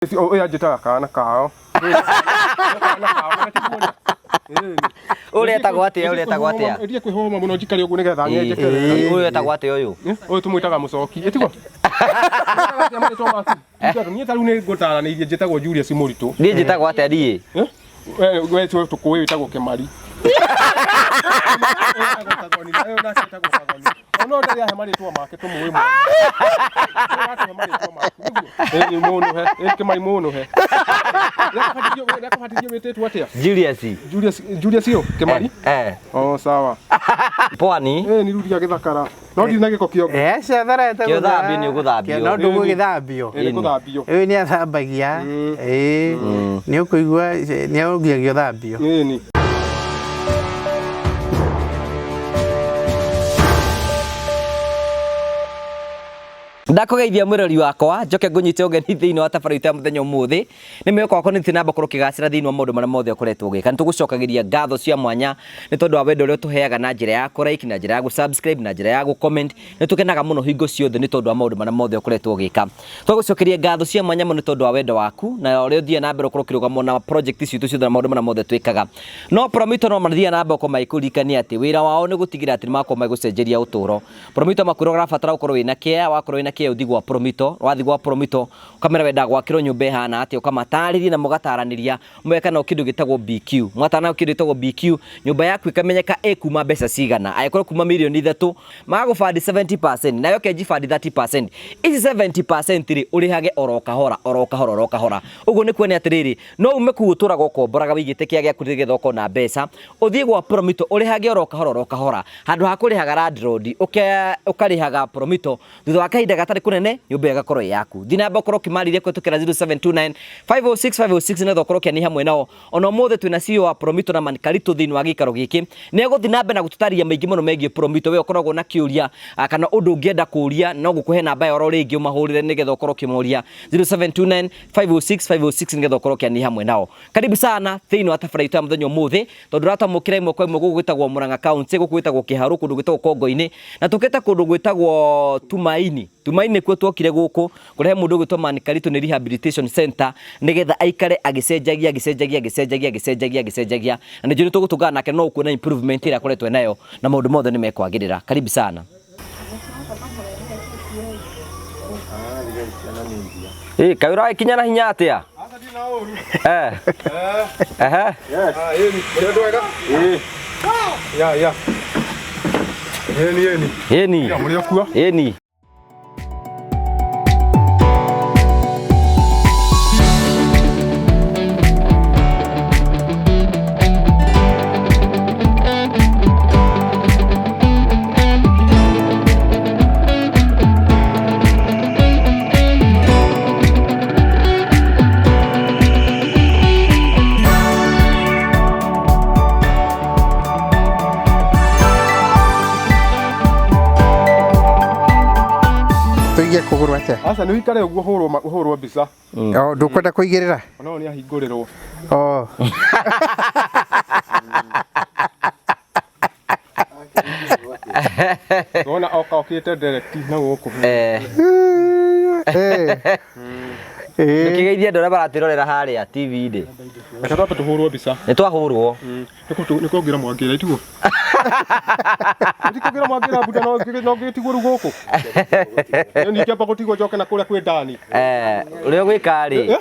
Ũyũ anjĩtaga kana kao. Kana kao, kana ti kuona. Ũrĩa etagwo atĩa? Ũrĩa etagwo atĩa? Ndirĩ kwĩhũma mũno njikare ũguo nĩgetha nyenjeke wega. Ũyũ etagwo atĩa ũyũ? Ũyũ tũmwĩtaga mũcoki. Ĩtiguo? Wĩtaga atĩa marĩtwa maku? Niĩ ta rĩu nĩ ngũtaranĩirie njĩtagwo Julius Mũritũ. Niĩ njĩtagwo atĩa niĩ? We tũkũĩ wĩtagwo Kĩmari. Wĩtagwo Kagoni, na ũyũ nake wĩtagwo Kagoni. Ona ũyũ ndarĩ ahe marĩtwa make tũmũĩ mwene. Ũyũ atũhe marĩtwa maku, nĩguo? Ĩĩ nĩ mũnũhe, ĩĩ Kĩmari mũnũhe. Nĩakũbatithio wĩtĩtwo atĩa? Julius. Julius, Julius ũyũ, Kĩmari? Eh. Oh, sawa. Pwani. Ĩĩ nĩ rudia gĩthakara. No ndirĩ na gĩko kĩongo. Eh, ciatharete Kĩo thambio nĩ ũgũthambio. No ndũgũgĩthambio. Ĩĩ nĩ kũthambio. Ũyũ nĩ athambagia. Ĩĩ. Nĩ ũkũigua nĩ ũngiagio thambio. Ĩĩ nĩ. Ndakũgeithia mwĩrori wakwa njoke ngũnyite ũgeni thĩinĩ wa tabarĩra itũ ya mũthenya ũmũthĩ. Nĩ mwĩhoko wakwa nĩ namba korwo ũkĩgacĩra thĩinĩ wa maũndũ marĩa mothe ũkoretwo ũgĩka. Nĩ tũgũcokagĩria ngatho cia mwanya nĩ tondũ wa wendo ũrĩa ũtũheaga na njĩra ya kũ like, na njĩra ya gũ subscribe, na njĩra ya gũ comment. Nĩ tũkenaga mũno hingo ciothe nĩ tondũ wa maũndũ marĩa mothe ũkoretwo ũgĩka. Twagũcokeria ngatho cia mwanya mũno nĩ tondũ wa wendo waku na ũrĩa ũthiaga na mbere ũkorwo ũkĩrũgama na project citũ ciothe na maũndũ marĩa mothe twĩkaga. No Promito no mathiaga na mbere gũkorwo magĩkũririkania atĩ wĩra wao nĩ gũtigĩrĩra atĩ nĩ makorwo magĩgũcenjeria ũtũũro. Promito makwĩra ũrabatara gũkorwo wĩna care, wakorwo wĩna care ũthiĩ gwa Promito, wathiĩ gwa Promito ũkamera wendaga gwakĩrwo nyũmba ĩhana atĩa, ũkamatarĩria na mũgataranĩria mũgeka nao kĩndũ gĩtagwo BQ. Mwatara nao kĩndũ gĩtagwo BQ, nyũmba yaku ĩkamenyeka ĩkuma mbeca cigana, angĩkorwo ĩkuma mirioni ithatũ, magagũ fund 70% nawe ũkenji fund 30%. Ici 70% rĩ, ũrĩhage oro kahora, oro kahora, oro kahora. Ũguo nĩ kuonia atĩrĩrĩ, no ume kũu ũtũraga ũkomboraga wĩigĩte kĩa gĩaku nĩgetha ũkorwo na mbeca, ũthiĩ gwa Promito ũrĩhage oro kahora oro kahora, handũ ha kũrĩhaga landlord, ũkarĩhaga Promito. Thutha wa kahinda gatarĩ kũnene nyũmba ĩyo ĩgakorwo ĩ yaku. Thiĩ na mbere ũkorwo ũkĩmarĩria kũhĩtũkĩra 0729 506 506 nĩgetha ũkorwo ũkĩania hamwe nao. Ona ũmũthĩ twĩna CEO wa Promito na Mankaritũ thĩinĩ wa gĩikaro gĩkĩ. Nĩ egũthiĩ na mbere na gũtũtarĩria maingĩ mũno megiĩ Promito. We ũkoragwo na kĩũria kana ũndũ ũngĩenda kũũria no ngũkũhe namba yao oro rĩngĩ ũmahũrĩre nĩgetha ũkorwo ũkĩmoria 0729 506 506 nĩgetha ũkorwo ũkĩania hamwe nao. Karibu sana thĩinĩ wa tabarĩra itũ ya mũthenya ũmũthĩ tondũ ũratwamũkĩra ĩmwe kwa ĩmwe gũkũ gwĩtagwo Murang'a County, gũkũ gwĩtagwo Kĩharũ, kũndũ gwĩtagwo Kongo-inĩ, na tũkĩte kũndũ gwĩtagwo Tumaini. Tumaini nĩkuo twokire gũkũ kũrehe mũndũ ũgwĩtwo Man Karitũ nĩ Rehabilitation Center nĩgetha aikare agĩcenjagia agĩcenjagia agĩcenjagia agĩcenjagia agĩcenjagia, na nĩ njũĩ nĩ tũgũtũngana nake no ũkuona improvement ĩrĩa akoretwo enayo na maũndũ mothe nĩ mekwagĩrĩra. Karibu sana. Ĩ, kaĩ ũragĩkinya na hinya atĩa? Eh. Ehe. Ya, ya. Ĩni, ĩni. Ĩni. Ya, mũrĩ o kuo? Ĩni. Tũige kũgũrũ atĩa? Aca nĩ ũikare ũguo ũhũrwo ũhũrwo mbica. O ndũkwenda kũigĩrĩra? Ona nĩ ahingũrĩrwo. O. Wona oka okĩte direct na gũkũ. Eh. Eh. Eh. Ndũkĩgeithie andũ arĩa maratwĩrorera harĩa TV-inĩ. Reke twambe tũhũrwo mbica. Nĩ twahũrwo. Nĩ kuongerera mwangĩra itiguo. Nĩ kuongerera mwangĩra buda no no ngĩtigwo rĩu gũkũ. Nĩ ningĩamba gũtigwo njoke na kũrĩa kwĩ Dani. Eh, ũrĩa ũgwĩka rĩ, Eh?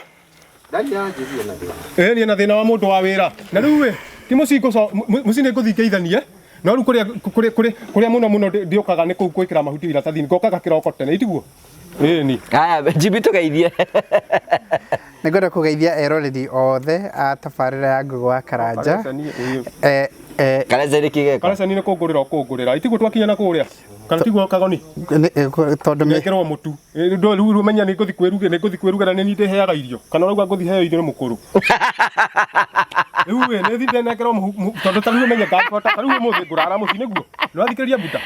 Ĩĩ niĩ na thĩna wa mũndũ wa wĩra. Na rĩu ĩ, ti mũciĩ mũciĩ nĩ ngũthiĩ ngeithanie. No rĩu kũrĩa kũrĩa kũrĩa kũrĩa mũno mũno ndĩũkaga nĩ kũu gwĩkĩra mahuti iratathi-inĩ. Ngokaga kĩroko tene itiguo? Ĩni. Haya, Jimmy tũgeithie. Nĩ ngwenda kũgeithia eroreri othe a tabarĩra ya Ngũgĩ wa Karanja. Karecani, ĩĩ. Eh, eh, Karecani kĩgeka. Karecani nĩ kũngũrĩra ũkũngũrĩra. Itiguo twakinya na kũrĩa? Kana tiguo Kagoni? Tondũ Ngekĩrwo mũtu. Rĩu rĩu menya nĩ ngũthiĩ kwĩrugĩra, nĩ ngũthiĩ kwĩrugĩra nĩ niĩ ndĩheaga irio. Kana ũrauga ngũthiĩ heo irio nĩ mũkũrũ. Rĩu ĩ nĩ thiĩ ndengerwo mũhu tondũ ta rĩu ũmenye ngangĩhota ta rĩu ũmũthĩ ngũrara mũciĩ nĩguo. Nĩ wathikĩrĩria Buda?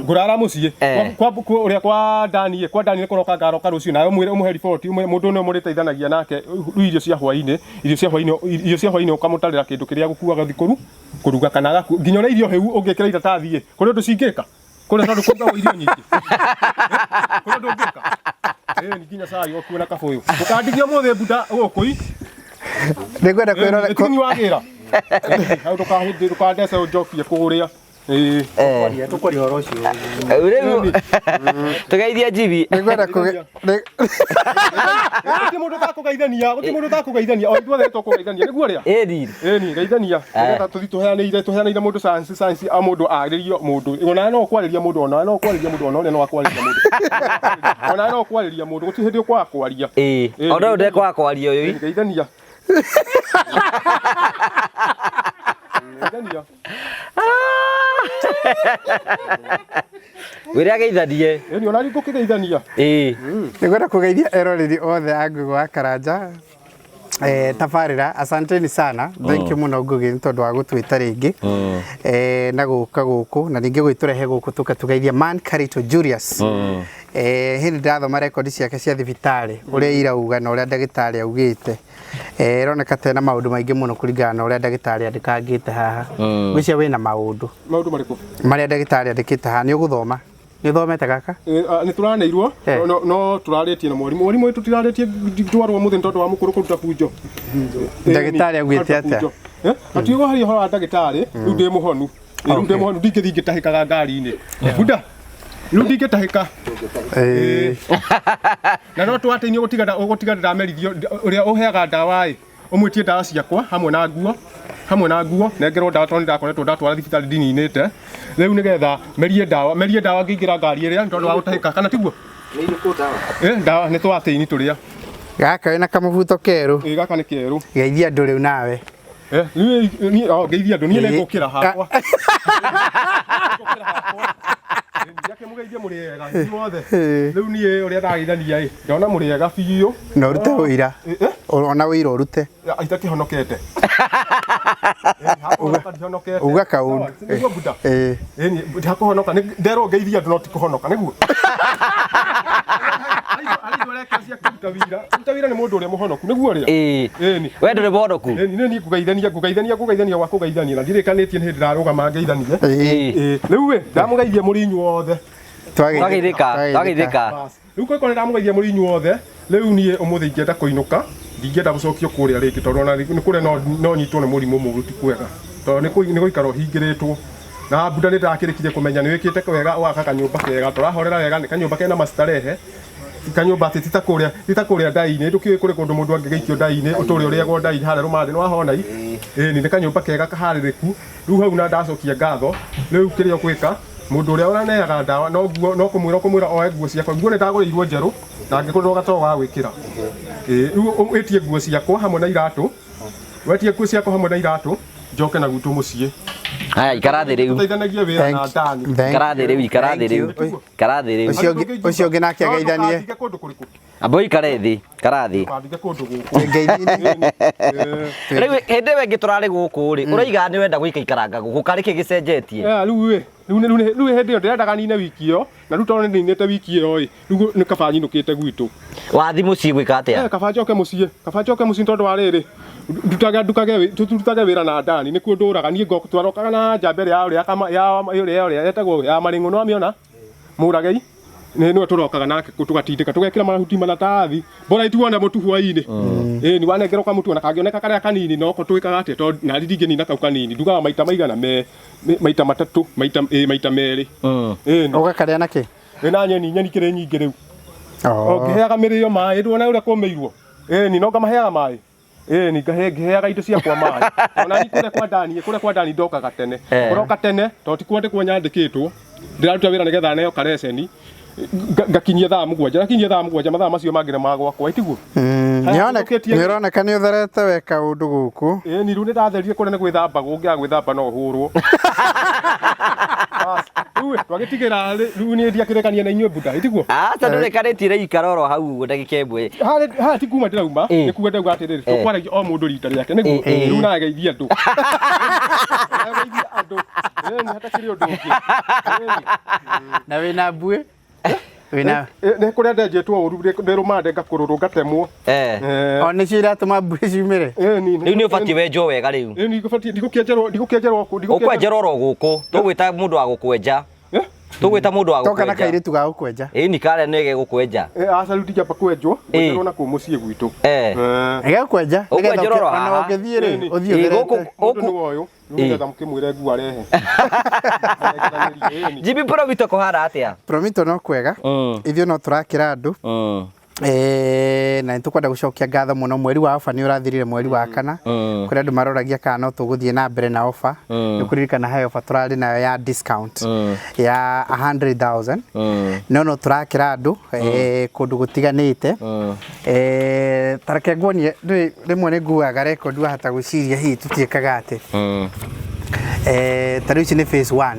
Ngũrara mũciĩ. Kwa kwa ũrĩa kwa Dani ĩ, kwa Dani nĩ kũroka ngaroka rũciũ nawe ũmwĩre ũmũhe riboti ũmwĩre mũndũ ũyũ mũrĩteithanagia nake rĩu irio cia hwainĩ, irio cia hwainĩ, irio cia hwainĩ ũkamũtarĩra kĩndũ kĩrĩa agũkuaga gũthiĩ kũruga kana agaku nginya ona irio hĩu ũngĩkĩra iratathi ĩ, kũrĩ ũndũ cingĩka? Kũrĩa tondũ kũrugagwo irio nyingĩ. Kũrĩ ũndũ ũngĩka? Ĩĩ nginya cai ũkuo na kabũyũ. Ndũkandigie ũmũthĩ mbuda gũkũ i. Nĩngwenda kwĩrora Ĩtini wagĩra. Hau ndũkahĩndĩ ndũkandece ũnjokie kũrĩa. Ĩĩ. Tũkwaria ũhoro ũcio. Rĩu tũgeithie Jibi. Nĩngwenda kũge nĩ- Gũtirĩ mũndũ ũtakũgeithania, gũtirĩ mũndũ ũtakũgeithania. O ithuothe nĩtũkũgeithania. Nĩguo rĩa? Ĩni. Ĩni, geithania. Nĩgetha tũthiĩ tũheanĩire tũheanĩire mũndũ chance chance a mũndũ arĩrio mũndũ. Onawe no ũkwarĩria mũndũ, onawe no ũkwarĩria mũndũ, ona ũrĩa no akwarĩria mũndũ. Onawe no ũkwarĩria mũndũ, gũtirĩ hĩndĩ ũkwaga kwaria. Ĩĩ. Ĩni, Ona ũyũ ndekwaga kwaria ũyũ. Ĩni, geithania. Geithania. Wĩre ageithanie. Ĩni, ona niĩ ngũkĩgeithania. Ĩĩ. Nĩngwenda kũgeithia eroreri othe a Ngugi wa Karanja eh, tabarĩra asanteni sana thank you mũno Ngugi nĩ tondũ wa gũtwĩta rĩngĩ eh, na gũka gũkũ na ningĩ gwĩtũrehe gũkũ tũka tũgeithia man Karito Julius eh, hĩndĩ ndĩrathoma rekondi ciake cia thibitarĩ ũrĩa irauga na ũrĩa ndagĩtarĩ augĩte eh, ĩroneka ta ena maũndũ maingĩ mũno kũringana na ũrĩa ndagĩtarĩ andĩkangĩte haha ngwĩciria wĩna maũndũ Maũndũ marĩkũ? marĩa ndagĩtarĩ andĩkĩte haha nĩ ũgũthoma nĩ ũthomete gaka Nĩ tũraneirwo Eh. no tũrarĩtie na mwarimũ. Mwarimũ witũ tũtirarĩtie twarwo mũthĩ nĩ tondũ wa mũkũrũ kũruta bunjo. Ndagĩtarĩ augĩte atĩa? Atiuga hari ũhoro wa ndagĩtarĩ, rĩu ndĩ mũhonu. Rĩu ndĩ mũhonu ndingĩthiĩ ngĩtahĩkaga ngari-inĩ. Buda, rĩu ndingĩtahĩka. Eh, Na no twatĩinĩ ũgũtiga ũgũtiga ndamerithio ũrĩa ũheaga ndawa ĩ ũmwĩtie ndawa ciakwa hamwe na nguo hamwe na nguo nengerwo ndawa tondũ nĩndakoretwo ndatwara thibitarĩ ndininĩte rĩu nĩgetha merie ndawa merie ndawa ngĩingĩra ngari ĩrĩa nĩ tondũ wa gũtahĩka kana tiguo Eh, ndawa nĩ twatĩini tũrĩa gaka wĩna kamũbuto kerũ ĩ gaka nĩ kerũ geithia andũ rĩu nawe Eh, niĩ niĩ oh, ngeithia andũ niĩ nĩngũkĩra hakwa Nĩngũkĩra hakwa. Ndiakĩmũgeithia mũrĩ ega inyuothe rĩu niĩ ũrĩa ndageithania ĩ ndona mũrĩ ega biũ na ũrute ũira Eh, eh? ona ũira ũrute itakĩhonokete ndihonokete uga kaũndũ nĩguo buda Eh, ĩni ndakũhonoka nderwo ngeithia andũ no ti kũhonoka nĩguo kũruta wira kũruta wira nĩ mũndũ ũrĩa mũhonoku nĩguo ũrĩa Ĩĩ. ĩni We ndũrĩ mũhonoku. ĩni nĩ niĩ ngũgeithania ngũgeithania ngũgeithania gwa kũgeithania na ndirĩkanĩtie nĩ hĩndĩ ndarũgama ngeithanie ĩĩ, Ĩĩ. Ĩĩ, rĩu ĩ ndamũgeithia mũrĩ inyuothe Twageithĩka. Twageithĩka. Bas. Rĩu kũrĩ kũrĩa ndamũgeithia mũrĩ inyuothe rĩu niĩ ũmũthĩ ingĩenda kũinũka ndingĩenda gũcokio kũrĩa rĩngĩ tondũ ona nĩ kũrĩa no nyitwo nĩ mũrimũ mũũru ti kwega tondũ nĩ gũikara ũhingĩrĩtwo na mbunda nĩ ndakĩrĩkirie kũmenya nĩ wĩkĩte wega ũgaka kanyũmba kega tũrahorera wega nĩ kanyũmba kena mastarehe ti kanyũmba atĩ ti ta kũrĩa ti ta kũrĩa ndai-inĩ ndũkĩũĩ kũrĩ kũndũ mũndũ angĩgĩikio ndai-inĩ ũtũre ũrĩagwo ndai harĩa rũmandĩ nĩ wahona i ĩni nĩ kanyũmba kega kaharĩrĩku rĩu hau na ndacokia ngatho rĩu kĩrĩa ũgwĩka mũndũ ũrĩa ũraneaga ndawa no nguo no kũmwĩra ũkũmwĩra oe nguo ciakwa nguo nĩ ndagũrĩirwo njerũ na ngĩgũrĩrwo gatoro ga gwĩkĩra ĩĩ rĩu wĩtie nguo ciakwa hamwe na iratũ wetie nguo ciakwa hamwe na iratũ njoke na gwitũ mũciĩ Haya, ikara thĩ rĩu. tũteithanagie wĩra na ndani Thank Ikara thĩ rĩu, ikara thĩ Thank rĩu. you. Ikara thĩ rĩu. Ũcio ũngĩ nake No ageithanie. ndũkandige kũndũ kũrĩkũ Amba ũikare thĩ, ikara thĩ. ndũkandige kũndũ gũkũ Ngeithi-inĩ. Rĩu hĩndĩ ĩyo ĩngĩ tũrarĩ gũkũ rĩ, ũraiga nĩ wenda gũikaikaranga gũkũ, karĩ kĩ gĩcenjetie? Eh, rĩu ĩ rĩu rĩu rĩu hĩndĩ ĩyo ndĩrendaga nine wiki ĩyo na rĩu tondũ nĩ ninĩte wiki ĩyo ĩ rĩu nĩ kaba nyinũkĩte gwitũ Wathi mũciĩ gwĩka atĩa? Eh, kaba njoke mũciĩ kaba njoke mũciĩ tondũ wa rĩrĩ ndutaga ndukage tũrutage wĩra na ndani nĩkuo ndũraga niĩ twarokaga na njamba ĩrĩa ya ũrĩa kama ya ũrĩa ũrĩa etagwo ya marĩng'ũ nĩwamĩona mũragei nĩ nĩwe tũrokaga nake tũgatindĩka tũgekĩra mahuti maratathi bora ituona mũtu hwainĩ ĩĩ nĩ wanengerwo kamũtu ona kangĩoneka karĩa kanini noko twĩkaga atĩa tondũ nari ndingĩnina kau kanini ndugaga maita maigana me maita matatũ maita ĩĩ maita merĩ ĩĩ Ũgakarĩa na kĩ? nĩ na nyeni nyeni kĩrĩ nyingĩ rĩu Oh. ngĩheaga mĩrĩo maĩ ndwona ũrĩa kũmĩirwo ĩni no ngamaheaga maĩ ĩni ngahe ngĩheaga indo ciakwa maĩ ona ni kũrĩa kwa ndani kũrĩa kwa ndani ndokaga tene kũroka tene tondũ ti kwandĩkwo nyandĩkĩtwo ndĩraruta wĩra nĩgetha neo kareceni ngakinyia thaa mũgwanja ndakinyia thaa mũgwanja mathaa macio mangĩ nĩ ma gwakwa ĩtiguo Haya, Nĩ ũroneka nĩ ũtherete weka ũndũ gũkũ. Ĩni rĩu nĩ ndatherire kũrĩa nĩ gwĩthambagwo ũngĩaga gwĩthamba no ũhũrwo. Bas, rĩu ĩ, twagĩtigĩra rĩu niĩ ndiakĩrekania na inyuĩ buda ĩtiguo Aca ndũrekanĩtie na ikara oro hau ũguo ndagĩka ĩmwe. Haha ti kuma ndĩrauma nĩ kuga ndauga atĩrĩrĩ tũkwaragia o mũndũ rita rĩake nĩguo rĩu nawe geithia andũ Nawe geithia andũ ĩni hatakĩrĩ ũndũ ũngĩ Ĩni. Na wĩna mbuĩ? Wĩna Nĩ kũrĩa ndenjetwo ũru ndĩ rũmande ngakũrũrwo ngatemwo O nĩcio iratũma mbuĩ ciumĩre? Ĩni Rĩu nĩ ũbatiĩ wenjwo wega rĩu. Ĩni ngũbatiĩ ndigũkĩenjerwo ndigũkĩenjerwo kũ Ũkwenjerwo oro gũkũ, tũgwĩta mũndũ wa gũkwenja. Tũgwĩta mũndũ wa Toka na gũkwenja. kairĩtu ga gũkwenja. Ĩni karĩa nĩ gegũkwenja. Aca rĩu ndingĩamba kwenjwo, ngwenjerwo na kũu mũciĩ gwitũ. Gagũkwenja. Ũkwenjerwo oro Ona haha. ũngĩthiĩ rĩ, Ĩni. ũthiĩ Ĩ, ũtherete. gũkũ Mũndũ nĩ gũkũ woyũ, rĩu nĩgetha mũkĩmwĩre nguo arehe. Ĩni. Jimmy Promito kũhana atĩa? Promito no kwega. Ithuĩ no tũrakĩra andũ. Na nĩ tũkwenda gũcokia ngatho mũno mweri wa ofa nĩ ũrathirire mweri wa kana. Kũrĩ andũ maroragia kana no tũgũthiĩ na mbere na ofa. Nĩ kũririkana he ofa tũrarĩ nayo ya discount ya 100,000. No tũrakĩra andũ kũndũ gũtiganĩte. Ta reke nguonie ndũĩ rĩmwe nĩ nguaga record wahota gwĩciria hihi tũtiĩkaga atĩ. Ta rĩu ici nĩ phase 1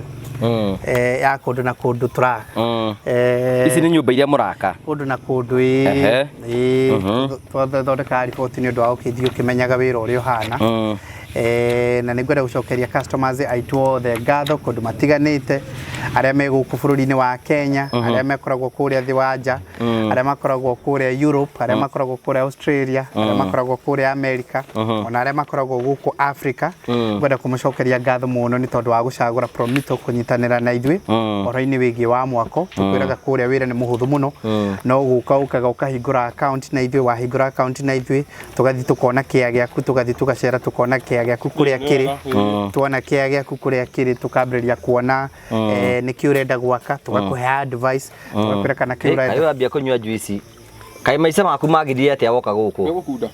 ya kũndũ na kũndũ tũraka. Ici nĩ nyũmba iria mũraka. Kũndũ na kũndũ Ehe. ĩĩ twathondekaga riboti nĩ ũndũ wa gũkĩthiĩ ũkĩmenyaga wĩra ũrĩa ũhana. Na nĩ ngwenda gũcokeria customers aitũ othe ngatho kũndũ matiganĩte, arĩa me gũkũ bũrũri-inĩ wa Kenya, arĩa makoragwo kũrĩa thĩ wa nja, arĩa makoragwo kũrĩa Europe, arĩa makoragwo kũrĩa Australia, arĩa makoragwo kũrĩa America, ona arĩa makoragwo gũkũ Africa. Ngwenda kũmũcokeria ngatho mũno nĩ tondũ wa gũcagũra Promito kũnyitanĩra na ithuĩ ũhoro-inĩ wĩgiĩ wa mwako. Tũkwĩraga kũrĩa wĩra nĩ mũhũthũ mũno, no gũka ũkaga ũkahingũra account na ithuĩ, wahingũra account na ithuĩ tũgathiĩ tũkona kĩa gĩaku, tũgathiĩ tũgacera tũkona kĩa gĩaku kũrĩa kĩrĩ, tuona kĩa gĩaku kũrĩa kĩrĩ tũkambĩrĩria kuona nĩkĩ ũrenda gwaka, tũgakũhe advice, tũgakwĩra kana kĩ Kaĩ ũrenda. ũrambia kũnyua juici. Kaĩ maica maku magirire atĩa woka gũkũ? Nĩ gũkunda.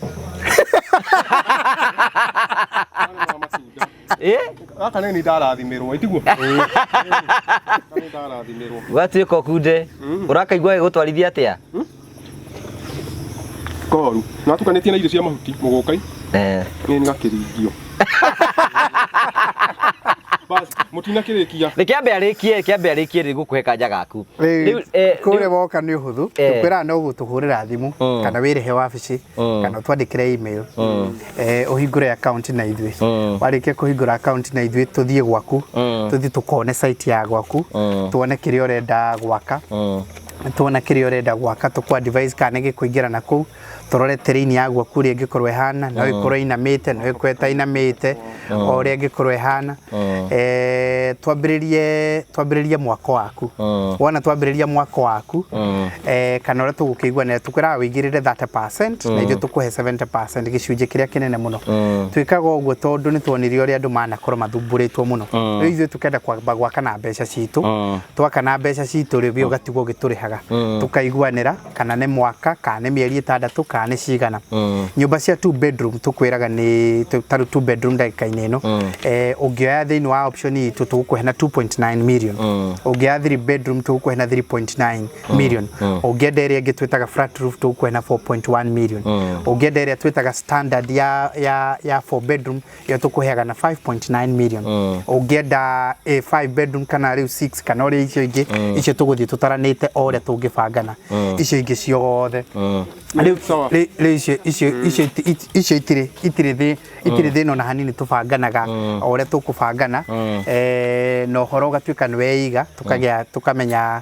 Gaka nĩ ndarathimirwo, ĩtiguo? Gaka nĩ ndarathimirwo. Gwatuĩka ũkunde. Ũrakaigua gĩgũtwarithia atĩa? Koru. Na tukanĩtie na irio cia mahuti, mũgũkai. Nĩ gakĩringio. Bas, mũtinakĩrĩkia. Reke ambe arĩkie, reke ambe arĩkie rĩ gũkũhe kanja gaku. Rĩu kũrĩa woka nĩ ũhũthũ, tũkwĩraga no gũtũhũrĩra thimũ kana wĩrĩhe wabici kana ũtwandĩkĩre email, ũhingũre account na ithuĩ. Warĩkia kũhingũra account na ithuĩ tũthiĩ gwaku, tũthiĩ tũkone site ya gwaku, tuone kĩrĩa ũrenda gwaka. Tuona kĩrĩa ũrenda gwaka, tũkũ advise kana nĩ gĩkũingĩra na kũu, tũrore terrain ya gwaku ũrĩa ĩngĩkorwo ĩhana, no ĩkorwo ĩinamĩte, no ĩkorwo ĩtainamĩte, o ũrĩa ĩngĩkorwo ĩhana. Twambĩrĩrie mwako waku. Wona twambĩrĩria mwako waku, kana ũrĩa tũgũkĩiguanĩra, tũkwĩraga wĩigĩrĩre 30% na ithuĩ tũkũhe 70%, gĩcunjĩ kĩrĩa kĩnene mũno. Twĩkaga ũguo tondũ nĩ tuonire ũrĩa andũ manakorwo mathumbũrĩtwo mũno. Rĩu ithuĩ tũkenda kwamba gwaka na mbeca citũ. Twaka na mbeca citũ rĩ, ũgatigwo ũgĩtũrĩhaga. Tũkaiguanĩra kana nĩ mwaka, kana nĩ mĩeri 6, kana nĩ cigana. Nyũmba cia 2 bedroom tũkwĩraga nĩ ta rĩu 2 bedroom ndagĩka-inĩ ĩno. Ũngĩoya thĩinĩ wa option itũ tũgũkũhe na 2.9 million. Ũngĩoya 3 bedroom tũgũkũhe na 3.9 million. Ũngĩenda ĩrĩa ĩngĩ twĩtaga flat roof tũgũkũhe na 4.1 million. Ũngĩenda ĩrĩa twĩtaga standard ya 4 bedroom ĩyo tũkũheaga na 5.9 million. Ũngĩenda 5 bedroom kana rĩu 6 kana ũrĩa icio ingĩ, icio tũgũthiĩ tũtaranĩte o ũrĩa tũngĩbangana. Icio ingĩ ciothe. Rĩu icio itirĩ thĩna ona hanini, tũbanganaga o ũrĩa tũkũbangana. Na ũhoro ũgatuĩka nĩ weiga, tũkagĩa, tũkamenya,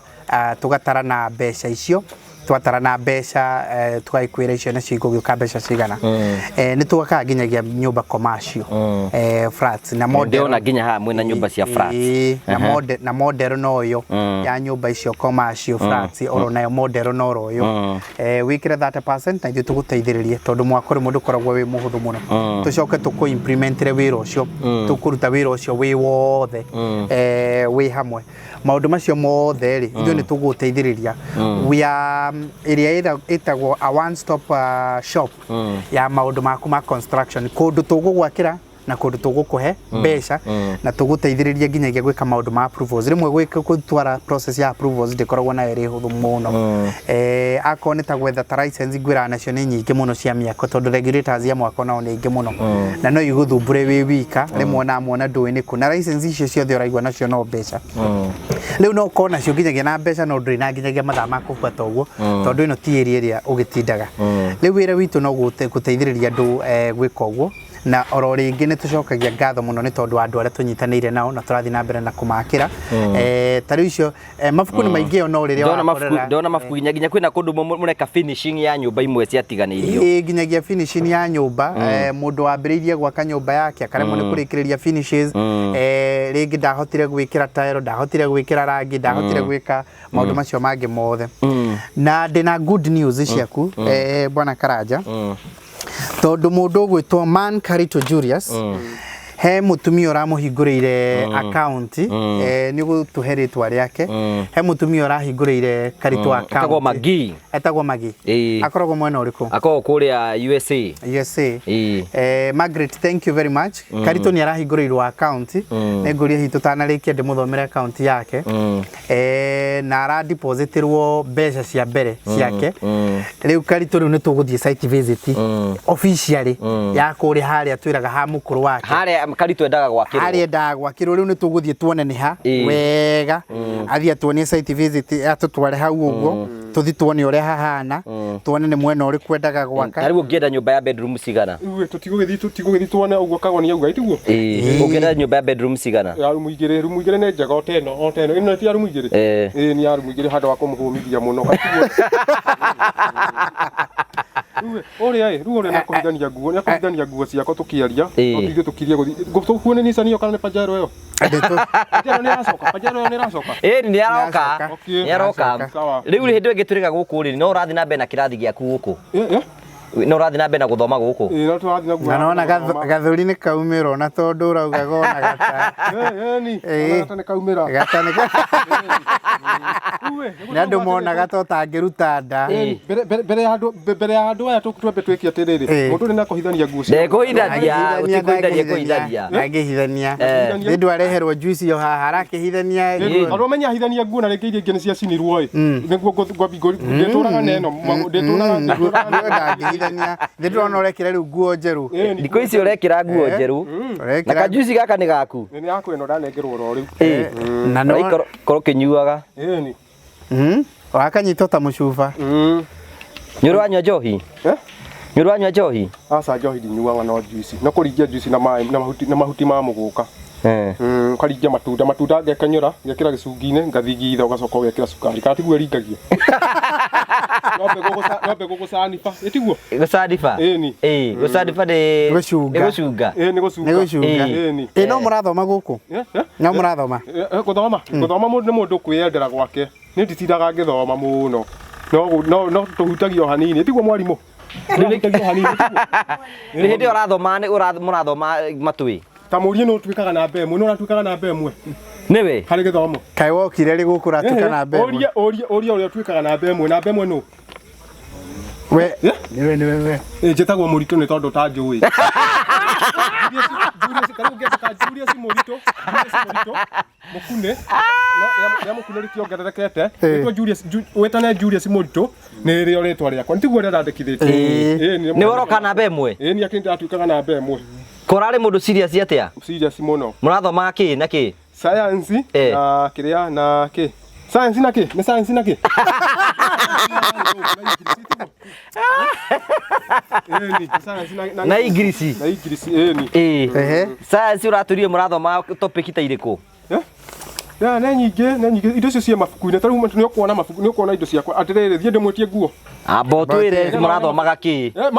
tũgatarana mbeca icio, twatarana mbeca, tũgagĩkwĩra icio nacio igũgĩũka mbeca cigana. Nĩ twakaga nginyagia nyũmba commercial, flats na model. Ndĩrona nginya haha mwĩna nyũmba cia flats. Na model no ĩyo ya nyũmba icio commercial flats, oro nayo model no oro ĩyo. Wĩkĩre 30% na ithuĩ tũgũteithĩrĩrie tondũ mwako rĩmwe ndũkoragwo wĩ mũhũthũ mũno. Tũcoke tũkũ implementĩre wĩra ũcio, tũkũruta wĩra ũcio wĩ wothe, wĩ hamwe. Maũndũ macio mothe rĩ, ithuĩ nĩ tũgũteithĩrĩria. We are ĩrĩa ĩtagwo a one stop shop ya maũndũ maku ma construction, kũndũ tũgũgwakĩra na kũndũ tũgũkũhe mbeca na tũgũteithĩrĩrie nginyagia gwĩka maũndũ ma approvals. Rĩmwe gwĩka gũtwara process ya approvals ndĩkoragwo nayo ĩrĩ hũthũ mũno. Akorwo nĩ ta gwetha ta license ngwĩraga nacio nĩ nyingĩ mũno cia mĩako, tondũ regulators ya mwako nao nĩ aingĩ mũno. Na no igũthumbũre wĩ wika, rĩmwe ona mwana ndũĩ nĩkũ. Na license icio ciothe ũraigua nacio no mbeca. Rĩu no ũkorwo nacio nginyagia na mbeca no ndũrĩ na nginyagia mathaa ma kũbuata ũguo, tondũ ĩno ti area ĩrĩa ũgĩtindaga. Rĩu wĩra witũ no gũteithĩrĩria andũ gwĩka ũguo. Na oro rĩngĩ nĩ tũcokagia ngatho mũno nĩ tondũ wa andũ arĩa tũnyitanĩire nao na tũrathiĩ na mbere na kũmakĩra. Ta rĩu icio mabuku nĩ maingĩ o no rĩrĩa Ndona mabuku, wakorera ndona mabuku nginya kwĩna kũndũ mũreka finishing ya nyũmba imwe ciatiganĩirio. Ĩĩ, nginyagia finishing ya nyũmba. Mũndũ wambĩrĩirie gwaka nyũmba yake akaremwo nĩ kũrĩkĩrĩria finishes, rĩngĩ ndahotire gwĩkĩra taero, ndahotire gwĩkĩra rangi, ndahotire gwĩka maũndũ macio mangĩ mothe. Na ndĩna good news ciaku, bwana Karanja, tondũ mũndũ ũgwĩtwo Man Karito Julius, he mũtumia ũramũhingũrĩire account. Nĩ ũgũtũhe rĩtwa rĩake. He mũtumia ũrahingũrĩire Karito account. Etagwo Magi. Etagwo Magi. Ĩĩ. Akoragwo mwena ũrĩkũ? Akoragwo kũrĩa USA. USA. Ĩĩ. Margaret, thank you very much. Karito nĩ arahingũrĩirwo account. Nĩ ngũria hihi tũtanarĩkia ndĩmũthomere account yake. Na aradepositirwo mbeca cia mbere ciake. Rĩu Karito, rĩu nĩ tũgũthiĩ site visit officially ya kũrĩa harĩa twĩraga ha mũkũrũ wake. Harĩa Karito endaga gwakĩrwo. Harĩa endaga gwakĩrwo, rĩu nĩ tũgũthiĩ tuone nĩ ha wega, athiĩ atuonie site visit, atũtware hau ũguo, tũthiĩ tuone ũrĩa hahana, tuone nĩ mwena ũrĩkũ endaga gwaka. Ta rĩu ũngĩenda nyũmba ya bedroom cigana? Rĩu tũtigũgĩthiĩ tuone ũguo Kagoni auga, itiguo? Ĩĩ. Ũngĩenda nyũmba ya bedroom cigana? Ya rumu igĩrĩ, rumu igĩrĩ nĩ njega, o ta ĩno, o ta ĩno. Ĩno ti ya rumu igĩrĩ? Ĩĩ. Ĩĩ, nĩ ya rumu igĩrĩ, handũ wa kũmũhũmithia mũno. Gatiguo? Rĩu ũrĩa ĩ, rĩu ũrĩa nĩakũhithania nguo ciakwa tũkĩaria. Ĩĩ. Tũthiĩ tũkirie gũthiĩ tũkuo nĩ Nissan ĩyo kana nĩ Pajero ĩyo? Pajero nĩ ĩracoka, Pajero ĩyo nĩ ĩracoka. Ĩĩ, nĩ aroka. Nĩaroka. Okay. Nĩ aroka. Sawa. Rĩu hĩndĩ ĩyo ĩngĩ tũrĩga gũkũ rĩ, no ũrathiĩ na mbere na kĩrathi gĩaku gũkũ? Ĩ, No ũrathiĩ na mbere na gũthoma gũkũ? Ĩ, no tũrathiĩ na guo. Na nona gathuri nĩ kaumĩrwo, na tondũ ũrauga gona gata. Ĩ, ĩni. Ĩ. Gata nĩ kaumĩra. Gata nĩ Rĩu ĩ, nĩ andũ monaga ta ũtangĩruta nda. Mbere ya andũ aya twambe twĩke atĩrĩrĩ, mũndũ ũrĩa nĩakũhithania nguo ciakwa. Ndekũhithania, gũtikũhithania, kũhithania. Ndangĩhithania. Nĩ ndũ areherwo juice yo haha arakĩhithania. Tondũ ũmenye ahithania nguo na rĩngĩ iria ingĩ nĩ ciacinirwo ĩ, nĩguo ndĩtũraga na ĩno, ndĩtũraga Nguo ndĩtũraga na ndangĩhithania. Nĩ ndĩrona ũrekĩra rĩu nguo njerũ. Ĩni. Thikũ ici ũrekĩra nguo njerũ. Na Ũrekĩra kajuici gaka nĩ gaku. Nĩ yakwa ĩno, ndanengerwo oro rĩu. Ĩĩ. Na no Korwo ũkĩnyuaga. Ĩni. Wakanyitwo ta mũcuba. Nĩ ũranyua njohi? Eh? Nĩ ũranyua njohi? Aca, njohi ndinyuaga, no juice, no kũringia juice na maĩ na mahuti ma mũgũka. Ũkaringia matunda ngekanyũra, ngekĩra gĩcungi-inĩ, ngathigitha, ũgacoka ũgekĩra cukari, kana tiguo ĩringagio? No mbegũ gũcaniba, ĩtiguo? Gũcandiba? Ĩni. Ĩĩ, gũcandiba nĩ Gũcunga. Nĩ gũcunga. Ĩĩ, nĩ gũcunga. Nĩ gũcunga. Ĩni. Ĩ, no mũrathoma gũkũ? Eh, eh? No mũrathoma? Gũthoma mũndũ nĩ mũndũ kwĩyendera gwake. Nĩ nditindaga ngĩthoma mũno, no tũhutagia o hanini, tiguo mwarimũ? Tũhutagia o hanini, tiguo? Nĩ hĩndĩ ĩyo ũrathoma nĩ mũrathoma matũĩ. Ta mũrie, nĩ ũtuĩkaga namba ĩmwe, nĩ ũratuĩkaga namba ĩmwe Nĩwe? harĩ gĩthomo? Kaĩ wokire rĩ gũkũ ũratuĩka namba ĩmwe? Ũrie ũrĩa ũtuĩkaga namba ĩmwe, namba ĩmwe nũ? We nĩwe nĩwe we. Ĩ, njĩtagwo mũritũ nĩ tondũ ũtanjũĩ. Julius, tarĩu ũngĩandĩka Julius Mũritũ, Julius Mũritũ Mũkunĩ, no rĩa Mũkunĩ rĩtiongererekete. Wĩtwo Julius, wĩtane Julius Mũritũ nĩ rĩo rĩtwa rĩakwa, nĩ tiguo ũrĩa ndandĩkithĩtie? Ĩĩ, Nĩwe ũroka namba ĩmwe? Ĩĩ, niĩ akĩ ndatuĩkaga namba ĩmwe. Korarĩ mũndũ serious atĩa? Serious mũno. Mũrathoma kĩ na kĩ? Science. Eh. Na kĩrĩa na kĩ, science na kĩ, nĩ science na kĩ. Ĩni, science na Na English. Na English, ĩni. Ĩĩ. Ehe. Science ũratũrie mũrathoma topic ta irĩkũ? Eh? Ya, nĩ nyingĩ indo icio ciĩ mabuku-inĩ. Ta rĩu nĩ ũkuona mabuku, nĩ ũkuona indo ciakwa. Atĩrĩrĩ, thiĩ ndĩmwĩtie nguo. Amba ũtwĩre mũrathomaga kĩ? Eh,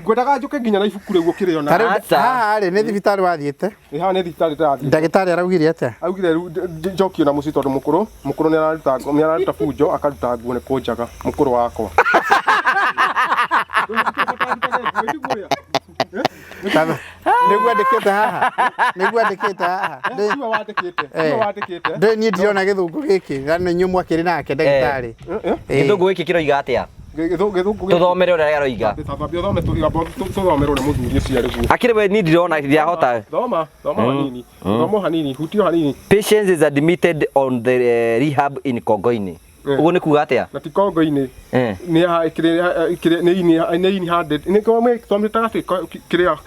ngwendaga njũke nginya na ibuku rĩu ũkĩrĩona. Ta rĩu Aca. haha rĩ, nĩ thibitarĩ wathiĩte? Ĩ, haha nĩ thibitarĩ ndĩrathiĩ. Ndagĩtarĩ araugire atĩa? Augire rĩu njokio na mũciĩ tondũ mũkũrũ nĩ araruta bunjo, akaruta nguo nĩ kũnjaga mũkũrũ wakwa. Rĩu nĩkĩo nguo, ĩtiguo? Nĩguo andĩkĩte haha, nĩguo andĩkĩte haha. Tiwe wandĩkĩte, tiwe wandĩkĩte. Ndĩ niĩ ndirona gĩthũngũ gĩkĩ na nĩ inyuĩ mwakĩrĩ nake ndagĩtarĩ. Eh, eh. Gĩthũngũ gĩkĩ kĩroiga atĩa? Gĩthũngũ gĩkĩ. Tũthomere ũrĩa aroiga. Thambia ũthome, tũthomerwo nĩ mũthuri ũcio arĩ guo. Akĩrĩ we, niĩ ndirona, ndirahota. Thoma, thoma hanini, thoma hanini, hutio hanini. Patients is admitted on the rehab in Kongoini. Ũguo nĩ kuga atĩa? Na ti Kongo-inĩ. Nĩ kĩrĩa nĩ in handed, nĩ twamĩtaga atĩ kĩrĩa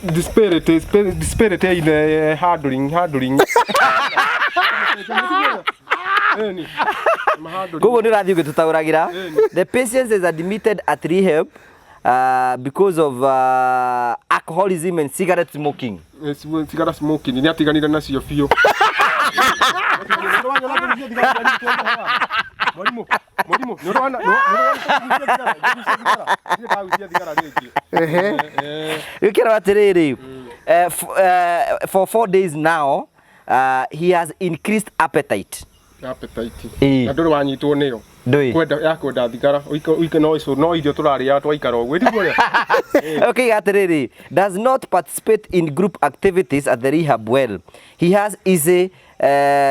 disparity in handling. Ĩni. Handling. Koguo nĩ ũrathiĩ ũgĩtũtaũragĩra. The patient is admitted at rehab because of Alcoholism and cigarette smoking. Cigara smoking nĩ atiganire nacio biũ. Mwarimũ, mwarimũ, nĩ ũrona nĩ ũrona thigara, thigara, ndagucia thigara rĩngĩ. Rĩu kĩrwo atĩrĩrĩ, for 4 days now, he has increased appetite. Appetite. Ĩĩ. Na ndũrĩ wanyitwo nĩyo. Ndũĩ. Kwenda ya kwenda thigara, ũike ũike no ico no irio tũrarĩa twaikara ũguo. Ĩtiguo ũrĩa? Okay, atĩrĩrĩ, does not participate in group activities at the rehab well. He has easy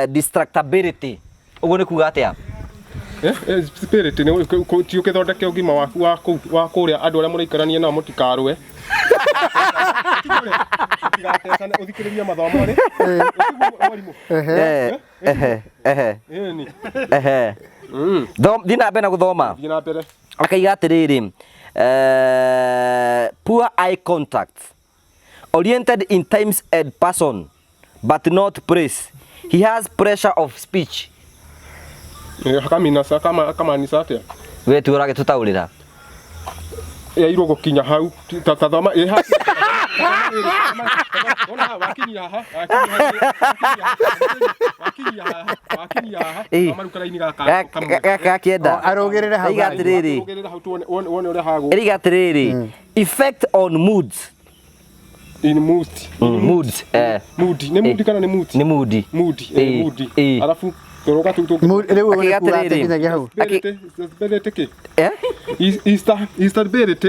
distractability. Ũguo nĩ kuga atĩa? Spirit nĩ ti ũkĩthondeke ũgima waku wa kũu wa kũrĩa andũ arĩa mũraikarania nao mũtikarũe. Mũtigatecane, ũthikĩrĩrie mathomo rĩ. Ũtiguo mwarimũ? Eh, ehe, ehe, Ĩni. Ehe. Thiĩ na mbere na gũthoma. Thiĩ na mbere. Akaiga atĩrĩrĩ, poor eye contact, oriented in times and person but not place. He has pressure of speech. Akaminasa kama akamanisa atĩa? We tu ũragĩtũtaũrĩra. Yairwo gũkinya hau. Ta thoma ĩ ha. Ona haha wakinyia haha, wakinyia haha, wakinyia haha, wakinyia haha. Thoma rĩu karaini gaka kamwe. Gaka kĩenda. Arũgĩrĩre hau. Rĩiga atĩrĩrĩ, Rũgĩrĩra hau tuone wone wone ũrĩa hagũ. Rĩiga atĩrĩrĩ, effect on moods. In mood. Moods, eh. Mood. Nĩ mood kana nĩ mood? Nĩ mood. Mood, mood. Arabu tũroka tu tũ. Rĩu Akiuga nĩ kuga atĩ atĩrĩrĩ. nginyagia hau. Spirit kĩ? Eh? Easter Easter spirit.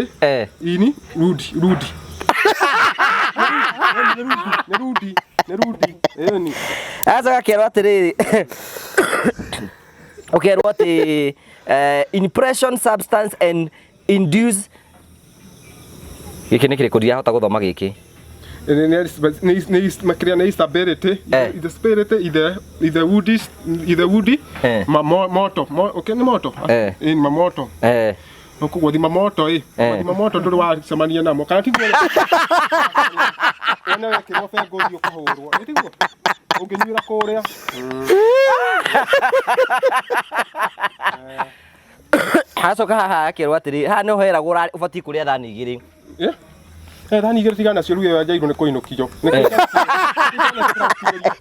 Ini Rudi Rudi. Nĩ Rudi, nĩ Rudi. Ĩni. Aca gakerwo atĩrĩrĩ, ũkerwo atĩ impression substance and induce. Gĩkĩ nĩ kĩrĩkũ? Ndirahota gũthoma gĩkĩ. Nĩ makĩria nĩ stability. The spirit ithe woody, ithe woody. Ma moto. Okay, nĩ moto. Ĩni mamoto. Koguo thima moto ĩ. Thima moto ndũrĩ wacemania namo. Kana tiguo? Wone wekĩrwo bengo ũthiĩ ũkahũrwo. Ĩ tiguo? Ũngĩnyuĩra kũrĩa. Hacoka haha akerwo atĩrĩ, haha nĩho heragwo ũbatiĩ kũrĩa thani 2. Eh, thani 2 tigana nacio rĩu ĩyo njairwo nĩ kũinũkio.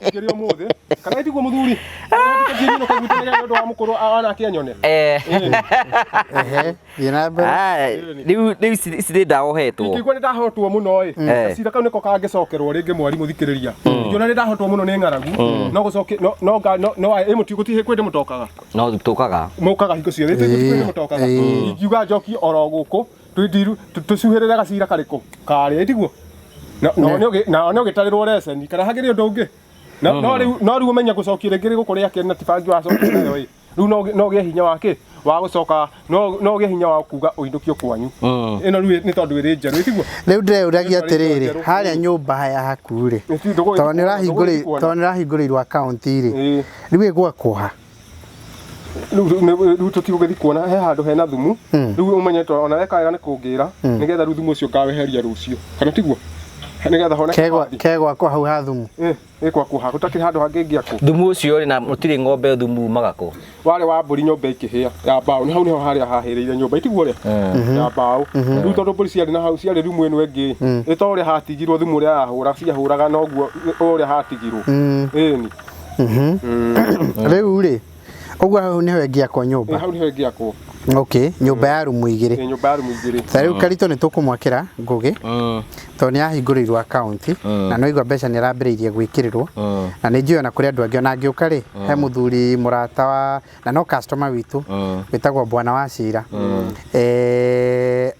Igĩrĩ ũmũthĩ. Kana ĩtiguo mũthuri? Nĩ ũndũ wa mũkũrũ anake anyone. Ehe, thiĩ na mbere. Rĩu ici nĩ ndawa ũhetwo. Ingĩigua nĩ ndahotwo mũno ĩ, gacira kau nĩko kangĩcokerwo rĩngĩ mwarimũ thikĩrĩria. Ingĩona nĩ ndahotwo mũno nĩ ng'aragu, no gũcoke no no no no ĩ mũti gũtirĩ kwĩndĩ mũtokaga. No tũkaga. Mũkaga hingo ciothe, gũtirĩ kwĩndĩ mũtokaga. Ingiuga njokie oro gũkũ, twĩndiru tũcuhĩrĩre gacira karĩkũ? Karĩa ĩtiguo? Na nĩ ũgĩtarĩrwo receni kana hagĩrĩ ũndũ ũngĩ. No rĩu no rĩu ũmenye gũcokia rĩngĩ gũkũ rĩa kerĩ na ti bangi wacokia nayo ĩ. Rĩu no ũgĩe hinya wa kĩ? Wa gũcoka no ũgĩe hinya wa kuga ũinũkio kwanyu. Ĩno rĩu nĩ tondũ ĩrĩ njerũ ĩtiguo? Rĩu ndĩreũragia atĩrĩrĩ, harĩa nyũmba haya haku rĩ, tondũ nĩ ũrahingũrĩirwo akaunti rĩ, rĩu ĩgwakwo ha? Rĩu tũtigũgĩthiĩ kuona he handũ hena thumu. Rĩu ũmenye to ona weka wega nĩ kũngĩra nĩgetha rĩu thumu ũcio ngaweheria rũciũ. Kana tiguo? Nĩgetha honeke. Kegwakwo hau ha thumu. Ĩgwakwo ha gũtakĩrĩ handũ hangĩ ingĩakwo. Thumu ũcio rĩ, na mũtirĩ ng'ombe thumu umaga kũ? Warĩ wa mbũri nyũmba ĩkĩhĩa ya mbaũ. Nĩ hau nĩho harĩa hahĩrĩire nyũmba ĩtiguo ũrĩa? Ya mbaũ. Rĩu tondũ mbũri ciarĩ na hau ciarĩ rumu ĩno ĩngĩ. Nĩ ta ũrĩa hatigirwo thumu ũrĩa yahũra ciahũraga noguo ũrĩa hatigirwo. Ĩni. Rĩu rĩ, ũguo hau nĩho ĩngĩakwo nyũmba. Hau nĩho ĩngĩakwo. Okay, nyũmba ya rumu 2. Nyũmba ya rumu 2. Ta rĩu Karitũ nĩ tũkũmwakĩra Ngũgĩ tondũ nĩ ahingũrĩirwo akaunti na no igua mbeca nĩ arambĩrĩirie gwĩkĩrĩrwo na nĩ njũĩ ona kũrĩ andũ angĩ ona angĩũka rĩ, he mũthuri mũrata wa na no customer witũ wĩtagwo Bwana wa Cira,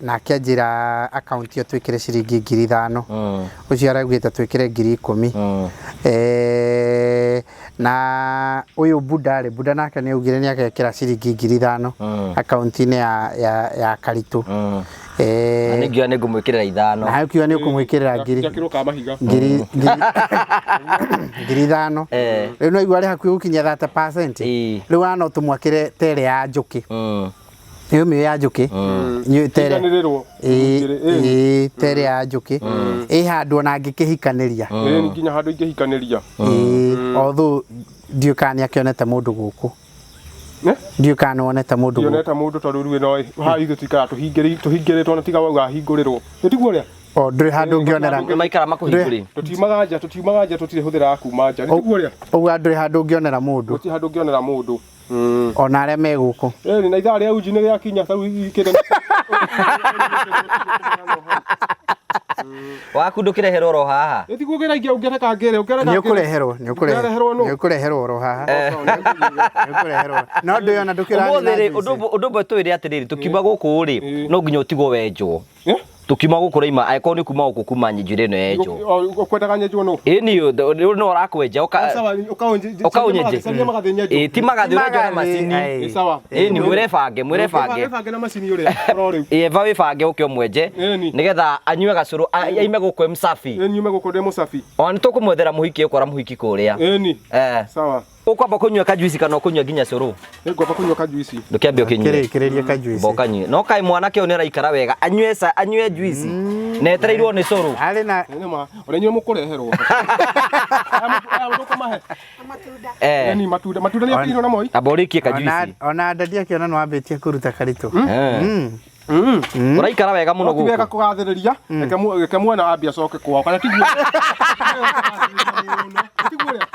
nake anjĩra akaunti ĩyo twĩkĩre ciringi 5,000, ũcio araugĩte twĩkĩre 10,000. Na ũyũ Buda rĩ, Buda nake nĩ augire nĩ agekĩra ciringi 5,000 akaunti-inĩ ya Karitũ. Na nĩ ngiuga nĩ ngũmwĩkĩrĩra 5. Na ũkiuga nĩ ũkũmwĩkĩrĩra ngiri Njakĩrwo ka mahiga. ngiri 5,000. Rĩu no igua arĩ hakuhĩ gũkinyia 30%. Rĩu ona no tũmwakĩre tere ya njũkĩ. Nĩ ũmĩũĩ ya njũkĩ? Nĩ tere. Iganĩrĩrwo. Ĩĩ, tere ya njũkĩ. Ĩ handũ ona angĩkĩhikanĩria. Ĩĩ, nginya handũ ingĩhikanĩria. Ĩĩ, although ndiũĩ kana nĩ akĩonete mũndũ gũkũ. Ndiũĩ kana nĩ wonete mũndũ gũkũ. Ndionete mũndũ tondũ rĩu no haha ithuĩ tuikaraga tũhingĩrĩtwo na tiga wauga hingũrĩrwo. Nĩ tiguo ũrĩa? O ndũrĩ handũ ũngĩonera. Nĩ maikara makũhingũri. Tũtiumaga nja, tũtiumaga nja, tũtirĩ hũthĩra ya kuma nja. Nĩ tiguo ũrĩa? Ũguo ndũrĩ handũ ũngĩonera mũndũ. Gũtirĩ handũ ũngĩonera mũndũ. Ona arĩa me gũkũ. Ĩni na ithaa rĩa uji nĩ rĩakinya tarĩu ikĩrĩ. Waku ndũkĩreherwo oro haha. Ĩ tiguo ũngĩraingĩra ũngĩreka ngĩre ũngĩreka Nĩ ũkũreherwo, nĩ ũkũreherwo nũ? Nĩ ũkũreherwo oro haha. Nĩ ũkũreherwo. No ndũĩ ona ndũkĩrathiĩ Ũmũthĩ na rĩ, njuici. ũndũ ũmwe twĩre atĩrĩrĩ, tũkiuma gũkũ rĩ, no nginya ũtigwo wenjwo. Eh? Tũkiuma gũkũ raima, angĩkorwo nĩ kuma gũkũ kuma nyenjo ĩno yenjwo. Ũkwendaga nyenjwo nũ? Ĩni no ũrakwenja ũka Sawa, ũkaũnje. ũkaũnyenje. Caria magathĩ nyenjwo. Ĩ ti magathĩ ũrenjwo na Magathĩ, macini. aye. Ĩ sawa. Ĩni mwĩrebange, mwĩrebange. Wĩbange na macini ũrĩa oro rĩu. Ĩ eva wĩbange ũke ũmwenje Ĩni. nĩgetha anyue gacũrũ aime gũkũ e msafi. Ĩ nyume gũkũ ndĩ mũcabi. Ona nĩ tũkũmwethera mũhiki ũkora mũhiki kũrĩa. Ĩni. Eh. Sawa. Ũkwamba kũnyua kajuici kana ũkũnyua nginya cũrũ? Nĩngwamba kũnyua kajuici. Ndũkĩambe ũkĩnyue. Kĩrĩkĩrĩrie kajuici. Mboka nyue. No kaĩ mwanake ũyũ nĩaraikara wega. Anyue ca, anyue juici. Na etereirwo nĩ cũrũ. Arĩ na Nĩ ma, ona inyuĩ mũkũreherwo. Aya mũkũmahe. Eh. Ĩni matunda, matunda nĩ akĩirwo na moi. Amba ũrĩkie ona kajuici. ona ndadi akĩona nĩ wambĩtie kũruta karitũ. Eh. Ũraikara wega mũno Ti wega gũkũ. kũgathĩrĩria, reke mwana ambie acoke kwao kana tiguo. Tiguo ũrĩa?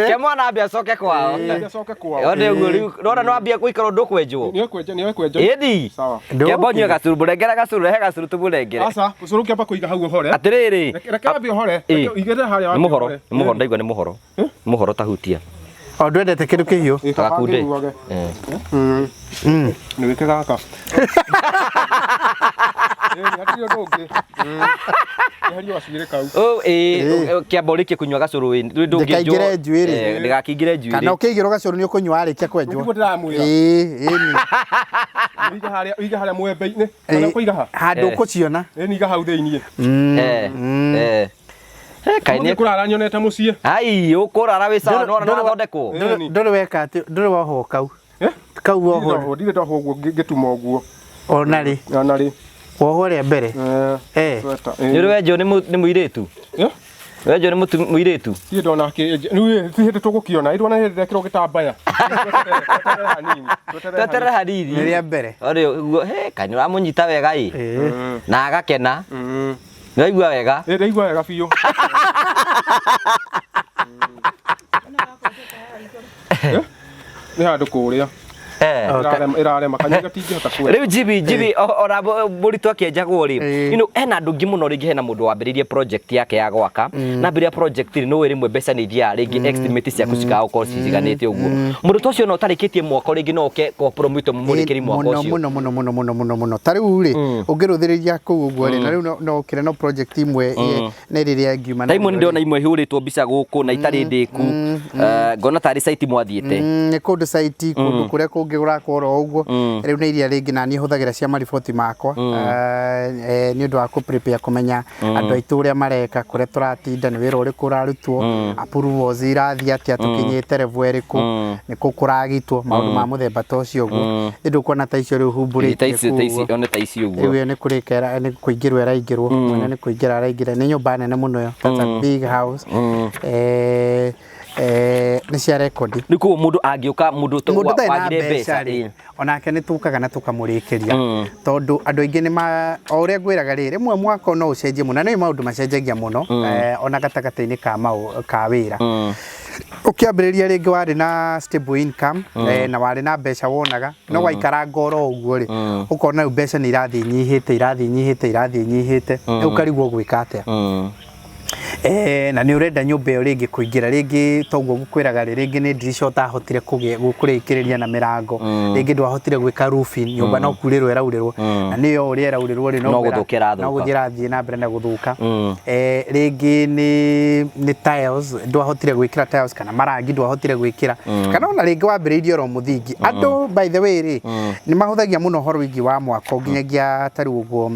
Ke mwana ambe acoke kwao. Ambie acoke kwao. One ũguo rĩu, nona no ambie gũikara ũndũ kwenjwo. Nĩ ekwenja, nĩ ekwenja. Ĩni. Sawa. Kĩamba ũnyue gacũrũ, mũrengere gacũrũ, rehe gacũrũ tũmũrengere. Aca, ũcũrũ ũngĩamba kũiga hau ũhore. Atĩrĩrĩ. Reke wambie ũhore. Ĩ. Reke ũigĩrĩre harĩa Nĩ wambie mũhoro, ũhore. nĩ mũhoro ndaigua nĩ mũhoro. Nĩ mũhoro tahutia. O ndwendete kĩndũ kĩhiũ. Ĩ, kaba Gakunde. ngĩruage. Eh. Nĩ wĩke gaka. Ĩ, hatirĩ ũndũ ũngĩ. Eheria gacuĩrĩ kau. Oh, ĩ, kĩamba ũrĩkie kũnyua gacũrũ ĩ, ndũngĩenjwo. Ndĩkaingĩre njuĩrĩ. Eh, ndĩgakĩingĩre Kana njuĩrĩ. ũkĩigĩrwo gacũrũ nĩ ũkũnyua warĩkia kwenjwo. Nĩguo ndĩramwĩra. Ĩĩ, ĩni. Ũige harĩa, ũige harĩa mwembe-inĩ. Kana ũkũiga ha? Handũ Eh. ũkũciona. Ĩ, nĩ iga hau thĩiniĩ. Eh, eh. Eh, kaĩ Mũthiĩ nĩ kũrara nyonete mũciĩ. Ai, ũkũrara wĩ sawa nĩ wona nĩwathondekwo. Ĩni. Ndũrĩ weka atĩ, ndũrĩ wohwo kau. Eh? Kau wohwo. Ndirĩ ndohwo ũguo ngĩtuma ũguo. Ona rĩ. Ona rĩ. Wohwo rĩa mbere. Eh. Eh. Sweta. Nĩ ũrĩ wenjwo nĩ nĩ mũirĩtu? Eh? Wenjwo nĩ mũirĩtu? Ndirĩ ndona kĩ rĩu ti hĩndĩ tũgũkĩona. Ĩ ndona hĩndĩ ndekĩrwo gĩtambaya. Tweterere hanini. Tweterere Tweterere hanini. Nĩ rĩa mbere. Ore ũguo, he, kaĩ nĩ ũramũnyita wega ĩ. Ĩĩ. Na agakena. Nĩ waigua wega? Ĩ ndaigua wega biũ. Eh? Nĩ handũ kũrĩa. Eh. Ĩrarema ĩrarema kanyua gatingĩhota kwenda. Rĩu Jimmy, Jimmy, ona mũritũ akĩenjagwo rĩ, Ĩĩ. you know, hena andũ aingĩ mũno rĩngĩ hena mũndũ wambĩrĩirie project yake ya gwaka na ambĩrĩria project rĩ, nĩũĩ rĩmwe mbeca nĩ ithiaga rĩngĩ estimate ciaku cikaga gũkorwo ciciganĩte ũguo. Mũndũ ta ũcio ona ũtarĩkĩtie mwako rĩngĩ no oke kwa promote mũmũrĩkĩri mwako mũno ũcio. mũno mũno mũno mũno mũno mũno ta rĩu rĩ ũngĩrũthĩrĩria kũu ũguo rĩ na rĩu no ũkĩre no project imwe nĩ rĩrĩa ngiuma Ta imwe nĩ ndĩrona imwe ihũrĩtwo mbica gũkũ na itarĩ ndĩku. Eh, ngona tarĩ site mwathiĩte. Nĩ kũndũ site kũndũ kũrĩa kũngĩ kũrakwo oro ũguo rĩu nĩ iria rĩngĩ na niĩ hũthagĩra cia mariboti makwa nĩ ũndũ wa kũ prepare kũmenya andũ aitũ ũrĩa mareka kũrĩa tũratinda nĩ wĩra ũrĩkũ ũrarutwo approvals irathiĩ atĩa tũkinyĩte level ĩrĩkũ nĩ kũ kũragitwo maũndũ ma mũthemba ta ũcio ũguo nĩ ndũkuona ta icio rĩu Ĩ, ta humbũrĩtie ici kũu ta ici ũguo. one ta ici Rĩu ũguo. ĩyo nĩ kũrĩka nĩ kũingĩrwo ĩraingĩrwo mwene nĩ kũingĩra araingĩra nĩ nyũmba nene mũno ĩyo that's a big house nĩ cia rekondi Rĩu koguo mũndũ angĩũka mũndũ mũndũ ũtarĩ na wagire mbeca mbeca rĩ ĩ. onake nĩ tũkaga na tũkamũrĩkĩria tondũ andũ aingĩ nĩ ma o ũrĩa ngwĩraga rĩ rĩmwe mwako no ũcenjie mũno na nĩ maũndũ macenjagia mũno ona gatagatĩ-inĩ ka ka wĩra ũkĩambĩrĩria rĩngĩ warĩ na stable income na warĩ na mbeca wonaga no waikaranga oro ũguo rĩ ũkona rĩu mbeca nĩ irathiĩ inyihĩte irathiĩ inyihĩte irathiĩ inyihĩte rĩu ũkarigwo gwĩka atĩa na nĩ ũrenda nyũmba ĩyo rĩngĩ kũingĩra rĩngĩ toguo ngũkwĩraga rĩ rĩngĩ nĩ ndirisha ũtahotire kũrĩkĩrĩria na mĩrango rĩngĩ ndwahotire gwĩka roofing nyũmba no kurĩrwo ĩraurĩrwo na nĩyo ũrĩa ĩraurĩrwo rĩ No gũthũka ĩrathũka. no gũthiĩ ĩrathiĩ na mbere na gũthũka rĩngĩ nĩ tiles ndwahotire gwĩkĩra tiles kana marangi ndwahotire gwĩkĩra kana ona rĩngĩ wambĩrĩirie oro mũthingi andũ by the way rĩ nĩ mahũthagia mũno ũhoro wĩgiĩ wa mwako nginyagia ta rĩu ũguo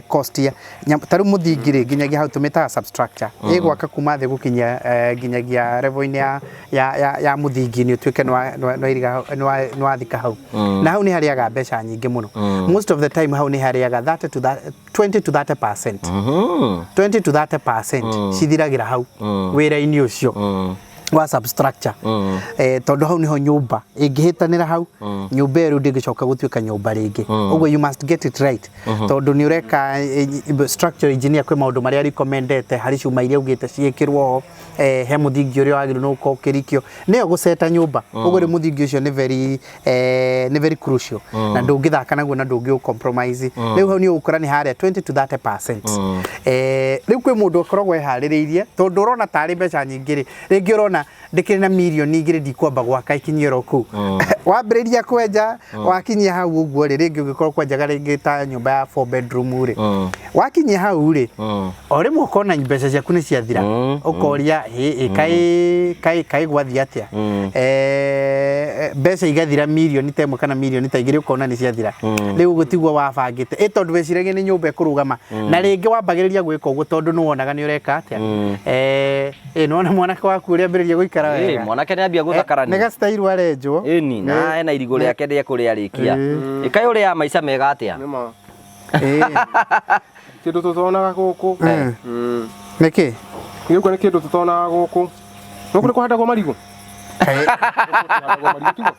cost ya ta rĩu mũthingi rĩ nginyagia hau tũmĩtaga substructure ĩgwaka kuma thĩ gũkinyia nginyagia level-inĩ ya mũthingi nĩ ũtuĩke nĩ wathika hau na hau nĩ harĩaga mbeca nyingĩ mũno most of the time hau nĩ harĩaga 30 to 20 to 30% 20 to 30% cithiragĩra hau wĩra-inĩ ũcio. Wa substructure, tondũ hau niho nyũmba ĩngĩhĩtanĩra, hau nyũmba ĩyo rĩu ndĩngĩcoka gũtuĩka nyũmba rĩngĩ. Ũguo you must get it right, tondũ nĩ ũreka structural engineer kwĩ maũndũ marĩa recommendete harĩ cuma iria augĩte ciĩkĩrwo ho, he mũthingi ũrĩa wagĩrĩirwo nĩ gũkorwo ũkĩrikio nĩyo gũceta nyũmba. Ũguo rĩu mũthingi ũcio nĩ very crucial na ndũngĩthaka naguo na ndũngĩ compromise. Rĩu hau nĩ ũgũkora nĩ harĩa 20 to 30%. Rĩu kwĩ mũndũ ũkoragwo eharĩrĩirie, tondũ ũrona tarĩ mbeca nyingĩ rĩ, rĩngĩ ũrona ndĩkĩrĩ na mirioni 2 ndikwamba gwaka ikinyie oro kũu. Wambĩrĩria kwenja, wakinyia hau ũguo rĩ, rĩngĩ ũngĩkorwo kwenjaga rĩngĩ ta nyũmba ya 4 bedroom rĩ, wakinyia hau rĩ, o rĩmwe ũkona mbeca ciaku nĩ ciathira. Ũkoria, "Ĩ, ĩ, kaĩ kaĩ kaĩ gwathiĩ atĩa?" Mbeca igathira, mirioni ta 1 kana mirioni ta 2, ũkona nĩ ciathira. Rĩu ũguo tiguo wabangĩte, ĩ tondũ weciragia nĩ nyũmba ĩkũrũgama. Na rĩngĩ wambagĩrĩria gwĩka ũguo tondũ nĩ wonaga nĩ ũreka atĩa. Ĩ nĩwona mwanake waku ũrĩa ambĩrĩria gũikara wega? Mwanake nĩ ambia nĩ gũthakarania. Gacitairwo arenjwo. Ĩni na ena irigũ rĩake rĩa kũrĩa rĩkia. Ĩkaĩ ũrĩa maica mega atĩa? Nĩma. Ĩ. Kĩndũ tũtonaga gũkũ. Nĩkĩ? Gĩũka nĩ kĩndũ tũtonaga gũkũ. Gũkũ nĩ kũhandagwo marigũ. Kaĩ Kũhandagwo marigũ tiguo?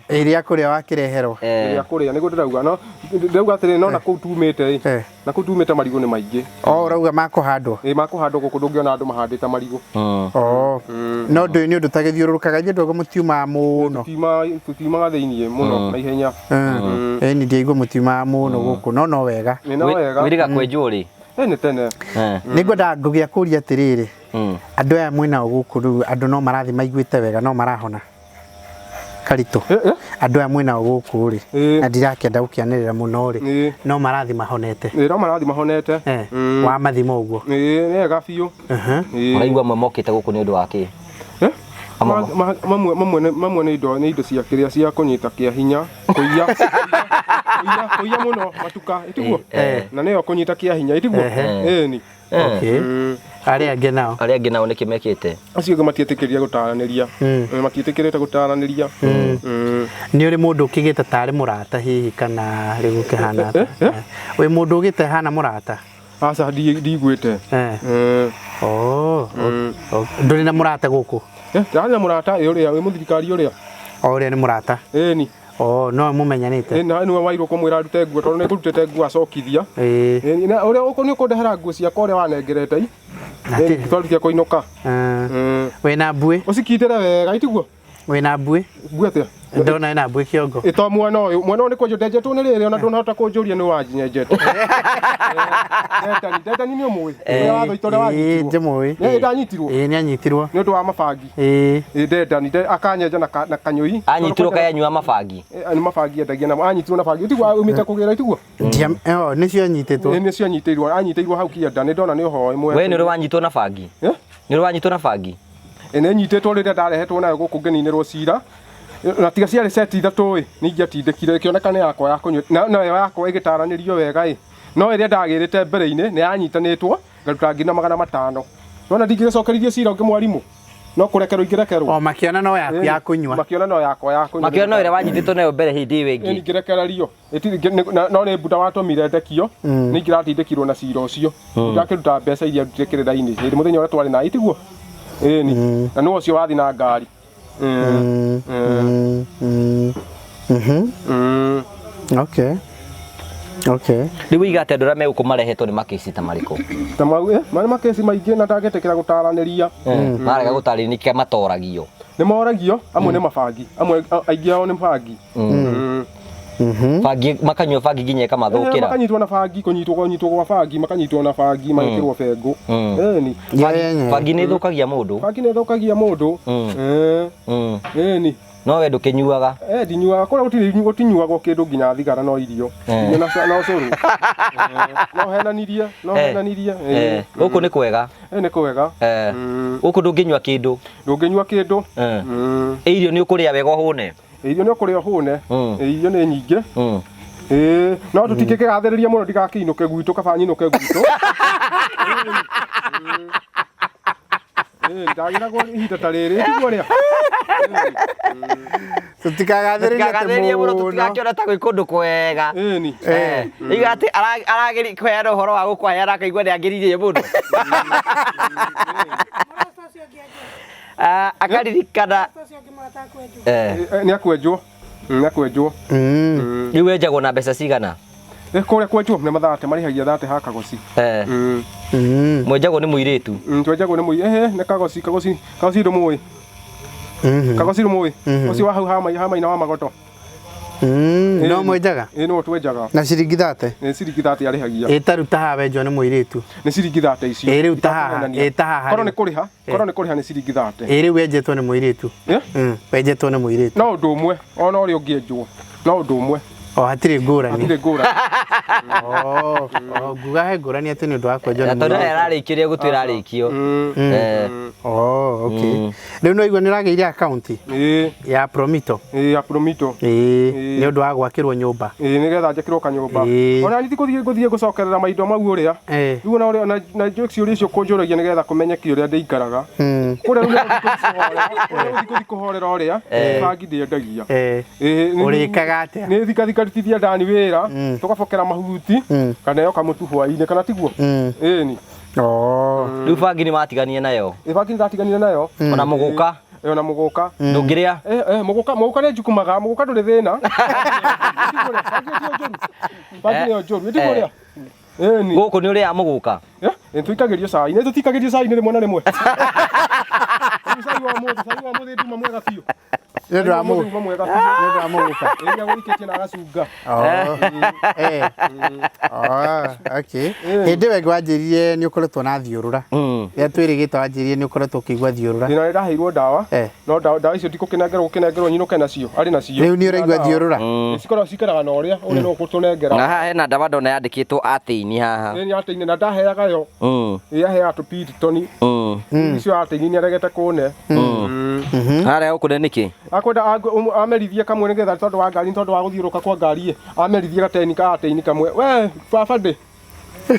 Ĩrĩa kũrĩa wakĩreherwo. Ĩrĩa kũrĩa nĩguo ndĩrauga, no ndĩrauga atĩrĩ, no na kũu tumĩte ĩ, na kũu tumĩte marigũ nĩ maingĩ. O ũrauga makũhandwo? Ĩ, makũhandwo. Gũkũ ndũngĩona andũ mahandĩte marigũ. O no ndũ nĩ ũndũ tagĩthiũrũrũkaga inyuĩ ndũgo mũtiumaga mũno. Tutiumaga thĩiniĩ mũno na ihenya. Ĩni ndiaigua mũtiumaga mũno gũkũ, no wega. Nĩ no wega. Wĩrĩga kwenjwo rĩ? Ĩ, nĩ tene. Nĩ ngwendaga ngũgĩa kũria atĩrĩrĩ, andũ aya mwĩnao gũkũ rĩu, andũ no marathiĩ maiguĩte wega, no marahona karitũ? Andũ aya mwĩnao gũkũ rĩ, na ndirakĩenda gũkĩanĩrĩra mũno rĩ, no marathiĩ mahonete? Ĩ, no marathiĩ mahonete. Wa mathimo ũguo? Ĩ, nĩ wega biũ. Ĩ. Ũraigua amwe mokĩte gũkũ nĩ ũndũ wa kĩ? Eh? Amwe Mamwe nĩ indo cia kĩrĩa cia kũnyita kĩa hinya, kũiya kũiya kũiya mũno matuka, ĩtiguo? Na nĩyo kũnyita kĩa hinya, ĩtiguo? Ĩni. Okay. Arĩa angĩ nao? Arĩa angĩ nao nĩkĩ mekĩte? Acio angĩ matiĩtĩkĩrire gũtaranĩria. Matiĩtĩkĩrĩte gũtaranĩria. Nĩ ũrĩ mũndũ ũkĩgĩte tarĩ mũrata hihi, kana rĩu ũkĩhana atĩa? Wĩ mũndũ ũgĩte hana mũrata? Aca, ndiguĩte. Oh, ndũrĩ na mũrata gũkũ? Ndĩrarĩ na mũrata, ĩ, ũrĩa wĩ mũthirikari ũrĩa. O ũrĩa nĩ mũrata? Ĩni. Oh, no mũmenyanĩte? Ĩ, na nĩwe wairwo kũmwĩra arute nguo, tondũ nĩ ngũrutĩte nguo acokithia. Ĩni, na ũrĩa ũkũ nĩ ũkũndehera nguo ciakwa ũrĩa wanengerete i. Twarĩkia kũinũka. Wĩna mbuĩ? Ũcikindĩre wega, itiguo? Wĩna mbuĩ? Mbuĩ atĩa? Ndona wĩna mbuĩ kĩongo. Ĩto mwena ũyũ, mwena ũyũ nĩ kwenjwo ndenjetwo nĩ rĩrĩ, ona ndũnahota kũnjũria nĩ wanyenjete. Ndendani, Ndendani nĩ ũmũĩ? Ũrĩa wathoita, ũrĩa wanyitirwo. Ndĩmũĩ. Nĩ ndanyitirwo. Ĩĩ, nĩ anyitirwo. Nĩ ũndũ wa mabangi. Ĩ, Ndendani akanyenja na kanyũi. Anyitirwo kaĩ anyua mabangi? Nĩ mabangi endagia namo, anyitirwo na bangi. Itiguo aumĩte kũgĩra, itiguo? Oh, nĩcio anyitĩtwo. Ĩ, nĩcio anyitĩirwo, anyitĩirwo hau kĩanda, nĩ ndona nĩ ũhoe mwena. We nĩ ũrĩ wanyitwo na bangi? Eh? Nĩ ũrĩ wanyitwo na bangi? Ĩ, nĩ nyitĩtwo rĩrĩa ndarehetwo nayo gũkũ ngĩninĩrwo cira, na tiga ciarĩ seti 3 ĩ, nĩ ingĩatindĩkire ĩkĩoneka nĩ yakwa ya kũnyua, na nayo yakwa ĩgĩtaranĩrio wega ĩ, no ĩrĩa ndagĩrĩte mbere-inĩ nĩ yanyitanĩtwo ngaruta 100,500. Nona ndingĩgĩcokeririe cira ũngĩ mwarimũ, no kũrekerwo ingĩrekerwo. O makĩona no yaku ya kũnyua. Makĩona no yakwa ya kũnyua. Makĩona no ĩrĩa wanyitĩtwo nayo mbere hĩndĩ ĩyo ĩngĩ. Ĩ, ngĩrekererio. No nĩ mbuta watũmire ndekio, nĩ ingĩratindĩkirwo na cira ũcio. Ndakĩruta mbeca iria ndutire kĩrĩra-inĩ hĩndĩ mũthenya ũrĩa twarĩ na itiguo? Ĩni. Na nĩwe ũcio wathi na ngari. Okay. Rĩu wĩiga atĩ andũ arĩa megũkũ marehetwo nĩ makĩci ta marĩkũ? Ta mau marĩ makesi maingĩ na ndangĩtĩkĩra gũtaranĩria. Marega gũtarĩria nĩkĩ matoragio? Nĩ moragio, amwe nĩ mabangi, amwe aingĩ ao nĩ bangi. Bangi, makanyua bangi nginya ĩkamathũkĩra. Makanyitwo na bangi, kũnyitwo gwa bangi, makanyitwo na bangi, magekĩrwo bengũ. Ĩni. Bangi nĩ ĩthũkagia mũndũ. Bangi nĩ ĩthũkagia mũndũ. Ĩni. No we ndũkĩnyuaga? Eh, ndinyuaga. Kũrĩa gũtinyuagwo kĩndũ nginya thigara, no irio. Irio na ũcũrũ. No henanirie, no henanirie. Gũkũ nĩ kwega? Nĩ kwega. Gũkũ ndũngĩnyua kĩndũ? Ndũngĩnyua kĩndũ. Ĩ irio nĩ ũkũrĩa wega ũhũne? Irio nĩ ũkũrĩa ũhũne. Irio nĩ nyingĩ. Ĩĩ, no tũtingĩkĩgathĩrĩria mũno ndigakĩinũke gwitũ, kaba nyinũke gwitũ. Ĩĩ, ndagĩragwo ihinda ta rĩrĩ, tiguo rĩa? Tũtikagathĩrĩrie Tũtikagathĩrĩrie mũno, tũtigakĩona ta gwĩ kũndũ kwega. Ĩni. Iga atĩ arageri kũheana ũhoro wa gũkũ aya arakaigua nĩ agĩririe mũno. Ah, akaririkana eh Nĩ akwenjwo. Nĩ akwenjwo. Rĩu wenjagwo na mbeca cigana? Kũrĩa kwenjwo nĩ mathate marĩhagia thate ha kagoci. Eh. Mwenjagwo nĩ mũirĩtu? Twenjagwo nĩ mũi ehe nĩ kagoci kagoci kagoci ndũmũĩ. Kagoci ndũmũĩ. Ũcio wa hau ha maina wa magoto. No mwenjaga? Ĩ no twenjaga. Na ciringi 30? Nĩ ciringi 30 arĩhagia. Ĩ ta rĩu ta haha wenjwo nĩ mũirĩtu. Nĩ ciringi 30 icio. Ĩ rĩu ta haha, ĩ ta haha. Korwo nĩ kũrĩha, korwo nĩ kũrĩha nĩ ciringi 30. Ĩ rĩu wenjetwo nĩ mũirĩtu. Wenjetwo nĩ mũirĩtu. No ũndũ ũmwe, ona ũrĩa ũngĩenjwo. No ũndũ ũmwe. O hatirĩ ngũrani. Hatirĩ ngũrani. Oh, nguga he ngũrani atĩ nĩ ũndũ wa kwenjwo nĩ Tondũ mũirĩtu. ararĩkirie gũtwĩra arĩkio. Oh, okay. Rĩu no igua nĩ ũragĩire akaunti ya Promito. Ĩĩ, ya Promito. Ĩĩ, nĩ ũndũ wa gwakĩrwo nyũmba. Ĩĩ, nĩgetha njakĩrwo kanyũmba. Ona niĩ ti gũthiĩ ngũthiĩ gũcokerera maindo mau ũrĩa. Rĩu ona ũrĩa na ciũria icio kũnjũragia nĩgetha kũmenyeke ũrĩa ndĩikaraga. Kũrĩa rĩu nĩ gũthiĩ kũhorera ũrĩa bangi ndĩendagia. Ũrĩkaga atĩa? Nĩ thikathika rutithia ndani wĩra tũgabokera mahuti kana yo kamũtu hwaĩ-inĩ kana tiguo? Ĩni. Rĩu bangi nĩ matiganie nayo? Ĩ bangi nĩ ndatiganire nayo. Ona mũgũka? Ona mũgũka. Ndũngĩrĩa? Mũgũka mũgũka nĩ njukumaga, mũgũka ndũrĩ thĩna. Bangi nĩyo njũru, ĩtiguo ũrĩa? Ĩni. Gũkũ nĩ ũrĩaga mũgũka? Ĩ tũikagĩrio cai, nĩ tũtikagĩrio cai nĩ rĩmwe na rĩmwe. Cai wa mũthĩ, cai wa mũthĩ nduma mwega biũ. Nĩ ũndũ wa mũgũka. Nĩ ũndũ wa mũgũka. Ĩ agũikĩtie na agacunga. Okay. Hĩndĩ ĩyo ĩngĩ wanjĩrire nĩ ũkoretwo na thiũrũra. Rĩrĩa twĩrĩgĩte wanjĩrire nĩ ũkoretwo ũkĩigua thiũrũra. Thĩna nĩ ndaheirwo ndawa. No ndawa icio ndikũkĩnengerwo gũkĩnengerwo nyinũke nacio, arĩ nacio. Rĩu nĩ ũraigua thiũrũra? Cikoragwo cikaraga na ũrĩa, ũrĩa no ũgũtũnengera. Na haha hena ndawa ndona yandĩkĩtwo atĩini haha. Nĩ atĩini na ndaheaga yo. Ĩ aheaga tũpiriton. Icio atĩini nĩ aregete kũne. Harĩa ũkũne nĩkĩ? Akwenda amerithie kamwe nĩgetha tondũ wa ngari tondũ wa gũthiũrũka kwa ngari amerithie gateni ka atĩini kamwe. We baba ndĩ. Nĩ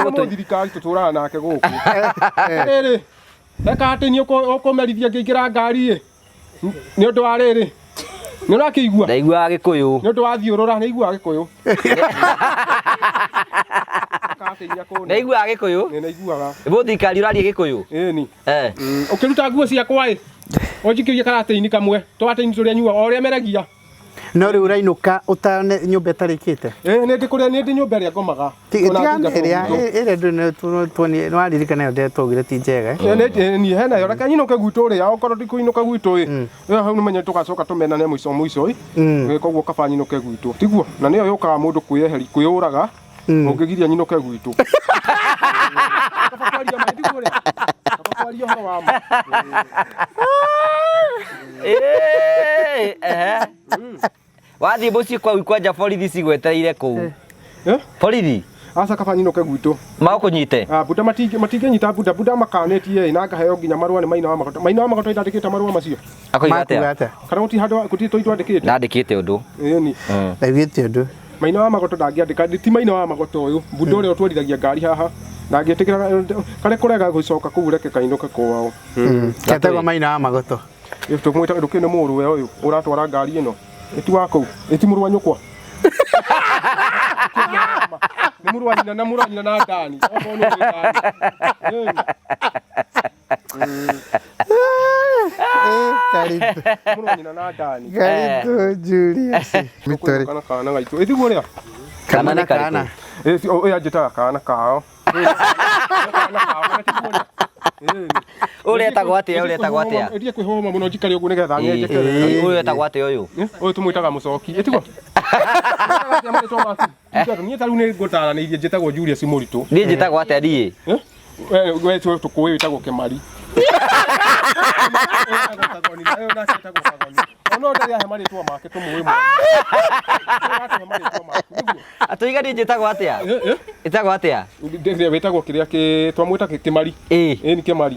mũthirikari tũtũraga nake gũkũ. Rĩrĩ, reka atĩini ũkũmerithia ngĩingĩra ngari ĩ. Nĩ ũndũ wa rĩrĩ. Nĩ ũrakĩigua? Ndaiguaga Gĩkũyũ. Nĩ ũndũ wa thiũrũra, nĩ iguaga Gĩkũyũ. Ndaiguaga Gĩkũyũ? Nĩ ndaiguaga. Mũthirikari ũraria Gĩkũyũ? Ĩni. Ũkĩruta nguo ciakwa ĩ, ũnjikĩrie karatĩini kamwe, tũratĩini tũrĩa nyuaga, o ũrĩa meragia. No rĩu ũrainũka ũtane nyũmba ĩtarĩkĩte? Ĩ nĩ ndĩ kũrĩa nĩ ndĩ nyũmba ĩrĩa ngomaga. Tiga ĩrĩa ĩrĩa ndũ nĩ waririkana ĩyo ndetwaugire ti njega. Niĩ hena yo reke nyinũke gwitũ ũrĩa okorwo ndikũinũka gwitũ ĩ ĩyo hau nĩmenye tũgacoka tũmenane mũico mũico ĩ koguo kaba nyinũke gwitũ tiguo na nĩyo yũkaga mũndũ kwĩyeheri kwĩyũraga ũngĩgiria nyinũke gwitũ. Kaba kwaria ma tiguo ũrĩa kaba kwaria ũhoro wa ma. Wathiĩ mũciĩ kwau kwanja borithi cigwetereire kũu. Borithi? Aca kaba nyinũke gwitũ. Magũkũnyite? Buda matingĩnyita buda buda makanĩtie ĩ na ngaheo nginya marũa nĩ Maina wa Magoto. Maina wa Magoto ndandĩkĩte marũa macio. Akoiga atĩa? Kana gũtirĩ handũ gũtirĩ tũi twandĩkĩte? Ndandĩkĩte ũndũ. Ĩni. Ndaiguĩte ũndũ. Maina wa Magoto ndangĩandĩka ti Maina wa Magoto ũyũ buda ũrĩa ũtwarithagia ngari haha ndangĩtĩkĩra karĩa kũrega gũcoka kũu reke kainũke kwao. Ketagwo Maina wa Magoto. Tũmwĩta ndũkĩũĩ nĩ mũrũwe ũyũ ũratwara ngari ĩno. Ĩti wa kũu, ĩti mũrũ wa nyũkwa. Nĩ mũrũ wa nyina na mũrũ wa nyina na Dani. Okorwo nĩ ũĩ Dani. Karibu. Mũrũ wa nyina na Dani. Karibu Julius. Mĩtũrĩ. Kana kana gaitũ. Ĩtiguo ũrĩa? Kana nĩ karĩkũ? Ũyũ anjĩtaga kana kao. Ũrĩa etagwo atĩa? Ũrĩa etagwo atĩa? Ĩndie kwĩhũma mũno njikare ũguo nĩgetha ng'enjeke wega. Ũyũ etagwo atĩa ũyũ? Ũyũ tũmwĩtaga mũcoki. Ĩtiguo? Niĩ ta rĩu nĩ ngũtaranĩirie njĩtagwo Julius Mũritũ. Niĩ njĩtagwo atĩa niĩ? We tũkũĩ wĩtagwo Kĩmari. Ona ndarĩ ahe marĩtwa make tũmũĩ mwene. Atũiga niĩ njĩtagwo atĩa? Ĩtagwo atĩa? Wĩtagwo kĩrĩa kĩ twamwĩta Kĩmari. Ĩ nĩ Kĩmari.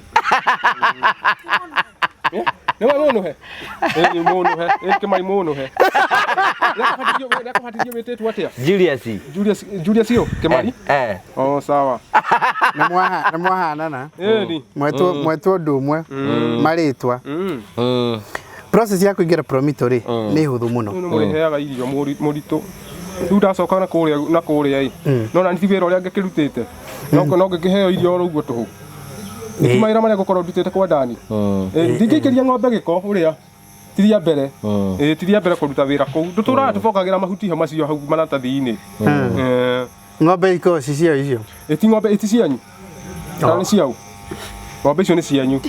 Nĩ we mũnũhe? Ĩ nĩ mũnũhe. Ĩ Kĩmari mũnũhe. Rĩakũbatithio wĩtĩtwo atĩa? Julius. Julius Julius yo Kĩmari? Eh. Oh sawa. Nĩ mwahanana. Ĩni. Mwetwo mwetwo ũndũ ũmwe marĩtwa. Process ya kũingĩra Promito rĩ nĩ hũthũ mũno. Nĩ mũrĩheaga irio mũritũ. Rĩu ndacoka na kũrĩa na kũrĩa ĩ. No na ti wĩra ũrĩa ngĩkĩrutĩte. No no ngĩkĩheo irio oro ũguo tũhũ. Nĩ mawĩra marĩa ngũkorwo ndutĩte kwa Dani. Ndingĩikĩria ng'ombe gĩko ũrĩa tiria mbere. Tiria mbere kũruta wĩra kũu. Tũtũraga tũbokagĩra mahuti ho macio hau maratathi-inĩ. Ng'ombe ikoragwo ci ciao icio. Ĩti ng'ombe ĩti cianyu. Kana nĩ ciao? Ng'ombe icio nĩ cianyu.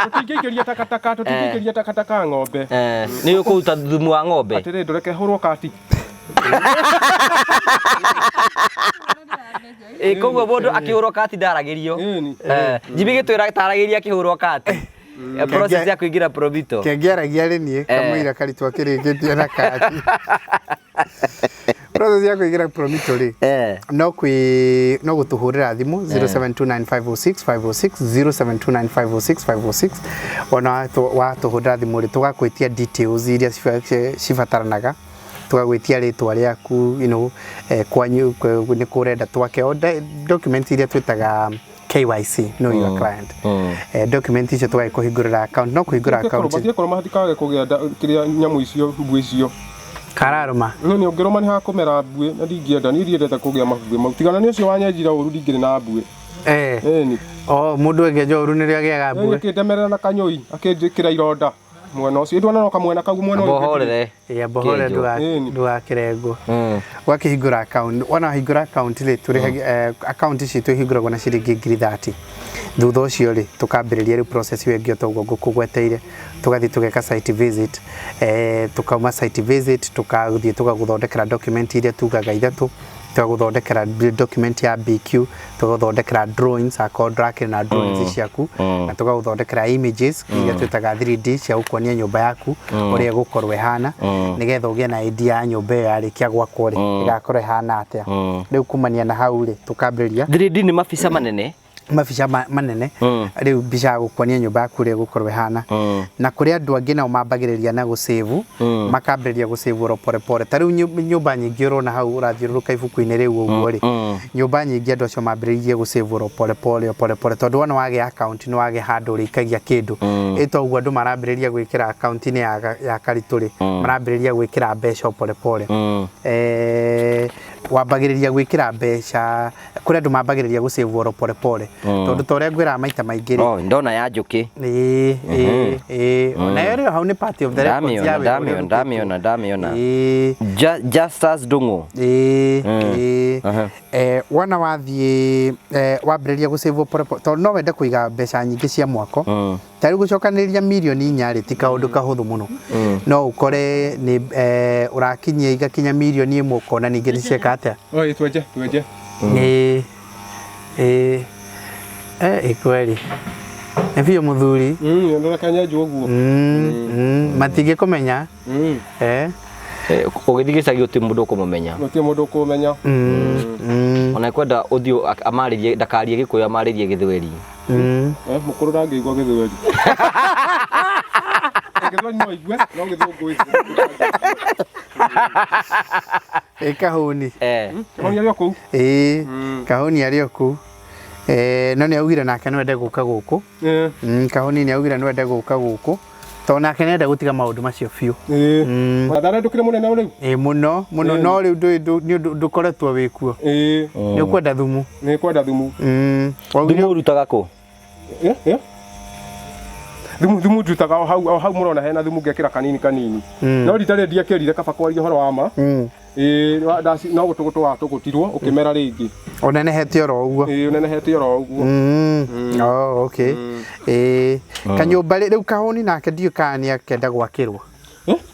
Tũtingĩikĩria takataka, tũtingĩikĩria takataka ng'ombe. Nĩ ũkũruta thumu wa ng'ombe. Atĩrĩ, ndũreke hũrwo kati. Koguo mũndũ akĩhũrwo kati ndaragĩrio. Ĩni. Jimmy gĩtwĩra taragĩria akĩhũrwo kati. Process ya kũingĩra Promito. Kĩngĩaragia rĩ niĩ kamũira karitũ akĩrĩkĩtie na kati. Process ya kũingĩra Promito rĩ, no kwĩ no gũtũhũrĩra thimũ 0729506506 0729506506 ona watũhũrĩra thimũ rĩ, tũgakwĩtia details iria cibataranaga, tũgagwĩtia rĩtwa rĩaku, you know, kwanyu nĩ kũ ũrenda twake, o document iria twĩtaga KYC, know your client. Document icio tũgagĩkũhingũrĩra account, no kũhingũra account Matiĩkorwo matikage kũgĩa kĩrĩa nyamũ icio, mbuĩ icio. Kararũma. Nĩ ũngĩrũma nĩ hakũmera mbuĩ na ndingĩenda, niĩ ndiendete kũgĩa mabuĩ mau. Tigana nĩ ũcio wanyenjira ũru ndingĩrĩ na mbuĩ. Ĩni. O mũndũ angĩenjwo ũru nĩrĩo agĩaga mbuĩ. Akĩndemerera na kanyũi, akĩnjĩkĩra ironda mwena ũcio. Ĩndĩ ona no kamwena kau mwena ũyũ. Mbohorere. Ĩĩ, mbohorere ndũgakĩrengwo. Ũgakĩhingũra account, wona wahingũra account rĩ, tũrĩhagia account citũ ihingũragwo na ciringi 30,000. Thutha ũcio rĩ, tũkambĩrĩria rĩu process ĩyo ĩngĩ o ta ũguo ngũkũgweteire, tũgathiĩ tũgeka site visit, tũkauma site visit, tũgathiĩ tũgagũthondekera document iria tugaga ithatũ, tũgagũthondekera document ya BQ, tũgagũthondekera drawings akorwo ndũrakĩrĩ na drawings ciaku, na tũgagũthondekera images iria twĩtaga 3D cia gũkuonia nyũmba yaku ũrĩa ĩgũkorwo ĩhana, nĩgetha ũgĩe na idea ya nyũmba ĩyo yarĩkia gwakwo rĩ, ĩgakorwo ĩhana atĩa. Rĩu kumania na hau rĩ, tũkambĩrĩria 3D nĩ mabica manene. Mabica manene, rĩu mbica ya gũkuonia nyũmba yaku ũrĩa ĩgũkorwo ĩhana. Na kũrĩ andũ angĩ nao mambagĩrĩria na gũsave, makambĩrĩria gũsave oro pore pore. Ta rĩu nyũmba nyingĩ ũrona hau ũrathiũrũrũka ibuku-inĩ rĩu ũguo rĩ, nyũmba nyingĩ andũ acio mambĩrĩirie gũsave oro pore pore o pore pore, tondũ wona wagĩa account nĩ wagĩa handũ ũrĩikagia kĩndũ. Ĩ to ũguo andũ marambĩrĩria gwĩkĩra account-inĩ ya Karitũ rĩ, marambĩrĩria gwĩkĩra mbeca o pore pore. Wambagĩrĩria gwĩkĩra mbeca, kũrĩ andũ mambagĩrĩria gũsave oro pore pore, tondũ ta ũrĩa ngwĩraga maita maingĩ rĩ, Oh, ndona ya njũkĩ. Ĩĩ, ĩĩ, ĩĩ. Nayo rĩ hau nĩ part of the records ya Ndamĩona, wĩra ũrĩa ndamĩona, ũrutĩtwo. ndamĩona, ndamĩona. Ĩĩ. Justus Ndung'u. Ĩĩ, ĩĩ. Wona wathiĩ, wambĩrĩria gũsave pore pore, tondũ no wende kũiga mbeca nyingĩ cia mwako. Ta rĩu gũcokanĩrĩria 4 mirioni rĩ, ti kaũndũ kahũthũ mũno. No ũkore nĩ ũrakinyia igakinya 1 mirioni ũkona ningĩ nĩ cieka atĩa. Oi, twenje, twenje. Ĩĩ, ĩĩ. Ĩ kweli. Nĩ biũ mũthuri. Ndũreke nyenjwo ũguo. Matingĩkũmenya. Ũgĩthiĩ gĩcagi gũtirĩ mũndũ ũkũmũmenya. Gũtirĩ mũndũ ũkũmenya. Ona kwenda ũthiũ amarĩrie, ndakarie Gĩkũyũ, amarĩrie Gĩthweri. Mũkũrũ ndangĩigua Gĩthweri. Gĩthweri no aigue, no Gĩthũngũ Ĩ Kahũni. Kahũni arĩ o kũu. Ĩĩ, Kahũni arĩ o kũu. No nĩ augire nake no ende gũka gũkũ. Kahũni nĩ augire no ende gũka gũkũ, tondũ nake nĩ enda gũtiga maũndũ macio biũ. Mathare ndũkĩrĩ mũnene rĩu? Ĩĩ, mũno mũno, no rĩu nĩ ũndũ ndũkoretwo wĩkuo. Nĩ ũkwenda thumu. Nĩ kwenda thumu. Thumu ũrutaga kũ? Thumu njutaga o hau, o hau mũrona hena thumu, ngekĩra kanini kanini. No rita rĩrĩ ndiekĩrire, kaba kwaria ũhoro wa ma. Ĩĩ, no gũtũgũtũ watũgũtirwo ũkĩmera rĩngĩ. Ũnenehete oro ũguo. Ĩĩ, ũnenehete oro ũguo. Oh, okay. Ĩĩ, kanyũmba rĩu Kahũni nake ndiũĩ kana nĩ akenda gwakĩrwo.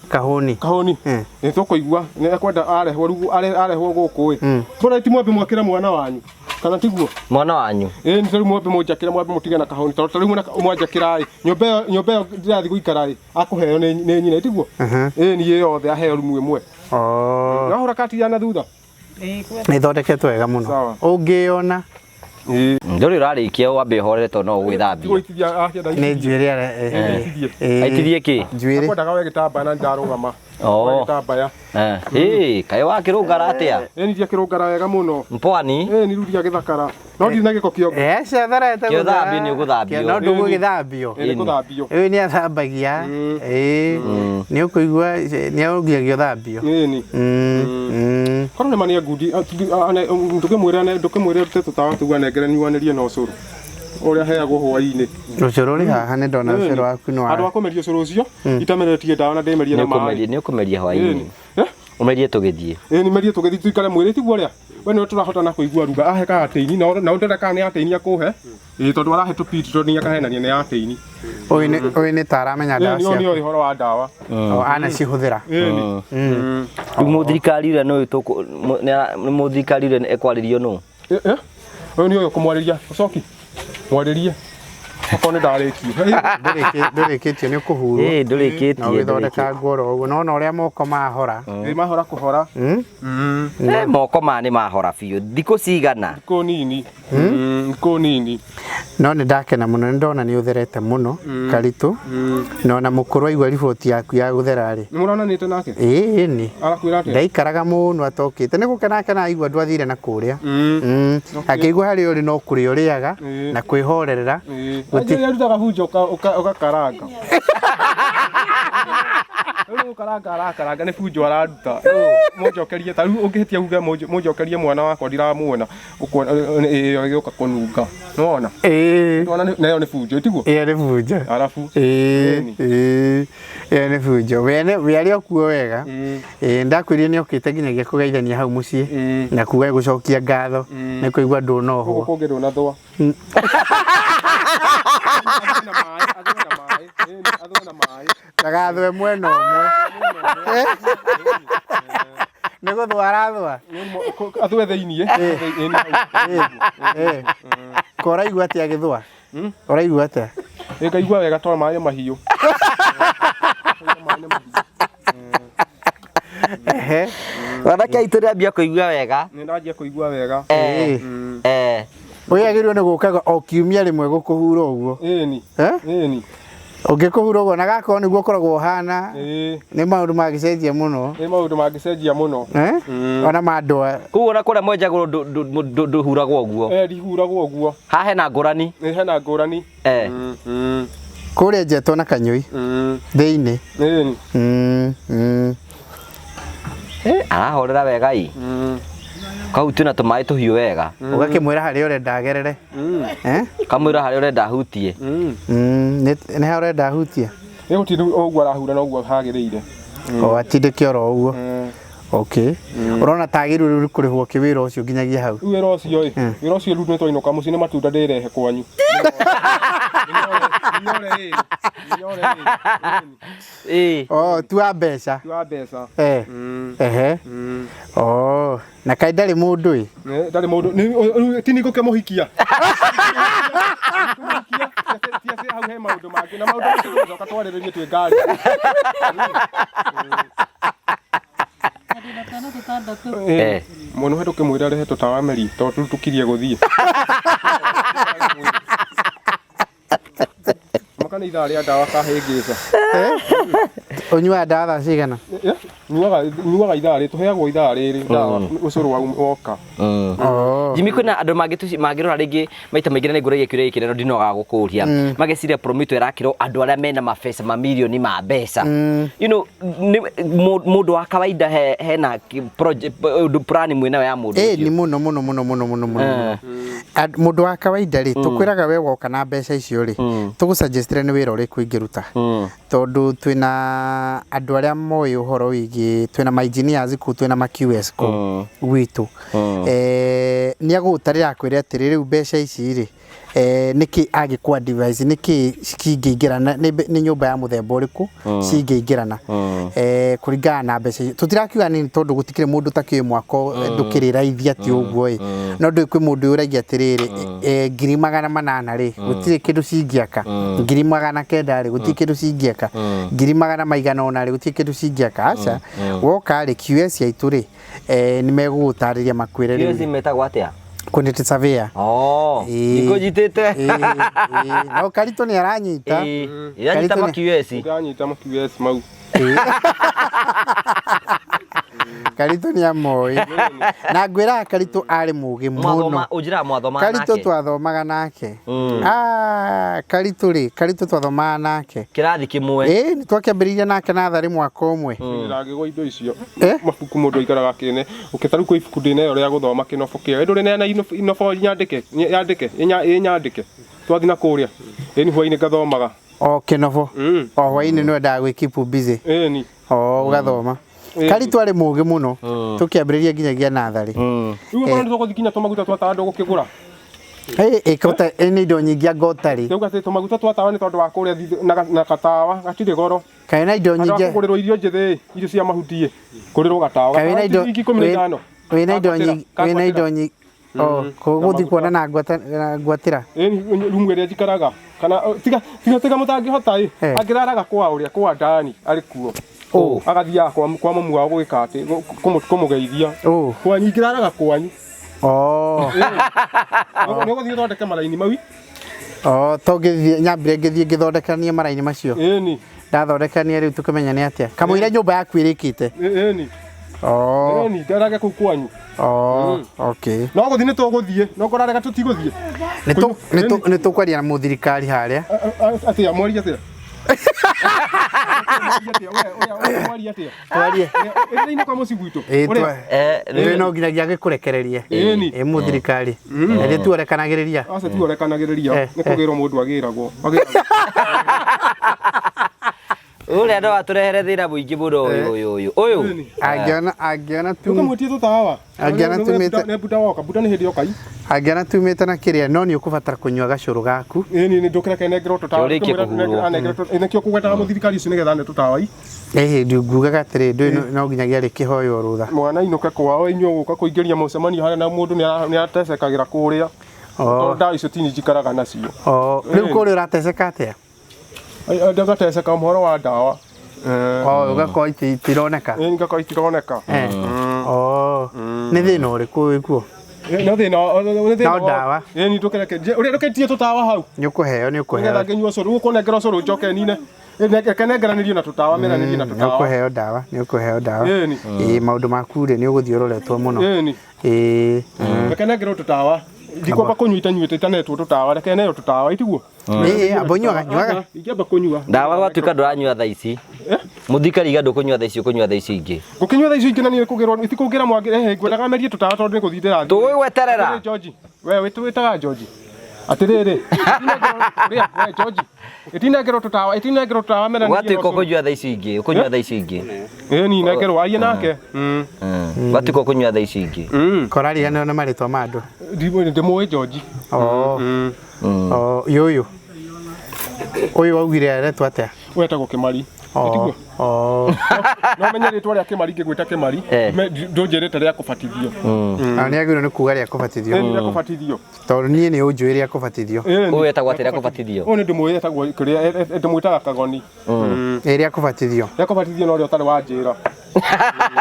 Kahũni. Kahũni. Nĩ tũkũigua nĩ ekwenda arehwo rĩu arehwo gũkũ ĩ. Bora ti mwambe mwakĩre mwana wanyu. Kana tiguo? Mwana wanyu. Ĩĩ, nĩ rĩu mwambe mũnjakĩre, mwambe mũtige na Kahũni, tondũ ta rĩu mwanjakĩra ĩ, nyũmba ĩyo ndĩrathiĩ gũikara ĩ, akũheo nĩ nyina, tiguo? Ĩĩ, niĩ yothe aheo rumu ĩmwe. Wahũra kati ya na thutha? Nĩ ĩthondeketwo wega mũno. Ũngĩona. Ndũrĩ ũrarĩkia, wambe ũhorere tondũ no ũgwĩthambia. Nĩ njuĩrĩ Aitithie kĩ? Njuĩrĩ. Akwendaga we gĩtambaya na ndarũgama. We gĩtambaya. Ĩĩ, kaĩ wakĩrũngara atĩa? Ĩĩ, ndiakĩrũngara wega mũno. Mpwani. Ĩĩ, nĩ rudia gĩthakara. No ndirĩ na gĩko kĩongo. Ciatharete. Kĩo thambio nĩ ũgũthambio. No ndũgũgĩthambio. Ĩĩ, nĩ gũthambio. Ĩĩ, nĩ athambagia. Ĩĩ, nĩ ũkũigua nĩ aũngiagio thambio. Ĩĩ, ni. Korwo nĩ ma nĩ ngundi, ndũkĩmwĩre ndũkĩmwĩre arute tũtawa tũu anengere nyuanĩrie na ũcũrũ. Ũrĩa heagwo hwaĩ-inĩ. Ũcũrũ ũrĩ haha nĩ ndona ũcũrũ waku nĩ Handũ wa wa kũmeria ũcũrũ ũcio, itameretie ndawa na ndĩmerie na maĩ. Nĩ ũkũmeria hwaĩ-inĩ. Eh? Ũmerie tũgĩthiĩ. Ĩĩ nĩ merie tũgĩthiĩ tũikare mwĩrĩ tiguo ũrĩa. We nĩwe tũrahota na kũigua ruga ahe kaatĩini na na ndĩrenda kana nĩ atĩini akũhe. Ĩĩ tondũ arahe tũpiti tondũ nĩ akahenania nĩ atĩini. Ũyũ nĩ ta aramenya ndawa Ĩĩ nĩ ciaku. ũĩ ũhoro wa ndawa. O, anacihũthĩra. Ĩĩ nĩ. Rĩu mũthirikari ũrĩa nĩ ũyũ nĩ mũthirikari ũrĩa ekwarĩrio nũ? Eh? Ũyũ nĩ ũyũ kũmwarĩria ũcoki. Mwarĩrie. Okorwo nĩ ndarĩkie. Ndũrĩkĩtio nĩ kũhurwo. Ĩĩ ndũrĩkĩtie. Na ũgĩthondeka ngoro ũguo. No ona ũrĩa moko mahora. Ĩĩ mahora kũhora. Eh, moko ma nĩ mahora biũ. Thikũ cigana? Thikũ nini. Thikũ nini. No nĩ ndakena mũno nĩ ndona nĩ ũtherete mũno Karitũ. Na ona mũkũrũ aigua riboti yaku ya gũthera rĩ. Nĩ mũronanĩte nake? Ĩĩ nĩ. Arakwĩra atĩa? Ndaikaraga mũno atokĩte nĩ gũkena akena aigua ndwathire na kũrĩa. Akĩigua harĩa ũrĩ no kũrĩa ũrĩaga na kwĩhorerera. Ĩĩ. Anjĩrĩ arutaga bunjo ũgakaranga. Rĩu gũkaranga arakaranga nĩ bunjo araruta. Mũnjokerie ta rĩu ũngĩhĩtia uge mũnjokerie mwana wakwa ndiramuona ũkuona ĩyo ĩgĩũka kũnunga. Nĩwona? Ĩĩ. Nĩwona nayo nĩ bunjo tiguo? Ĩyo nĩ bunjo. Arabu. Ĩĩ. Ĩĩ. Ĩyo nĩ bunjo. We arĩ o kuo wega. Ĩĩ ndakwĩrire nĩ okĩte nginyagia kũgeithania hau mũciĩ na kuga gũcokia ngatho nĩ kũigua ndũnohwo. Gũkũ kũngĩ ndũnathũa. Athũe na maĩ. Ndagathũe mwena ũmwe. Nĩ gũthũa arathũa. Athũe thĩiniĩ. Ko ũraigua atĩa agĩthũa? Ũraigua atĩa? Ĩ ngaigua wega tondũ maĩ nĩ mahiũ. Ehe. Mwanake aitũ nĩambia kũigua wega. Nĩ ndanjia kũigua wega. Eh. Eh. Ũyũ agĩrĩirwo nĩ gũkaga o kiumia rĩmwe gũkũhura ũguo. Ĩni. Eh? Ĩni. Ũngĩkũhura ũguo na gakorwo nĩguo ũkoragwo ũhana Ĩĩ. nĩ maũndũ mangĩcenjia mũno. Nĩ maũndũ mangĩcenjia mũno. Eh? Ona ma andũ aya. Koguo ona kũrĩa mwenjagwo ndũhuragwo ũguo. Eh, ndihuragwo ũguo. Haha hena ngũrani. Ĩ hena ngũrani. Eh. Kũrĩa njetwo na kanyũi thĩinĩ. Ĩni. Eh, arahorera wega ĩ. Kahutio na tũmaĩ tũhiũ wega. Ũgakĩmwĩra harĩa ũrenda agerere. Eh? Kamwĩra harĩa ũrenda ahutie. Nĩ harĩa ũrenda ahutie? Nĩ gũtirĩ ũguo arahura noguo hagĩrĩire. O atindĩke oro ũguo. Okay. Ũrona tagĩrĩirwo rĩu kũrĩhwo kĩwĩra ũcio nginyagia hau. Rĩu wĩra ũcio ĩ, wĩra ũcio rĩu nĩtwainũka mũciĩ nĩ matunda ndĩrehe kwanyu. Mĩnyore ĩrĩ. Mĩnyore ĩrĩ. Ĩĩ. Oh, tu wa mbeca. Ti wa mbeca. Eh. Ehe. Oh, na kaĩ ndarĩ mũndũ ĩ. Ndarĩ mũndũ. Rĩu ti nĩngũkĩmũhikia. Ti hau he maũndũ mangĩ na maũndũ macio tũgũcoka twarĩrĩrie twĩ ngari. Eh. Mũno he tũkĩmwĩra rehe tũtawameri tondũ rĩu tũkirie gũthiĩ. Maka nĩ ithaa rĩa ndawa kahĩngĩca. Ũnyuaga ndawa thaa cigana? Nyuaga ithaa rĩrĩ, tũheagwo ithaa rĩrĩ ndawa ũcũrũ woka. Oh. Jimmy kwĩna andũ mangĩrora rĩngĩ maita maingĩ na nĩngũragia kĩũria gĩkĩ na ndinogaga gũkũria mageciria Promito ĩrakĩrwo andũ arĩa mena mabeca mamirioni ma mbeca. You know, mũndũ wa kawaida hena ũndũ plan mwĩnayo ya mũndũ Ĩĩ ũcio. ni mũno mũno mũno mũno mũno mũno. Mũndũ wa kawaida rĩ, tũkwĩraga we woka na mbeca icio rĩ, tũgũsuggestire nĩ wĩra ũrĩkũ ingĩruta. Tondũ twĩna andũ arĩa moĩ ũhoro wĩgiĩ, twĩna ma engineers kũu, twĩna ma QS kũu gwitũ. Nĩ agũgũtarĩra akwĩre atĩrĩ rĩu mbeca ici rĩ, nĩkĩ angĩkũ advise, nĩkĩ cingĩingĩrana, nĩ nyũmba ya mũthemba ũrĩkũ cingĩingĩrana kũringana na mbeca icio. Tũtirakiuga nini tondũ gũtikĩrĩ mũndũ ũtakĩũĩ mwako ndũkĩrĩ raithi atĩ ũguo ĩ. No ndũĩ kwĩ mũndũ ũragia atĩrĩrĩ, 800,000 rĩ, gũtirĩ kĩndũ cingĩaka. 900,000 rĩ, gũtirĩ kĩndũ cingĩaka. 800,000 rĩ, gũtirĩ kĩndũ cingĩaka. Aca, woka rĩ, QS aitũ rĩ, nĩ megũgũtarĩria makwĩre QS rĩu. metagwo atĩa? Quantity surveyor. Oh, Ĩĩ. nikũnyitĩte. Ĩĩ, no Karitũ nĩ aranyita. Ĩĩ, iranyita Karitũ ma QS. Ndanyita ma QS mau. Karitũ nĩ amoĩ. Na ngwĩraga Karitũ arĩ mũgĩ mũno. Mwathoma ũnjĩraga mwathoma Karitũ nake. twathomaga nake. Ah, Karitũ rĩ, Karitũ twathomaga nake. Kĩrathi kĩmwe. Ĩĩ nĩ twakĩambĩrĩirie nake natharĩ mwaka ũmwe. Ndĩragĩgwo indo icio. Eh? Mabuku mũndũ aikaraga akĩne. Ũkĩtarĩu kwĩ ibuku ndĩnayo rĩa gũthoma kĩnobo kĩo. Ĩ ndũrĩ neana inobo nyandĩke, yandĩke, ĩ nyandĩke. Twathiĩ na kũrĩa. Ĩni hwainĩ ngathomaga. O kĩnobo. O hwainĩ nĩ wendaga gwĩ keep busy. Ĩni. O ũgathoma. Karitũ arĩ mũgĩ mũno. Tũkĩambĩrĩria nginyagia natharĩ. Rĩu okorwo nĩ tũgũthiĩ nginya tũmaguta twa tawa ndũgũkĩgũra. Ĩ ĩ nĩ indo nyingĩ anga ũtarĩ. Ndauga atĩ tũmaguta twa tawa nĩ tondũ wa kũrĩa na gatawa gatirĩ goro. Kaĩ na indo Handũ ha nyingĩ. kũgũrĩrwo irio njĩthĩ, irio cia mahuti ĩ, kũrĩrwo gatawa. Kaĩ wĩna Gatawa indo ciringi 15. wĩna indo Kangwatĩra, nyingĩ wĩna indo kangwatĩra. nyingĩ. O gũthiĩ kuona na ngwatĩra. Ĩni rumu ĩrĩa njikaraga kana tiga tiga tiga mũtangĩhota ĩ Eh. angĩraraga kwa ũrĩa kwa ndani arĩ kuo Ũ. agathiaga kwa mamu wao gwĩka atĩ kũmũgeithia Ũ. kwanyu ingĩraraga kwanyu Oh. nĩ ũgũthiĩ ũthondeke maraini mau Oh, to ngĩthiĩ nyambire ngĩthiĩ ngĩthondekania maraini macio. Ĩni. Ndathondekania rĩu tũkĩmenya nĩ atĩa. Kamũira nyũmba yaku ĩrĩkĩte. Ĩni. Oh. Ĩni ndarage kũu kwanyu. Oh, okay. No gũthiĩ nĩ tũgũthiĩ no kũrarega tũtigũthiĩ. Nĩ tũkwaria na mũthirikari harĩa. Atĩa mwaria atĩa? Mwaria atĩa? Twarie. Ĩrĩ-inĩ kwa mũciĩ gwitũ. Ĩ Ũrĩa? twa. No nginyagia agĩkũrekererie. Ĩni. Ĩ mũthirikari. Na nĩ tuorekanagĩrĩria. Aca tuorekanagĩrĩria nĩ kũgĩrwo mũndũ agĩragwo. Ũrĩa no atũrehere thĩna mũingĩ mũno ũyũ ũyũ ũyũ ũyũ. Angĩona angĩona tu Ndũkamwĩtie tũtawa. Angĩona tumĩte Nĩ buta woka, buta nĩ hĩndĩ yoka. Angĩona tumĩte na kĩrĩa no nĩ ũkũbatara kũnyua gacũrũ gaku. Ĩni nĩ ndũkĩreke nengerwo tũtawa. Kĩũrĩkie kũhurwo. Nĩkĩo kũgwetaga mũthirikari ũcio nĩgetha ane tũtawa i. Ĩhĩ ngugaga atĩrĩ ndũĩ no nginyagia rĩkĩhoywo rũtha. Mwana inũke kwao inyuĩ gũka kũingĩria mũcemanio harĩa na mũndũ nĩ aratecekagĩra kũrĩa. Tondũ ndawa icio tini njikaraga nacio. Oh, rĩu kũrĩa ũrateceka atĩa? Ndagateceka ũhoro wa ndawa. Oh, ũgakorwo itironeka. Ĩni ngakorwo itironeka. Oh, nĩ thĩna ũrĩkũ wĩkuo? No thĩna nĩ thĩna No ndawa. Ĩni ndũkĩreke ũrĩa ndũketie tũtawa hau. Nĩ ũkũheo nĩ ũkũheo. Nĩgetha ngĩnyua ũcũrũ ũkũnengera ũcũrũ njoke nine. Reke nengeranĩrio na tũtawa meranĩrie na Nĩ tũtawa. ũkũheo ndawa nĩ ũkũheo ndawa. Ĩni. Ĩĩ maũndũ maku rĩ nĩ ũgũthiĩ ũroretwo mũno. Ĩni. Ĩĩ. Reke nengerwo tũtawa. Ndikwamba kũnyua itanyuĩte itanetwo tũtawa reke neo tũtawa itiguo. Ĩĩ amba ũnyuaga nyuaga. Ingĩamba kũnyua. Ndawa gwatuĩka ndũranyua thaa ici. Mũthikari iga ndũkũnyua thaa ici ũkũnyua thaa ici ingĩ. Ngũkĩnyua thaa icio ingĩ na niĩ kũgĩrwo itikũngĩra mwangĩ ehe ngwendaga merie tũtawa tondũ nĩ gũthiĩ ndĩrathiĩ. Tũgũgweterera. Atĩrĩrĩ, George we wĩtaga George. Atĩrĩrĩ ũrĩa we George ĩtinengerwo tũtawa ĩtinengerwo tũtawa meranĩrie. Gwatuĩka ũkũnyua thaa ici ingĩ ũkũnyua thaa ici ingĩ. Ĩni nengerwo arie nake. Gwatuĩka ũkũnyua thaa ici ingĩ. Korariganĩrwo nĩ marĩtwa ma andũ. Ndĩmũĩ George. Oh. Oh, yũyũ. Ũyũ waugire aretwo atĩa? Wetagwo Kĩmari. Oh. Oh. No menye rĩtwa rĩa Kĩmari ngĩgwĩta Kĩmari ndũnjĩrĩte rĩa kũbatithio. Na nĩ agĩrĩirwo nĩ kuga rĩa kũbatithio. Ĩni rĩa kũbatithio. Tondũ niĩ nĩ ũnjũĩ rĩa kũbatithio. Ũyũ wetagwo atĩa rĩa kũbatithio? Ũyũ nĩ ndĩmũĩ etagwo kĩrĩa ndĩmwĩtaga Kagoni. Ĩ rĩa kũbatithio. Rĩa kũbatithio no rĩo ũtarĩ wanjĩra.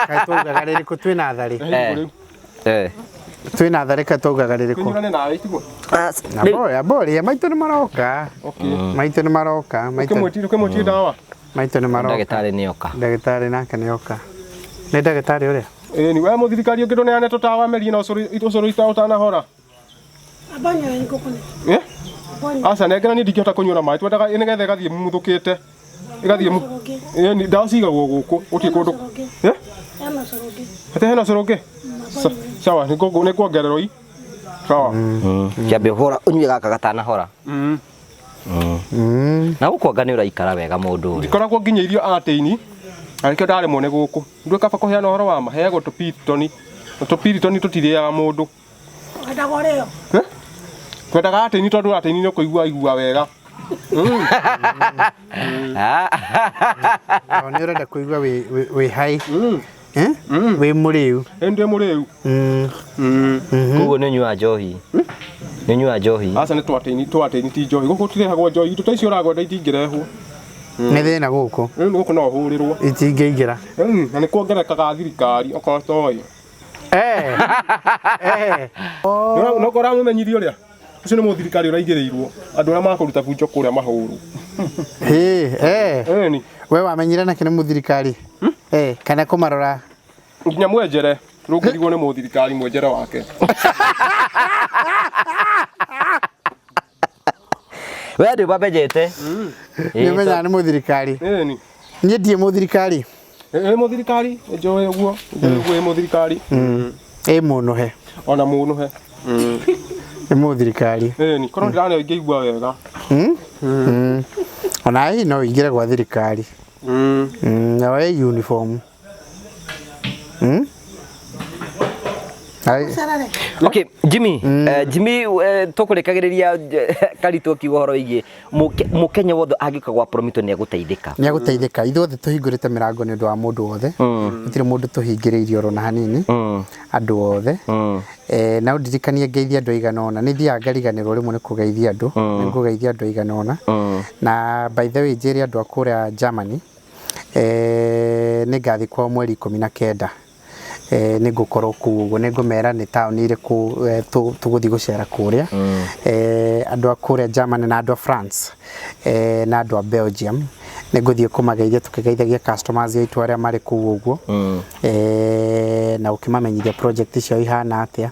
Kaĩ twaugaga rĩrĩkũ twĩ natharĩ? Twĩ natharĩ kaĩ twaugaga rĩrĩkũ? Tũnyurane nawe itiguo. Amba ũrĩa maitũ nĩ maroka. Maitũ nĩ maroka. Ũkĩmwĩtie ndawa. Maitũ nĩ maroka. Ndagĩtarĩ nĩ oka. Ndagĩtarĩ nake nĩ oka. Nĩ ndagĩtarĩ ũrĩa? Ĩni we mũthirikari ũngĩ ndũneane tũtawa merie na ũcũrũ ũtanahora. Eh? Aca nengera niĩ ndingĩhota kũnyua na maĩ twendaga nĩgetha ĩgathiĩ muthũkĩte. Ĩgathiĩ mu. Ĩni ndawa cigagwo gũkũ gũtirĩ kũndũ. Eh? Ate hena ũcũrũ ũngĩ? Sawa nĩ kuongererwo i. Sawa. Kĩambe ũhora ũnyue gaka gatanahora. Na gũkũ anga nĩ ũraikara wega mũndũ ũyũ. Ndikoragwo nginyĩirio atĩini na nĩkĩo ndaremwo nĩ gũkũ. Ndũĩ kaba kũheana ũhoro wa ma heagwo tũpiritoni. Na tũpiritoni tũtirĩaga mũndũ. Wendaga ũrĩo? Twendaga atĩini tondũ atĩini nĩ ũkũigua igua wega. Nĩ ũrenda kũigua wĩ hai. Wĩ mũrĩu. Ndĩ mũrĩu. Koguo nĩ ũnyuaga njohi. Nĩ ũnyuaga njohi. Aca nĩ twatĩini twatĩini ti njohi. Gũkũ tũtirehagwo njohi. Indo ta icio ũragwenda itingĩrehwo. Nĩ thĩna gũkũ. Gũkũ no ũhũrĩrwo. Itingĩingĩra. Na nĩ kuongerekaga thirikari okorwo toĩ. No korwo ũramũmenyithia ũrĩa? Ũcio nĩ mũthirikari ũraigĩrĩirwo. Andũ arĩa makũruta bunjo kũrĩa mahũrwo. Ĩĩ. We wamenyire nake nĩ mũthirikari? Kana kũmarora? Nginya mwenjere rũngĩrigwo nĩ mũthirikari mwenjere wake. We ndĩ mamenyete. Nĩ ũmenyaga nĩ mũthirikari. Ĩni. Niĩ ndirĩ mũthirikari. Ĩ mũthirikari, njũĩ ũguo, njũĩ ũguo ĩ mũthirikari. Ĩ mũnũhe. Ona mũnũhe. Nĩ mũthirikari. Ĩni, korwo ndĩraneo ingĩigua wega. Ona hihi no ũingĩre gwa thirikari. Na woe uniform. Ai, Okay, Jimmy, Jimmy, tũkũrĩkagĩrĩria Karitũ akiuga ũhoro wĩgiĩ Mũkenya wothe angĩũka gwa Promito nĩ egũteithĩka. Nĩ agũteithĩka. Ithuothe tũhingũrĩte mĩrango nĩ ũndũ wa mũndũ wothe. Gũtirĩ mũndũ tũhingĩrĩirie oro na hanini. Andũ othe. Na ũndirikanie ngeithie andũ aigana ũna. Nĩ thiaga ngariganĩrwo rĩmwe nĩ kũgeithia andũ. Nĩ ngũgeithia andũ aigana ũna. Na by the way njĩre andũ a kũrĩa Germany, nĩ ngathiĩ kwao mweri 19. Nĩ ngũkorwo kũu ũguo, nĩ ngũmera nĩ taũni ĩrĩkũ tũgũthiĩ gũcera kũrĩa. Andũ a kũrĩa Germany na andũ a France, na andũ a Belgium, nĩ ngũthiĩ kũmageithia tũkĩgeithagia customers aitũ arĩa marĩ kũu ũguo. Na ũkĩmamenyithia project icio ihana atĩa.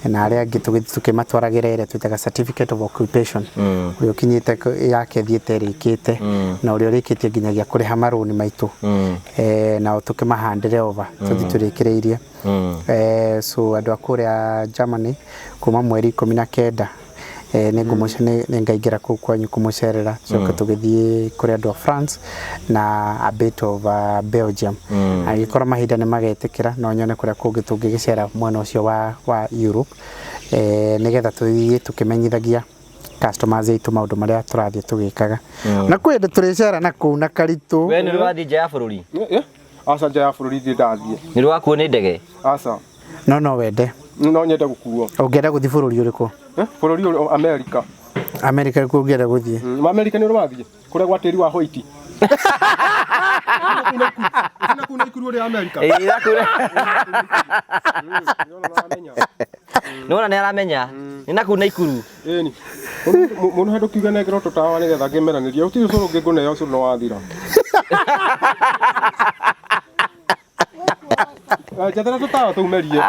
Na arĩa angĩ tũgĩthiĩ tũkĩmatwaragĩra ĩrĩa twĩtaga certificate of occupation. Ũrĩa ũkinyĩte yake ĩthiĩte ĩrĩkĩte. Na ũrĩa ũrĩkĩtie nginyagia kũrĩha marũni maitũ. Nao tũkĩmahandĩre over, tũthiĩ tũrĩkĩrĩirie. So andũ a kũrĩa Germany kuma mweri 19, nĩ ngaingĩra kũu kwanyu kũmũcerera, tũcoke tũgĩthiĩ kũrĩ andũ a France na a bit of Belgium. Angĩkorwo mahinda nĩ magetĩkĩra, no nyone kũrĩa kũngĩ tũngĩgĩcera mwena ũcio wa Europe, nĩgetha tũthiĩ tũkĩmenyithagia customers aitũ maũndũ marĩa tũrathiĩ tũgĩkaga. Na kwĩ hĩndĩ tũrĩcera na kũu na Karitũ. We nĩ ũrĩ wathiĩ nja ya bũrũri? Aca, nja ya bũrũri ndirĩ ndathiĩ. Nĩ ũrĩ wakuo nĩ ndege? Aca. No wende. No nyende gũkuo. Ũngĩenda gũthiĩ bũrũri ũrĩkũ? Bũrũri ũrĩ Amerika. Amerika nĩkuo ũngĩenda gũthiĩ? Amerika nĩ ũrĩ wathiĩ? Kũrĩa gwa tĩri wa white. Na kũu Naikuru ũrĩa Amerika. Ĩĩ, nakũu. Nĩwona nĩ aramenya. Nĩ nakũu Naikuru. Ĩni. Mũno handũ kiuga nengera tũtawa nĩgetha ngĩmeranĩrie. Gũtirĩ ũcũrũ ũngĩ ngũneo, ũcũrũ nĩ wathira. Njethera tũtawa tũumerie.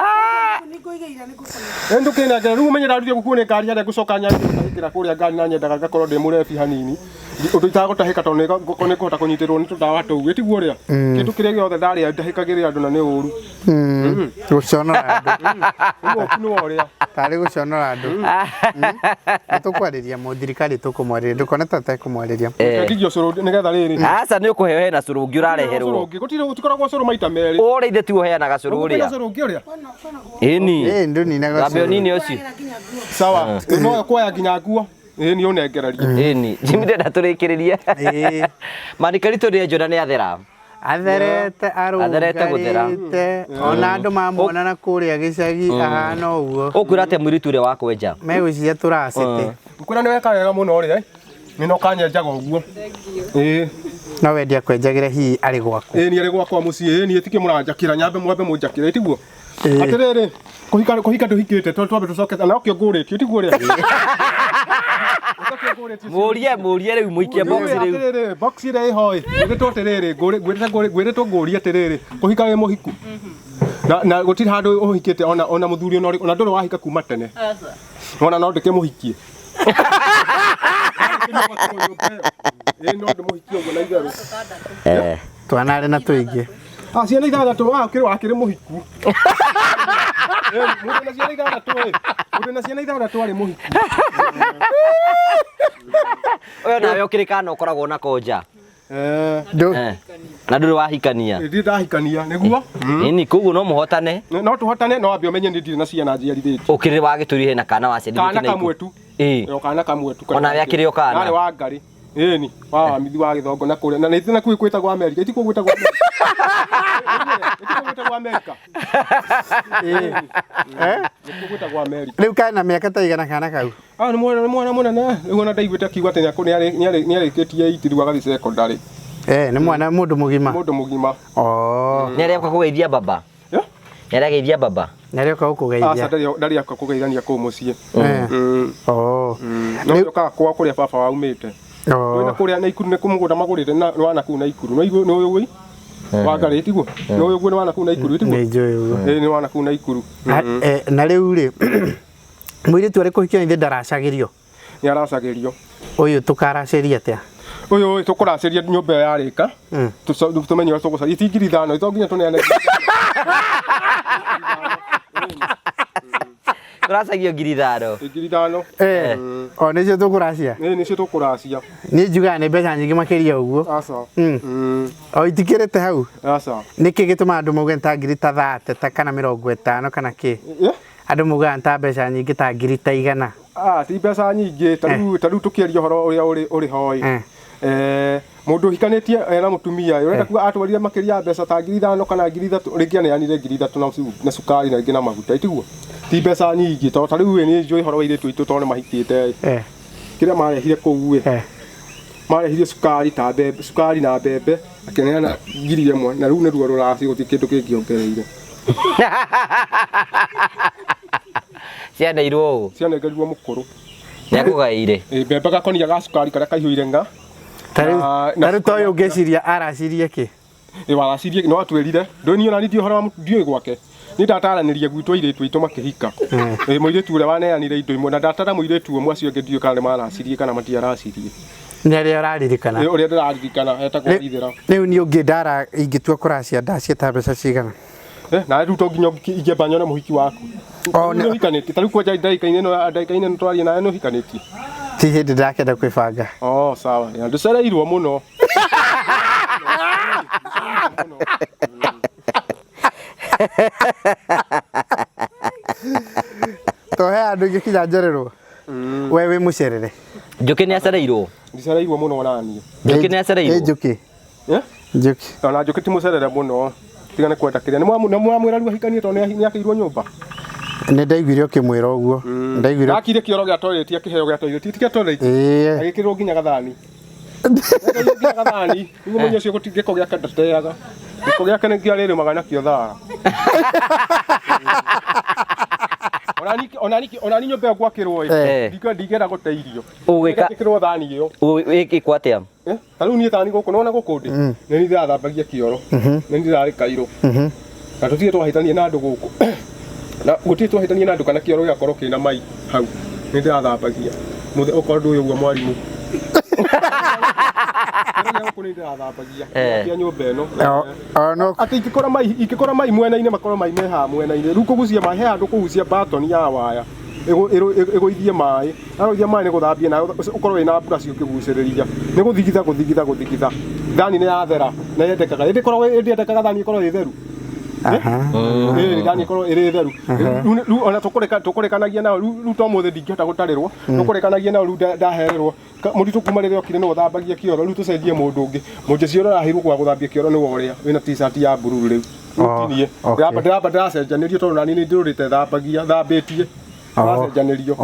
Ndũkĩnengere rĩu ũmenye ndarutire gũkuo nĩ ngari harĩa ngũcoka nyanjie gũtahĩkĩra kũrĩa ngari na nyendaga ngakorwo ndĩ mũrebi hanini. Ũndũ itagũtahĩka tondũ nĩ ngũhota kũnyitĩrwo nĩ tũtawa tũu. Ĩtiguo ũrĩa? Kĩndũ kĩrĩa gĩothe ndarĩa ndahĩkagĩrĩra andũ na nĩ ũru. Gũconora andũ. Ũguo nĩ ũrĩa. Tarĩ gũconora andũ. Nĩ tũkwarĩria mũthirikari, tũkũmwarĩria. Ndũkone ta tekũmwarĩria. Nginya ũcũrũ nĩgetha rĩrĩ. Aca, nĩ ũkũheo hena cũrũ ũngĩ ũrareherwo. Ũcũrũ ũngĩ. Gũtirĩ, gũtikoragwo ũcũrũ maita merĩ. Ũrĩa ithe ti ũheanaga cũrũ ũrĩa. Ũcũrũ ũngĩ ũrĩa? Ĩni. Ĩ, ndũninaga Wambe ũcũrũ. ũnine ũcio. Sawa. No kuoya nginya nguo. Ĩ, nĩ ũnengererie. Ĩni. Jimmy ndenda tũrĩkĩrĩrie. Mani Karitũ nĩ njona nĩ athera. Atherete, Atherete gũthera. arũngarĩte. Ona andũ mamuona na kũrĩa gĩcagi ahana ũguo. Ũkwĩra atĩa mũirĩtu ũrĩa wa kwenja? Megwĩciria tũracĩte. Ngwĩra nĩ weka wega mũno ũrĩa. Nĩ no kanyenjaga ũguo. Ĩ. No wendia kwenjagĩre hihi arĩ gwaku. Ĩ, nĩ arĩ gwakwa mũciĩ. Ĩ, niĩ tikĩ mũranjakĩra, nyambe mwambe mũnjakĩre, tiguo? Atĩrĩrĩ, kũhika ndũhikĩte, twambe tũcoke, na nokĩo ngũrĩtio, tiguo ũrĩa? Mũrie, mũrie rĩu, mũikie box rĩu. Atĩrĩrĩ, box ĩrĩa ĩho ĩ, ngwĩrĩtwo atĩrĩrĩ, ngwĩrĩtwo ngũrie atĩrĩrĩ, kũhika wĩ mũhiku? Na gũtirĩ handũ ũhikĩte ona mũthuri ona ũrĩkũ, ona ndũrĩ wahika kuma tene. Ona no ndĩkĩmũhikie. Ĩ, no ndĩmũhikie ũguo na itherũ. Twana arĩ na tũingĩ. Ciana ithathatũ, wakĩrĩ mũhiku. Mũndũ na ciana ithathatũ ĩ, mũndũ na ciana ithathatũ arĩ mũhiku. Ũyũ nawe ũkĩrĩ kana ũkoragwo na konja. Na ndũrĩ wahikania. Ndirĩ ndahikania, nĩguo? Ĩni, koguo no mũhotane. No tũhotane, no wambe ũmenye nĩ ndirĩ na ciana njiarithĩtie. Ũkĩrĩ wa gĩtũri hena kana waciarithĩtie Kana na kamwe tu. Ĩ. O kana kamwe tu. Ona we akĩrĩ o kana? Narĩ wa ngarĩ. Ĩni, wa wamithi wa gĩthongo na kũrĩa. Na nĩ na kũu gwĩtagwo Amerika. Ĩtikuo gwĩtagwo Amerika. Ĩtikuo gwĩtagwo Amerika. Nĩkuo gwĩtagwo Amerika. Rĩu kana mĩaka ta igana kana kau? Nĩ mwana, nĩ mwana mũnene. Rĩu ona ndaiguĩte akiuga atĩ nĩarĩkĩtie eight rĩu agathiĩ secondary. Nĩ mwana mũndũ mũgima. Mũndũ mũgima. Nĩ arĩoka kũgeithia baba? Nĩ arĩageithia baba? Nĩ arĩoka gũkũgeithia? Aca, ndarĩ oka kũgeithania kũu mũciĩ. No nĩokaga kwao kũrĩa baba waumĩte. Wĩna kũrĩa Naikuru nĩ kũmũgũnda magũrĩte na wa nakũu Naikuru. Nĩ ũĩ? Wangarĩ tiguo? Nĩ ũĩ ũguo nĩ wa nakũu Naikuru tiguo? Nĩ njũĩ ũguo. Ĩĩ nĩ wa nakũu Naikuru. Na rĩu rĩ, mũirĩtu arĩ kũhikio ithe ndaracagĩrio? Nĩ aracagĩrio. Ũyũ tũkaracĩria atĩa? Ũyũ tũkũracĩria nyũmba ĩyo yarĩka. Tũmenye ũrĩa tũgũcaria. Ti 5,000, to nginya tũneane. Tũracagio 5,000. 5,000. Eh, o nĩcio tũkũracia? Ĩĩ nĩcio tũkũracia. Niĩ njugaga nĩ mbeca nyingĩ makĩria ũguo. Aca. O itikĩrĩte hau? Aca. Nĩkĩ gĩtũmaga andũ mauge nĩ ta ngiri ta 30 ta kana 50 kana kĩ? Andũ maugaga nĩ ta mbeca nyingĩ ta ngiri ta 100. Ah, ti mbeca nyingĩ, ta rĩu tũkĩaria ũhoro ũrĩa ũrĩ ho ĩ. Mũndũ ũhikanĩtie ena mũtumia ĩ, ũrenda kuga atwarire makĩria ya mbeca ta 5,000 kana 3,000, rĩngĩ aneanire 3,000 na cukari na rĩngĩ na maguta, tiguo? Ti mbeca nyingĩ, tondũ ta rĩu ĩ niĩ njũĩ ũhoro wa airĩtu aitũ tondũ nĩ mahikĩte ĩ. Kĩrĩa marehire kũu ĩ, marehire cukari ta mbembe, cukari na mbembe, akĩneana 1,000, na rĩu nĩruo rũracio gũtirĩ kĩndũ kĩngĩ ongereire. Cianeirwo ũũ? Cianengerirwo mũkũrũ. Nĩakũgaĩire? Ĩ, mbembe gakonia ga cukari karĩa kaihũire ng'a. Ta rĩu ta ũyũ ũngĩciria aracirie kĩ? Ĩ waracirie no atwĩrire. Ndũĩ niĩ ona niĩ ndiũĩ ũhoro wa ndiũĩ gwake. Niĩ ndataranĩria gwitũ airĩtu aitũ makĩhika. Ĩ mũirĩtu ũrĩa waneanire indo imwe na ndatara mũirĩtu ũmwe acio angĩ ndiũĩ kana nĩ maracirie kana matiaracirie. Nĩ arĩa ũraririkana? Ĩ ũrĩa ndĩraririkana etagwo Ithĩra. Rĩu niĩ ũngĩ ndara ingĩtua kũracia ndacie ta mbeca cigana? Nawe rĩu to nginya ingĩamba nyone mũhiki waku. Nĩ ũhikanĩtie? Ta rĩu kwanja ndagĩka-inĩ ĩno ndagĩka-inĩ ĩno twaria nawe nĩ ũhikanĩtie? Ti hĩndĩ ndakĩenda kwĩbanga. Oh, sawa. Ya, ndũcereirwo mũno. To he andũ ingĩkinya njererwo. We wĩ mũcerere. Njũkĩ nĩ acereirwo? Ndicereirwo mũno ona niĩ. Njũkĩ nĩ acereirwo? Ĩ Njũkĩ. Njũkĩ. Ona Njũkĩ ti mũcerere mũno. Tiga nĩ kwenda kĩrĩa. Nĩ mwamwĩra rĩu ahikanie tondũ nĩ akĩirwo nyũmba? Nĩ ndaiguire ũkĩmwĩra ũguo. Ndaiguire. Ndakire kĩoro gĩa toilet akĩheo gĩa toilet. Ti kĩa toilet. Agĩkĩrwo nginya gathani. Nginya gathani. Nĩguo mũnya ũcio gũti gĩko gĩake ndateaga. Gĩko gĩake nĩkĩo arĩrĩmaga nakĩo thara. Onani nyũmba ĩyo gwakĩrwo ĩ. Ndingĩenda gũte irio. Ũgwĩka Njĩkĩrwo thani ĩyo. Ũgwĩkwo atĩa? Ta rĩu niĩ thani gũkũ nĩwona gũkũ ndĩ nĩ niĩ ndĩrathambagia kĩoro nĩ niĩ ndĩrarĩ kairũ na tũtirĩ twahĩtania na andũ gũkũ na gũtirĩ twahĩtania na andũ kana kĩoro gĩgakorwo kĩna mai hau nĩ ndĩrathambagia mũthĩ okorwo ndũĩ ũguo mwarimũ Kĩoro gĩa gũkũ nĩ ndĩrathambagia kĩa nyũmba ĩno atĩ ingĩkora mai ingĩkora mai mwena-inĩ makorwo mai me haha mwena-inĩ rĩu kũgucia maĩ he handũ kũgucia batoni ya waya ĩgũithie maĩ arũithia maĩ nĩ gũthambia na ũkorwo wĩna brush ũkĩgucĩrĩria nĩ gũthigitha gũthigitha gũthigitha thani nĩ yathera na yendekaga ĩndĩ ĩkoragwo ĩndĩ yendekaga thani ĩkorwo ĩ theru ĩĩ thani ĩkorwo ĩrĩ theru rĩu ona tũkũrĩkanagia nao rĩu to mũthĩ ndingĩhota gũtarĩrwo tũkũrĩkanagia nao rĩu ndahererwo mũritũ kuma rĩrĩa okire nĩwe ũthambagia kĩoro rĩu tũcenjie mũndũ ũngĩ mũjeci ũrĩa ũraheirwo gwa gũthambia kĩoro nĩwe ũrĩa wĩna t-shirt ya bururu rĩu tinie ndĩramba ndĩracenjanĩrio tondũ nani nĩ ndĩrũrĩte thambagia thambĩtie ndĩracenjanĩrio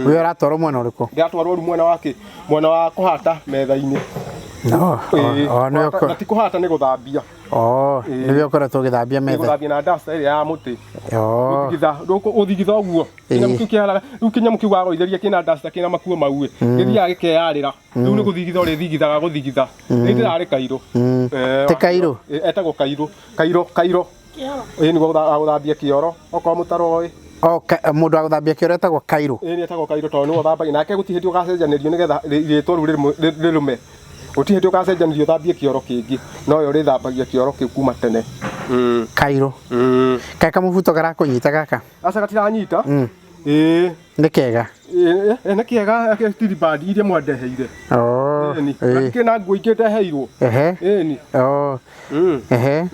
we ũratwarwo mwena ũrĩkũ ndĩratwarwo rĩu mwena wa kĩ mwena wa kũhata metha-inĩ na ti kũhata nĩ gũthambia nĩwe ũkoretwo ũgĩthambia metha gũthambia na duster ĩrĩa ya mũtĩ gũthigitha ũthigitha ũguo kĩnyamũ kĩu kĩharaga rĩu kĩnyamũ kĩu wagũithĩria kĩna duster kĩna makuo mau ĩ gĩthiaga gĩkeyarĩra rĩu nĩ gũthigitha ũrĩthigithaga gũthigitha nĩ ndĩrarĩ kairũ Ti kairũ? Etagwo kairũ kairũ kairũ ĩ nĩguo agũthambia kĩoro okorwo mũtaroĩ Mũndũ wa gũthambia kĩoro etagwo kairũ ĩ nĩ etagwo kairũ tondũ nĩwe ũthambagia nake gũtirĩ hĩndĩ ũgacenjanĩrio nĩgetha rĩtwa rĩu rĩrũme gũtirĩ hĩndĩ ũgacenjanĩrio ũthambie kĩoro kĩngĩ no we ũrĩthambagia kĩoro kĩu kuma tene kairũ kaĩ kamũbuto karakũnyita gaka aca gatiranyita ĩĩ nĩ kega nĩ kega tiribandi iria mwandeheire ĩni kĩna nguo ingĩ ndeheirwo ĩni ehe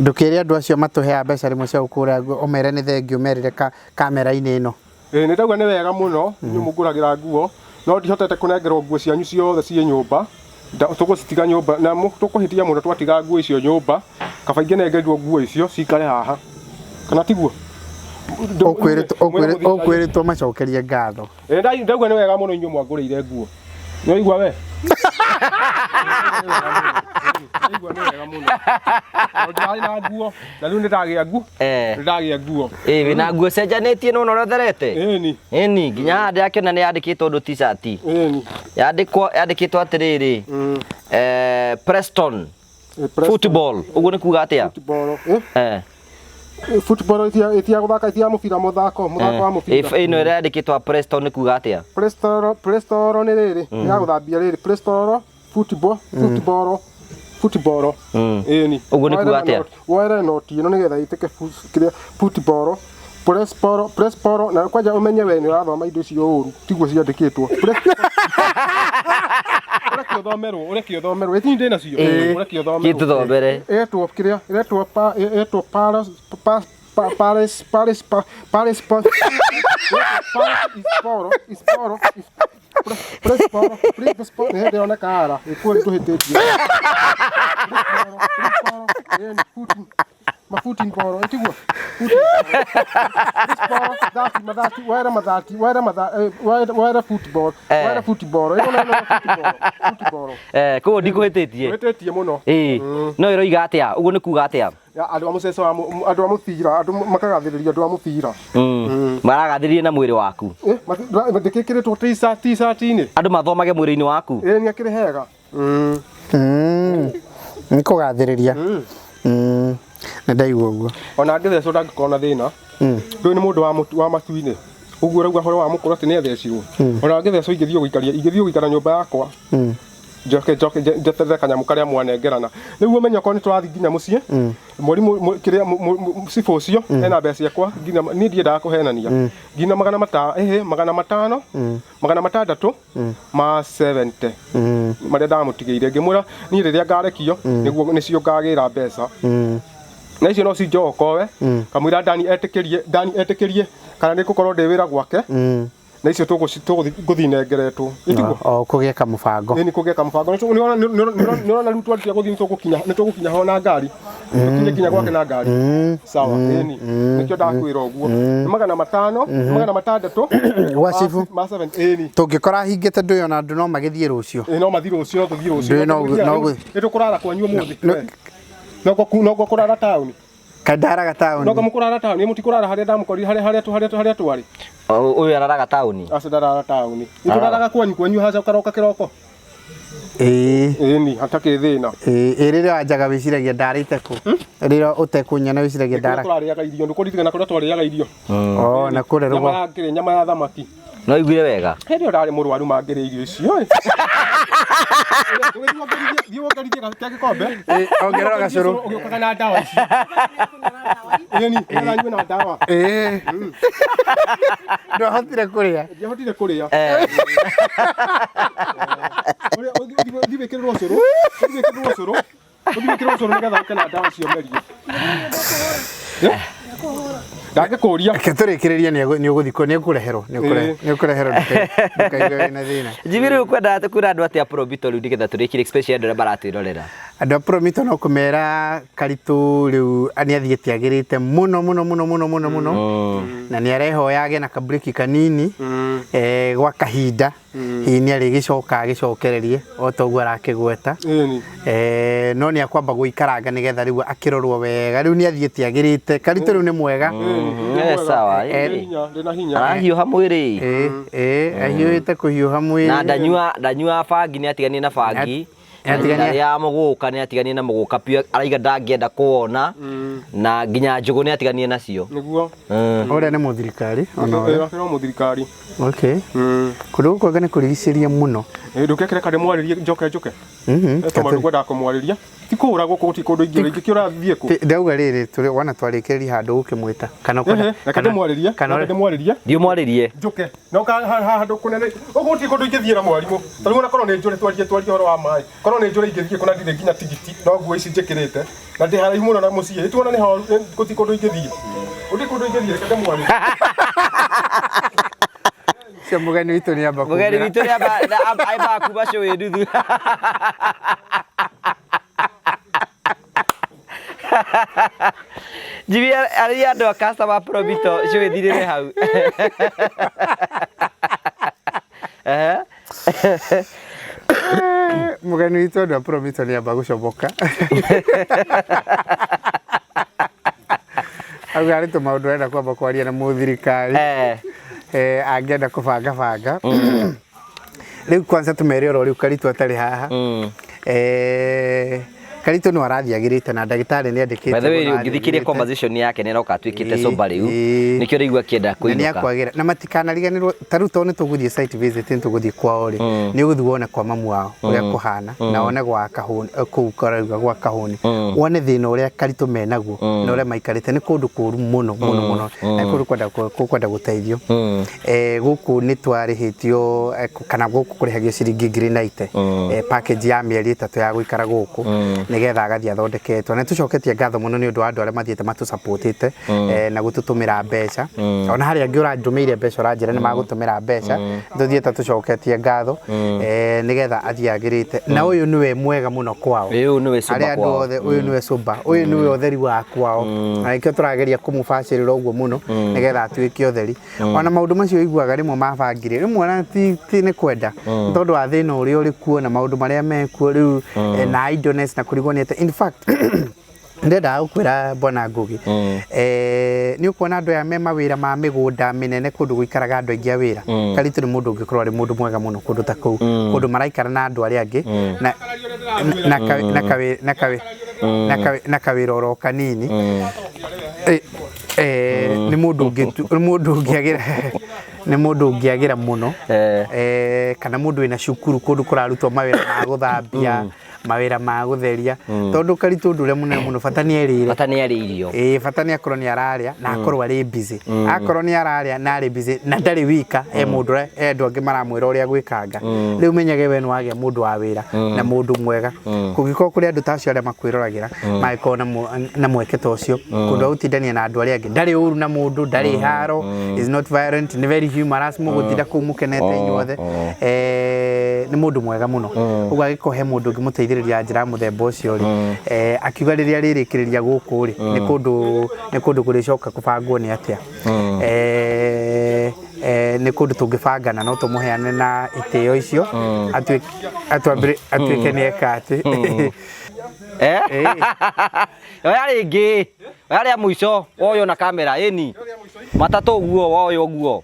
ndũkĩre andũ acio matũheaga mbeca rĩmwe cia gũkũra nguo ũmere nĩ thengiũ merĩre kamera-inĩ ĩno Ĩĩ nĩ ndauga nĩ wega mũno inyuĩ mũngũragĩra nguo no ndihotete kũnengerwo nguo cianyu ciothe ciĩ nyũmba tũgũcitiga nyũmba na tũkũhĩtia mũno twatiga nguo icio nyũmba kaba ingĩnengerirwo nguo icio cikare haha kana tiguo Ũkwĩrĩtwo macokerie ngatho ndauga nĩ wega mũno inyuĩ mwangũrĩire nguo nĩ waigua we Ndaigua nĩ wega mũno tondũ ndirarĩ na nguo na rĩu nĩ ndagĩa nguo nĩ ndagĩa nguo Ĩ wĩna nguo cenjanĩtie nĩ ũrĩa ũtherete ĩni ĩni nginya haha ndĩrakĩona nĩ yandĩkĩtwo ũndũ t-shirt ĩni yandĩkwo yandĩkĩtwo atĩrĩrĩ Preston Football ũguo nĩ kuga atĩa? Football. Football ĩtia gũthaka ĩtia mũbira mũthako mũthako wa mũbira. Ĩno ĩrĩa yandĩkĩtwo Preston nĩ kuga atĩa? Prestoro Prestoro nĩ rĩrĩ nĩ ya gũthambia rĩrĩ Prestoro football football football. Ĩni. Ũguo nĩ kuga atĩa? Woere noti ĩno nĩgetha ĩtĩke kĩrĩa football Presporo Presporo na kwanja ũmenye we nĩ ũrathoma indo icio ũru tiguo ciandĩkĩtwo. Ũreke ũthomerwo ũreke ũthomerwo ĩtini ndĩ nacio ũreke ũthomerwo. Gĩtũthomere. Ĩretwo kĩrĩa ĩretwo pa ĩretwo Paris pa Paris Paris Paris Paris Isporo Isporo Presporo Presporo nĩ hĩndĩ yoneka ara ĩkuo tũhĩtĩtie. Presporo Presporo mabuti mboro ĩtiguo Presporo thati mathati were mathati were mathati were football were football ĩno nĩ football football. Koguo ndikũhĩtĩtie. Ũhĩtĩtie mũno. No ĩroiga atĩa? Ũguo nĩ kuga atĩa? Andũ a mũceco wa andũ a mũbira andũ makagathĩrĩria andũ a mũbira. Maragathĩrĩria na mwĩrĩ waku. Ndĩkĩkĩrĩtwo t-shirt-inĩ. Andũ mathomage mwĩrĩ-inĩ waku. Ĩĩ nĩ akĩrĩ hega. Nĩ kũgathĩrĩria. Nĩ ndaigua ũguo. Ona angĩthecwo ndangĩkorwo na thĩna. Ndũĩ nĩ mũndũ wa matu-inĩ. Ũguo ũrauga ũhoro wa mũkũrũ atĩ nĩ athecirwo. Ona angĩthecwo ingĩthiĩ gũikaria ingĩthiĩ gũikara nyũmba yakwa. Njoke njoke njeterere kanyamũ karĩa mwanengerana. Rĩu ũmenye okorwo nĩ tũrathiĩ nginya mũciĩ. Mwarimu kĩrĩa cibũ ũcio ena mbeca ciakwa nginya niĩ ndiendaga kũhenania. Nginya magana matano magana matano magana matandatũ ma 70 marĩa ndamũtigĩire ngĩmwĩra niĩ rĩrĩa ngarekio nĩguo nĩcio ngagĩra mbeca. Na icio no cinjokoe kamũira Dani etĩkĩrie Dani etĩkĩrie kana nĩ gũkorwo ndĩ wĩra gwake. Na icio tũgũthiĩ nengeretwo. Ĩtiguo? O kũgĩe kamũbango. Nĩ kũgĩe kamũbango. Nĩ ũrona rĩu twanjia gũthiĩ nĩ tũgũkinya ho na ngari. Tũkinye nginya gwake na ngari. Sawa, ĩni. Nĩkĩo ndakwĩra ũguo. Nĩ magana matano, magana matandatũ. Gwa cibũ. Ma 7 ĩni. Tũngĩkora hingĩte ndũĩ ona andũ no magĩthiĩ rũciũ. No mathiĩ rũciũ, no tũthiĩ rũciũ. Ndũĩ no Nĩ tũkũrara kwanyu ũmũthĩ. No kũrara taũni. Kandaraga taũni. No mũkũrara taũni, mũtikũrara harĩa ndamũkorire harĩa harĩa harĩa twarĩ. Ũyũ araraga taũni. Acio ndarara taũni. Nĩtũraraga kwanyu kwanyu haca ũkaroka kĩroko. Ĩĩ. Ĩni, hatakĩrĩ thĩna. Ĩĩ, rĩrĩa wanjaga wĩciragia ndarĩte kũ? Rĩrĩa ũtekũnyona wĩciragia ndara. Tũrarĩaga irio, ndũkũririkana kũrĩa twarĩaga irio. Oh, na kũrĩa rũgo. Nyama ya thamaki. No iguire wega. Hĩndĩ ĩyo ndarĩ mũrwaru mangĩrĩa irio icio. Thiĩ wongerithie kĩa gĩkombe. Ongerera gacũrũ. Ũgĩũkaga na ndawa icio. Ĩni, nĩgetha nyue na ndawa. Ĩĩ. Ndwahotire kũrĩa. Ndiahotire kũrĩa. Ũthiĩ wĩkĩrĩrwo ũcũrũ. Ũthiĩ wĩkĩrĩrwo ũcũrũ. Ũthiĩ wĩkĩrĩrwo ũcũrũ nĩgetha ũke na ndawa icio merie. Ndangĩkũria. Reke tũrĩkĩrĩrie nĩ ũgũthiĩ nĩ ũkũreherwo nĩ ũkũreherwo ndũkaigue wĩna thĩna. Jimmy rĩu kwendaga kwĩra andũ atĩa Promito rĩu nĩgetha tũrĩkĩrie especially andũ arĩa maratwĩrorera. Andũ a Promito no kũmera Karitũ rĩu nĩ athiĩte agĩrĩte mũno mũno mũno mũno mũno mũno na nĩ arehoya agĩe na kabreki kanini gwa kahinda hihi nĩ arĩgĩcoka agĩcokererie o ta ũguo arakĩgweta. No nĩ akwamba gũikaranga nĩgetha rĩu akĩrorwo wega rĩu nĩ athiĩte agĩrĩte Karitũ rĩu nĩ mwega. Sawa. Ndĩna hinya. Arahiũha mwĩrĩ. Ahiũhĩte kũhiũha mwĩrĩ. Na ndanyua bangi nĩ atiganie na bangi. Ya mũgũka nĩ atiganie na mũgũka piũ araiga ndangĩenda kũwona na nginya njũgũ nĩ atiganie nacio. Nĩguo. Ũrĩa nĩ mũthirikari ona ũrĩa. Ũrĩa mũthirikari. Okay. Kũndũ gũkũ anga nĩ kũrigicĩria mũno. Ndũkekere kandĩ mwarĩrie njoke njoke. Tondũ ngwendaga kũmwarĩria. Ti kũũra gũkũ gũtirĩ kũndũ ingĩũra ingĩkĩũra thiĩ kũ? Ndauga rĩrĩ tũrĩ wana twarĩkĩrĩria handũ ũkĩmwĩta. Kana ũkwenda. Reke ndĩmwarĩrie. Reke ndĩmwarĩrie. Thiĩ ũmwarĩrie. Njũke. No ka handũ kũnene. Gũkũ gũtirĩ kũndũ ingĩthiĩra mwarimũ. Ta rĩu ona korwo nĩ njũre twarie twarie ũhoro wa maĩ. Korwo nĩ njũre ingĩthiĩ kũ na ndirĩ nginya tigiti no nguo ici njĩkĩrĩte. Na ndĩ haraihu mũno na mũciĩ. Ĩtuona nĩ horu gũtirĩ kũndũ ingĩthiĩ. Gũtirĩ kũndũ ingĩthiĩ reke ndĩmwarĩrie. Cio mũgeni witũ nĩ amba kumĩra. Mũgeni witũ nĩ amba kuma cũĩ nuthu. Jimmy arĩria andũ a customer Promito cũĩ thirĩre hau. Mũgeni witũ andũ a Promito nĩ amba gũcomoka. Auga harĩ tũmaũndũ arenda kwamba kwaria na mũthirikari. Angĩenda kũbanga banga. Rĩu kwanza tũmere oro rĩu Karitũ atarĩ haha. Karitũ no arathiĩ agĩrĩte na ndagĩtarĩ nĩ andĩkĩte By the way, ũguo no ũngĩthikĩria athiĩ conversation yake nĩ aroka atuĩkĩte Ĩĩ, sober rĩu ĩĩ. nĩkĩo rĩu akĩenda na nĩ kũinũka. akwagĩra na matikanariganĩrwo ta rĩu tondũ nĩ tũgũthiĩ site visit nĩ tũgũthiĩ kwao rĩ nĩ ũgũthiĩ wone kwa mamu wao ũrĩa kũhana na wone gwa kahũni kũu karauga gwa kahũni wone thĩna ũrĩa karitũ menaguo na ũrĩa maikarĩte nĩ kũndũ kũru mũno mũno mũno na nĩ kũndũ kwenda gũteithio. Gũkũ nĩ twarĩhĩtio kana gũkũ kũrĩhagio ciringi 90,000 package ya mĩeri 3 ya gũikara gũkũ nĩgetha agathiĩ athondeketwo. Na tũcoketie ngatho mũno nĩ ũndũ wa andũ arĩa mathiĩte matũsupportĩte na gũtũtũmĩra mbeca. Ona harĩa angĩ ũrandũmĩire mbeca ũranjĩra nĩ magũtũmĩra mbeca, tũthiĩte tũcoketie ngatho nĩgetha athiĩ agĩrĩte. Na ũyũ nĩwe mwega mũno kwao. Ũyũ nĩwe sober Arĩa andũ kwao. othe ũyũ nĩwe sober, ũyũ nĩwe ũtheri wa kwao. Na nĩkĩo tũrageria kũmũbacĩrĩra ũguo mũno nĩgetha atuĩke ũtheri. Ona maũndũ macio ũiguaga rĩmwe mabangire rĩmwe ona ti nĩ kwenda nĩ tondũ wa thĩna ũrĩa ũrĩ kuo na maũndũ marĩa mekuo rĩu na idleness na kũrigwo nĩ atĩa. In fact ndendaga gũkwĩra Bwana Ngugi, nĩ ũkuona andũ aya me mawĩra ma mĩgũnda mĩnene kũndũ gũikaraga andũ aingĩ a wĩra. Karitũ nĩ mũndũ ũngĩkorwo arĩ mũndũ mwega mũno kũndũ ta kũu, kũndũ maraikara na andũ arĩa angĩ na kawĩra oro kanini. Nĩ mũndũ ũngĩagĩra nĩ mũndũ ũngĩagĩra mũno kana mũndũ wĩna cukuru kũndũ kũrarutwo mawĩra ma gũthambia, mawĩra ma gũtheria, tondũ karitũ ũndũ ũrĩa mũnene mũno bata nĩ erĩre. Bata nĩ arĩ irio. Ĩĩ, bata nĩ akorwo nĩ ararĩa na akorwo arĩ busy. Akorwo nĩ ararĩa na arĩ busy na ndarĩ wika, e mũndũ e andũ angĩ maramwĩra ũrĩa gwĩkanga. Rĩu menyage we nĩ wagĩa mũndũ wa wĩra na mũndũ mwega. Kũngĩkorwo kũrĩ andũ ta acio arĩa makwĩroragĩra mangĩkorwo na mweke ta ũcio kũndũ agũtindania na andũ arĩa angĩ, ndarĩ ũru na mũndũ, ndarĩ haro, is not violent, nĩ very humorous, mũgũtinda kũu mũkenete inyuothe. Nĩ mũndũ mwega mũno. Ũguo angĩkorwo he mũndũ ũngĩmũteithĩrĩria njĩra ya mũthemba ũcio rĩ, akiuga rĩrĩa rĩrĩkĩrĩria gũkũ rĩ, nĩ kũndũ kũrĩcoka kũbangwo nĩ atĩa. Nĩ kũndũ tũngĩbangana no tũmũheane na itĩo icio atuĩke nĩ eka atĩ. Oya rĩngĩ, oya rĩa mũico woywo na kamera ĩni matatũ ũguo woywo ũguo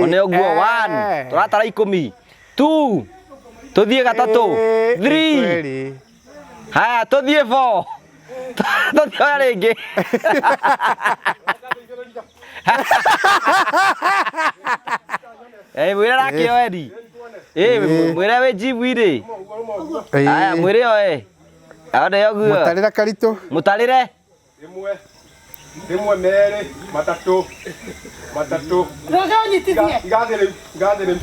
one ũguo 1 tũratara 10 2 tũthiĩ gatatũ 3 haya tũthiĩ 4 tũthiĩ oya rĩngĩ. Mwĩre arakĩoe ni. Mwĩre wĩ njibu-inĩ. Haya mwĩre oe. One ũguo. Mũtarĩra karitũ. Mũtarĩre. Rĩmwe merĩ matatũ matatũ. Roga ũnyitithie. Igathĩ rĩu, igathĩ rĩu.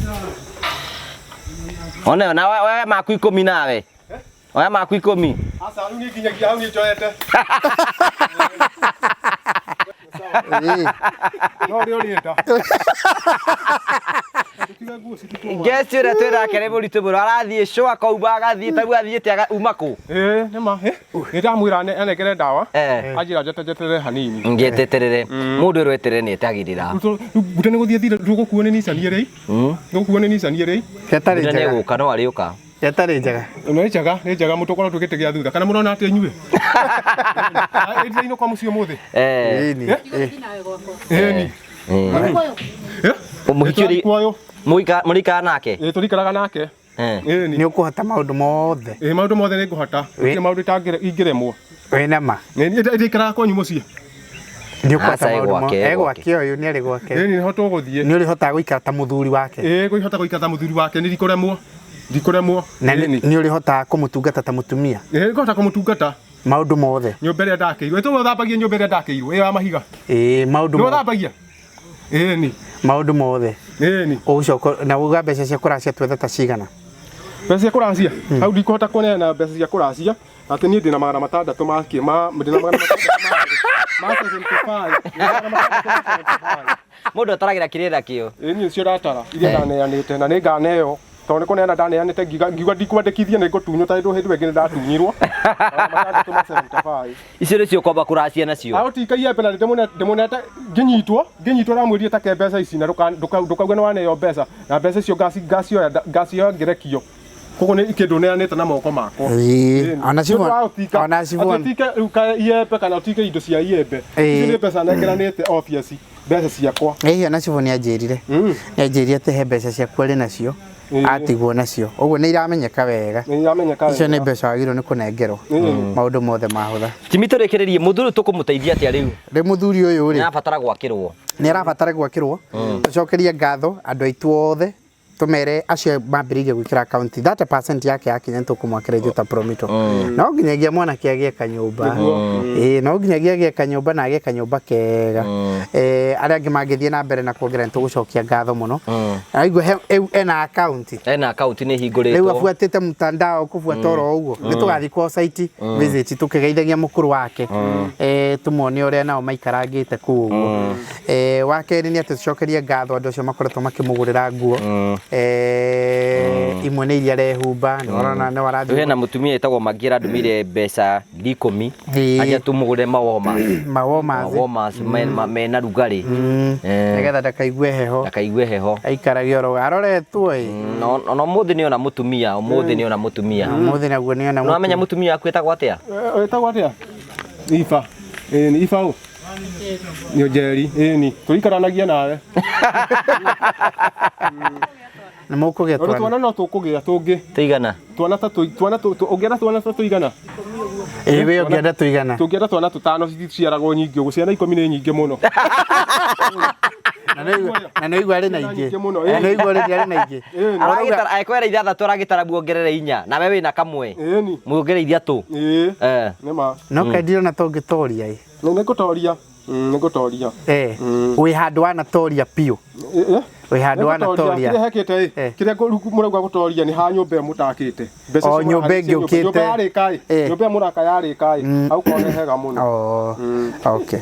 One na oya maku 10 nawe. Oya maku 10. Aca rĩu niĩ nginyagia hau niĩ njoete. No ũrĩa ũrenda. Guest ũrĩa twĩ nake nĩ mũritũ mũno, arathiĩ show akauma agathiĩ ta rĩu athiĩte uma kũ? Ĩĩ nĩ ma, nĩ ndamwĩra anengere ndawa, anjĩra njeterere hanini. Ngeteterere, mũndũ ĩrwo eterere nĩ etagĩrĩra. Mbute nĩ gũthiĩ thire, tũgũkuo nĩ Nissan ĩrĩ. Tũgũkuo nĩ Nissan ĩrĩ. Ĩtarĩ Mbute nĩ njega. gũka no arĩũka. Ĩtarĩ njega. Nĩ njega, nĩ njega mũtũkorwo twĩ gĩtĩ gĩa thutha. Kana mũrona atĩa inyuĩ? Ndĩrainũka mũciĩ ũmũthĩ. Ĩni. Ĩni. Mũhiki ũrĩ Kwayũ. Mũrĩikaraga nake? Ĩĩ tũrĩikaraga nake. Ĩni. Nĩ ũkũhota maũndũ mothe. Ĩĩ maũndũ mothe nĩ ngũhota. Gũtirĩ maũndũ ingĩremwo. Wĩna ma? Ndĩikaraga kwanyu mũciĩ. Nĩ ũkũhota Aca, maũndũ gwake, mothe. gwake. Egwake ũyũ nĩ arĩ gwake. Ĩni nĩho tũgũthiĩ. Nĩ ũrĩhotaga gũikara ta mũthuri wake. Ĩĩ ngũhota gũikara ta mũthuri wake, nĩ ndikũremwo. Ndikũremwo. Na nĩ ũrĩhotaga kũmũtungata ta mũtumia. Ĩĩ ngũhota kũmũtungata. Maũndũ mothe. Nyũmba ĩrĩa ndakĩirwo. Ĩtũwe ũthambagia nyũmba ĩrĩa ndakĩirwo ĩyo ya mahiga. Ĩĩ maũndũ Nĩ mothe. ũthambagia? Ĩni. Maũndũ mothe. Ĩni. Ũgũcoka na uga mbeca cia kũracia twetha ta cigana? Mbeca cia kũracia? Hau ndikũhota kũneana mbeca cia kũracia. Atĩ niĩ ndĩna 600 ma kĩ ma ndĩna 600 ma 75. Ndĩna 675. Mũndũ ataragĩra kĩrĩa nakĩo. Ĩĩ niĩ nĩcio ndatara iria ndaneanĩte na nĩ nganeo. Tondũ nĩ kũneana ndaneanĩte ngiuga ndikwandĩkithia nĩ ngũtunywo ta hĩndĩ ĩngĩ nĩ ndatunyirwo. 600 ma 75. Icio nĩcio kwamba kũracia nacio. Aho ti kaiembe na ndĩmũnete ngĩnyitwo ndamwĩrire take mbeca ici na ndũkauge nĩ waneo mbeca na mbeca icio ngacioya ngĩrekio. Koguo nĩ kĩndũ neanĩte na moko makwa. Ona cibwo. Atĩ tike rĩu ka iembe kana ũtike indo cia iembe. Icio nĩ mbeca nengeranĩte obvious mbeca ciakwa. Ĩĩ ona cibwo nĩ anjĩrire. Nĩ anjĩrire atĩ he mbeca ciaku arĩ nacio. Atigwo nacio ũguo nĩ iramenyeka wega. Nĩ iramenyeka Icio nĩ wega. mbeca wagĩrĩirwo nĩ kũnengerwo maũndũ mothe mahũtha. Jimmy, tũrĩkĩrĩrie, mũthuri tũkũmũteithia atĩa rĩu? Rĩu mũthuri ũyũ rĩ, Nĩ arabatara gwakĩrwo. Nĩ arabatara gwakĩrwo. Tũcokerie ngatho andũ aitũ othe, tũmere acio mambĩrĩirie gwĩkĩra akaunti 30% yake yakinya, nĩ tũkũmwakĩra ithuĩ ta Promito. No nginyagia mwanake agĩe kanyũmba, ĩĩ, no nginyagia agĩe kanyũmba na agĩe kanyũmba kega. Arĩa angĩ mangĩthiĩ na mbere na kuongerera, nĩ tũgũcokia ngatho mũno. Aigua ena akaunti. Ena akaunti nĩ Rĩu hingũrĩtwo. abuatĩte mtandao kũbuata oro ũguo, nĩ tũgathiĩ kwa site visit tũkĩgeithagia mũkũrũ wake, tũmuone ũrĩa nao maikarangĩte kũu ũguo. Wa kerĩ nĩ atĩ tũcokerie ngatho andũ acio makoretwo makĩmũgũrĩra nguo. Imwe nĩ iria arehumba, nĩ ũrona nĩ Rĩu warathiĩ. Hena mũtumia ĩtagwo Mangi arandũmĩire mbeca 10,000. Aja tũmũgũre mawoma. Mawomazi. Mawomas mena rugarĩ. Nĩgetha ndakaigue heho. Ndakaigue heho. Aikarage oro aroretwo ĩ. No ona ũmũthĩ nĩ ona mũtumia, ũmũthĩ nĩ ona mũtumia. Ũmũthĩ naguo nĩ ona. Nĩ wamenya mũtumia waku ĩtagwo atĩa? Ĩtagwo atĩa? Iba. Ĩni iba ũ? Nĩ Njeri. Ĩni tũikaranagia nawe. Nĩ mũkũgĩa Ona twana. Twana no tũkũgĩa tũngĩ. Tũigana? Twana ta twana ũngĩenda twana ta tũigana? Ĩ, we ũngĩenda tũigana? Tũngĩenda twana tũtano, ciciaragwo nyingĩ ũguo, ciana 10 nĩ nyingĩ mũno. Na nĩ ũigua arĩ na ingĩ. Nyingĩ mũno, Na nĩ ũigua already arĩ na ingĩ. Aragĩtara akwera ithathatũ, aragĩtara muongerere inya, nawe wĩna kamwe. Ĩni. Muongerere ithatũ. Ĩĩ. Nĩ ma. No kaĩ ndirona ta ũngĩtoria ĩ. Nĩ ngũtoria. Nĩ ngũtoria. Wĩ handũ wanatoria biũ. Wĩ handũ wanatoria. Kĩrĩa hekĩte ĩ, kĩrĩa mũrauga gũtoria nĩ ha nyũmba ĩyo mũtakĩte. Mbeca O icio nyũmba mũraharĩria ĩngĩ ũkĩte. Nyũmba yarĩka ĩ, nyũmba ĩyo mũraka yarĩka ĩ, hau korwo nĩ hega mũno. Oh, okay.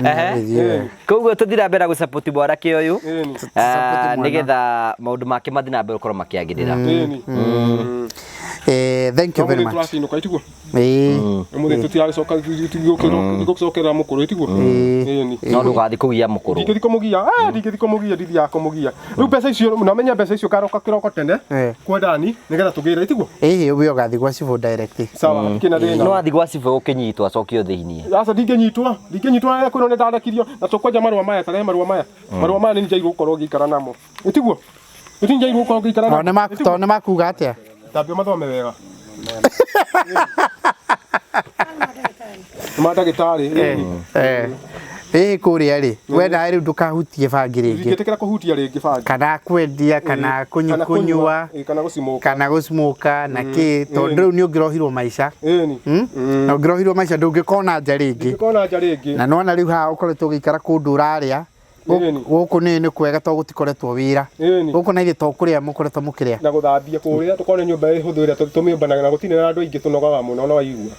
Ehe. Koguo tũthiĩ na mbere na gũsupport mwanake ũyũ. Ĩni. Ah, Support mwana. nĩgetha maũndũ make mathiĩ na mbere gũkorwo makĩagĩrĩra. Ĩni. Thank you very much. Tũracinũka itiguo. Ĩĩ. Ũmũthĩ tũtiragĩcoka gũcokerera mũkũrũ itiguo. Ĩni. No ndũgathiĩ kũgia mũkũrũ. Ndingĩthiĩ kũmũgia, ndingĩthiĩ kũmũgia, ndithiaga kũmũgia. Rĩu mbeca icio, namenya mbeca icio karoka kĩroko tene kwa Dani nĩgetha tũgĩre itiguo. Ĩhĩ, we ũgathiĩ gwa cibũ direct. Sawa, hatikĩrĩ na thĩna. No athiĩ gwa cibũ ũkĩnyitwo acokio thĩiniĩ. Aca, ndingĩnyitwo, ndingĩnyitwo, kwĩrwo nĩ ndarekirio na tũkwanja marũa maya, tarehe marũa maya. Marũa maya nĩ njairwo gũkorwo ngĩikara namo. Ĩtiguo? Ĩti njairwo gũkorwo ngĩikara Tondũ namo. Tondũ nĩ makuga atĩa? Tambia mathome wega. Nĩ ma ndagĩtarĩ. Ĩni. Ĩhĩ, kũrĩa rĩ, we nawe rĩu ndũkahutie bangi rĩngĩ. Ndingĩtĩkĩra kũhutia rĩngĩ bangi. Kana kwendia kana kũnyua. Ĩĩ, kana gũcimoka. Kana gũcimoka na kĩ, tondũ rĩu nĩ ũngĩrohirwo maica. Ĩni. Na ũngĩrohirwo maica ndũngĩkona nja rĩngĩ. Ndingĩkona nja rĩngĩ. Na nĩwona rĩu haha ũkoretwo ũgĩikara kũndũ ũrarĩa. Ĩni. Gũkũ nĩ kwega to gũtikoretwo wĩra. Ĩni. Gũkũ na ithuĩ to kũrĩa mũkoretwo mũkĩrĩa. Na gũthambia kũrĩa tũkorwo nĩ nyũmba ĩhũthũ ĩrĩa tũmĩũmbanaga na gũtirĩ na andũ aingĩ, tũnogaga mũno na waigua.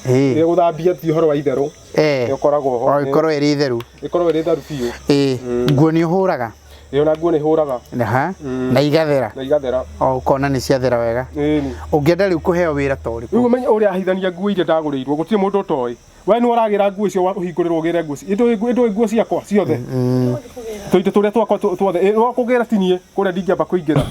Ĩĩ. Ĩ, gũthambia ti ũhoro wa itherũ. Nĩ ũkoragwo ho. O ĩkorwo ĩrĩ theru. Ĩkorwo ĩrĩ theru biũ. Ĩĩ, nguo nĩ ũhũraga? Ĩyo na nguo nĩ hũraga. Aha. Na igathera? Na igathera. O ũkona nĩ ciathera wega. Ĩni. Ũngĩenda rĩu kũheo wĩra ta ũrĩkũ? Rĩu ũmenye ũrĩa ahithania nguo iria ndagũrĩirwo, gũtirĩ mũndũ ũtoĩ. We nĩ ũragĩra nguo icio ũhingũrĩrwo ũgĩre nguo icio. Ĩndũĩ nguo ciakwa ciothe. Tũindo tũrĩa twakwa tuothe. Ĩ, kũgĩra ti niĩ, kũrĩa ndingĩamba kũingĩra.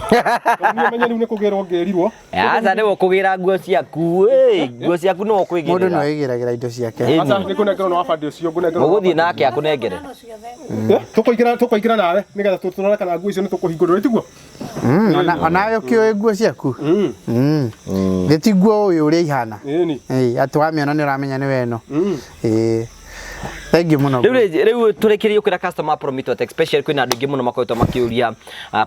Tondũ niĩ ũmenye rĩu nĩ kũgĩrwo ngĩrirwo. Aca, nĩwe ũkũgĩra nguo ciaku ĩ, nguo ciaku nĩwe Mũndũ ũkwĩgĩrĩra. nĩwe wĩgĩragĩra indo ciake. Ĩni. Aca, nĩ ngũnengerwo nĩ wabandĩ ũcio, ngũnengerwo. Mũgũthiĩ nake akũnengere. Tũkũingĩra tũkũingĩra nawe nĩgetha tũrore kana nguo icio nĩ tũkũhingũrĩrwo itiguo. Onawe ũkĩũĩ nguo ciaku. Thĩ ti nguo ũĩ ũrĩa ihana. Ĩni. Ĩĩ, atĩ wamĩona nĩ ũramenya nĩ weno. Ĩĩ. Thank you mũno. Rĩu rĩu tũrĩkĩrie ũkwĩra customer Promito atĩ especially kwĩna andũ aingĩ mũno makoretwo makĩũria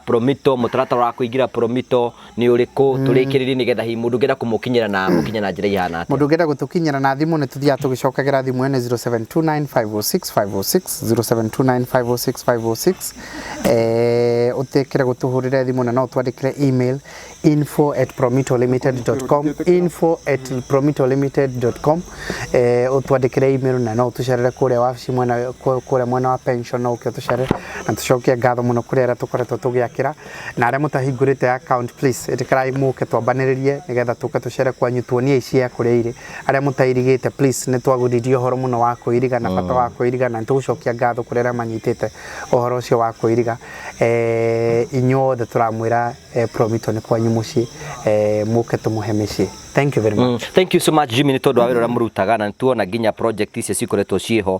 Promito, mũtaratara wa kũingĩra Promito nĩ ũrĩkũ, tũrĩkĩrĩrie nĩgetha hihi mũndũ ũngĩenda kũmũkinyĩra na mũkinya na njĩra ihana atĩa. Mũndũ ũngĩenda gũtũkinyĩra na thimũ, nĩ tũthiaga tũgĩcokagĩra thimũ ĩyo nĩ 0729506506, 0729506506. Ũtĩkĩre gũtũhũrĩre thimũ, na no ũtwandĩkĩre email info@promitolimited.com, info@promitolimited.com. Ũtwandĩkĩre email, na no ũtũcerere kũrĩa wabici mwena kũrĩa mwena wa pension, no ũke ũtũcerere. Na tũcokie ngatho mũno kũrĩ arĩa tũkoretwo tũgĩakĩra na arĩa mũtahingũrĩte account, please ĩtĩkĩrai mũke twambanĩrĩrie nĩgetha tũke tũcere kwanyu tuonie ici kũrĩa irĩ. Arĩa mũtairigĩte, please, nĩ twagũririe ũhoro mũno wa kwĩiriga na bata wa kwĩiriga, na nĩ tũgũcokia ngatho kũrĩ arĩa manyitĩte ũhoro ũcio wa kwĩiriga. Inyuothe tũramwĩra Promito nĩ kwanyu mũciĩ, mũke tũmũhe mĩciĩ. Thank you very much. Thank you so much, Jimmy, nĩ tondũ wa wĩra ũrĩa mũrutaga, na nĩtuona nginya project icio cikoretwo ciĩho.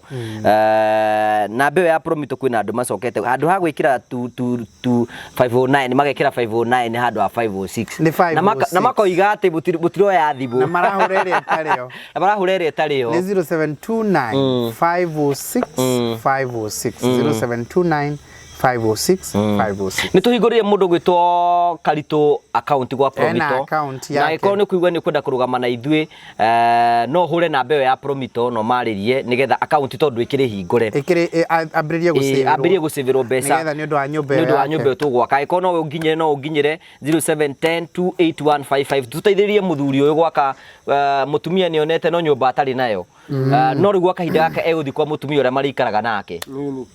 Namba ĩyo ya Promito, kwĩna andũ macokete handũ ha gwĩkĩra tu, tu, tu 509, magekĩra 509 handũ ha 506. Nĩ 506. Na makoiga atĩ mũtiroya thimũ. Na marahũra ĩrĩa ĩtarĩ yo. Na marahũra ĩrĩa ĩtarĩ yo. Nĩ 0729 506 506, 0729 506 506. Nä tå hingå rä må ndå gwä two Karitå account gwa Ena Promito account na yake. angĩkorwo nĩ kũigua nĩ ũkwenda kũrũgama na ithuĩ, no hũre namba ĩyo ya Promito no marĩrie nĩgetha account tondũ ĩkĩrĩ hingũre. Ĩkĩrĩ ambĩrĩrie gũcĩvĩrwo. Ambĩrĩrie gũcĩvĩrwo mbeca nĩgetha nĩ ũndũ wa nyũmba nĩ ũndũ wa ĩyo nyũmba ĩyo yake. tũgwaka. Angĩkorwo no ũnginyĩre, no ũnginyĩre 0710 28155, tũteithĩrĩrie mũthuri ũyũ gwaka. Mũtumia nĩonete no nyũmba atarĩ nayo. No rĩu gwa kahinda gaka egũthiĩ kwa mũtumia ũrĩa marĩikaraga nake.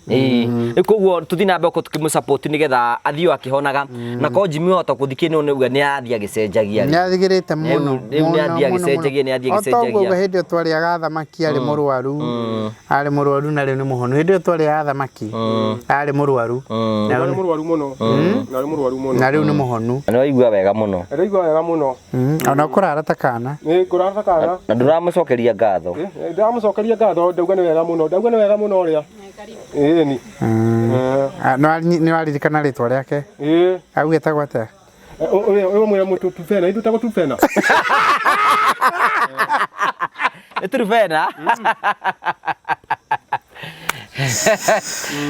Ĩĩ, rĩu koguo tũthiĩ na mbere gũkorwo tũkĩmũ-support nĩgetha athiĩ o akĩhonaga, na korwo Jimmy wahota gũthiĩ kĩno nĩuga nĩ athiĩ agĩcenjagia. Nĩ athigĩrĩte mũno. Rĩu nĩ mũno, athiĩ mũno, agĩcenjagia, nĩ athiĩ mũno. O ta ũguo agĩcenjagia. Hĩndĩ ĩyo twarĩaga thamaki arĩ mũrwaru, arĩ mũrwaru, na rĩu nĩ mũhonu. Hĩndĩ ĩyo twarĩaga thamaki arĩ mũrwaru, na Narĩ rĩu- mũrwaru mũno, narĩ mũrwaru mũno. Na rĩu nĩ mũhonu. Na nĩwaigua wega mũno. Ndĩraigua wega mũno. Ona ũkũrara ta kana. Nĩ ngũrara ta kana. Na ndũramũcokeria ngatho. Ndĩramũcokeria ngatho, ndauga nĩ wega mũno, ndauga nĩ wega mũno ũrĩa ĩni. Ah, nĩ waririkana rĩtwa rĩake? Ĩĩ. Augĩtagwo atĩa? Ũrĩa ũmwĩra mũtũ tubena, ithuĩ tagwo tubena. Nĩ turubena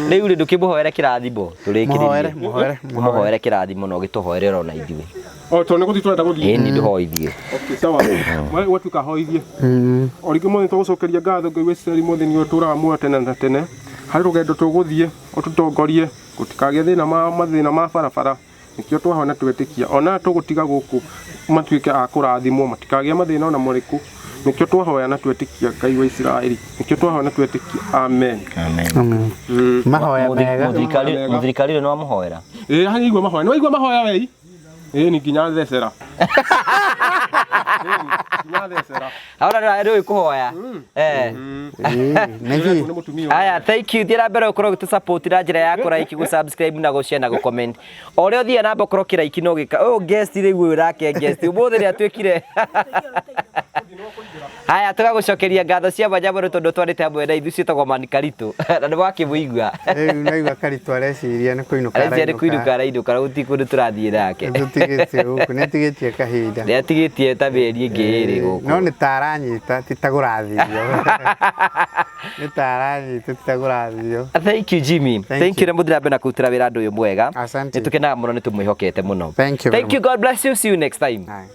rĩu rĩ, ndũkĩmũhoere kĩrathimo. Mũhoere, Tũrĩkĩrĩrie. mũhoere, mũhoere. Mũhoere kĩrathimo na ũgĩtũhoere ona ithuĩ. O tondũ nĩ gũthiĩ tũrenda gũthiĩ. Ĩĩ, nĩ ndũhoithie. Okay, sawa. We watuĩka hoithie. O rĩngĩ mothe tũgũcokeria ngatho Ngai wa Isiraeli, mothe nĩ ũtũraga muoyo tene na tene. Harĩ rũgendo tũgũthiĩ, ũtũtongorie, gũtikagĩe thĩna ma mathĩna ma barabara. Nĩkĩo twahona twetĩkia. Ona tũgũtiga gũkũ matuĩke a kũrathimwo, matikagĩe mathĩna ona marĩkũ. Nĩkĩo twahoya na twetĩkia, Ngai wa Isiraeli. Nĩkĩo twahoya na twetĩkia. Amen. Amen. Mahoya mega. Mũthirikari ũrĩa nĩ wamũhoera. Ĩĩ, haigua mahoya. Nĩ waigua mahoya wei? Ĩĩ, ni nginya thecera. Ĩĩ, nginya thecera. Aona nĩ ũĩ kũhoya. Nĩkĩ? Nĩ mũtumia. Aya, thank you. Thiĩ na mbere ũkorwo ũgĩtũ support na njĩra ya kũ like, gũ subscribe na gũ share na gũ comment. O ũrĩa ũthiaga na mbere ũkorwo ũkĩ like na ũgĩka. Ũyũ guest rĩu, ũyũ nake guest. Ũmũthĩ nĩ atuĩkire. Haya, tũgagũcokeria ngatho cia mwanya mũno tondũ twarĩte hamwe na ithuĩ. Ciĩtagwo Man Karitũ na nĩ wakĩmũigua. Rĩu naigua Karitũ areciria nĩ kũinũka. Areciria nĩ kũinũka arainũka, na gũtirĩ kũndũ tũrathiĩ nake. Tũtigĩtie gũkũ, nĩ atigĩtie kahinda. Nĩ atigĩtie ta mĩeri ĩngĩ 2 gũkũ. No nĩ ta aranyita, ti ta kũrathithio, nĩ ta aranyita, ti ta kũrathithio. Thank you, Jimmy. Thank Thank you you. na mũthira mbere na kũrutĩra wĩra andũ ũyũ mwega. Asante. Nĩ tũkenaga mũno, nĩ tũmwĩhokete mũno. Thank you very Thank you. God bless you. See you next time. Aye.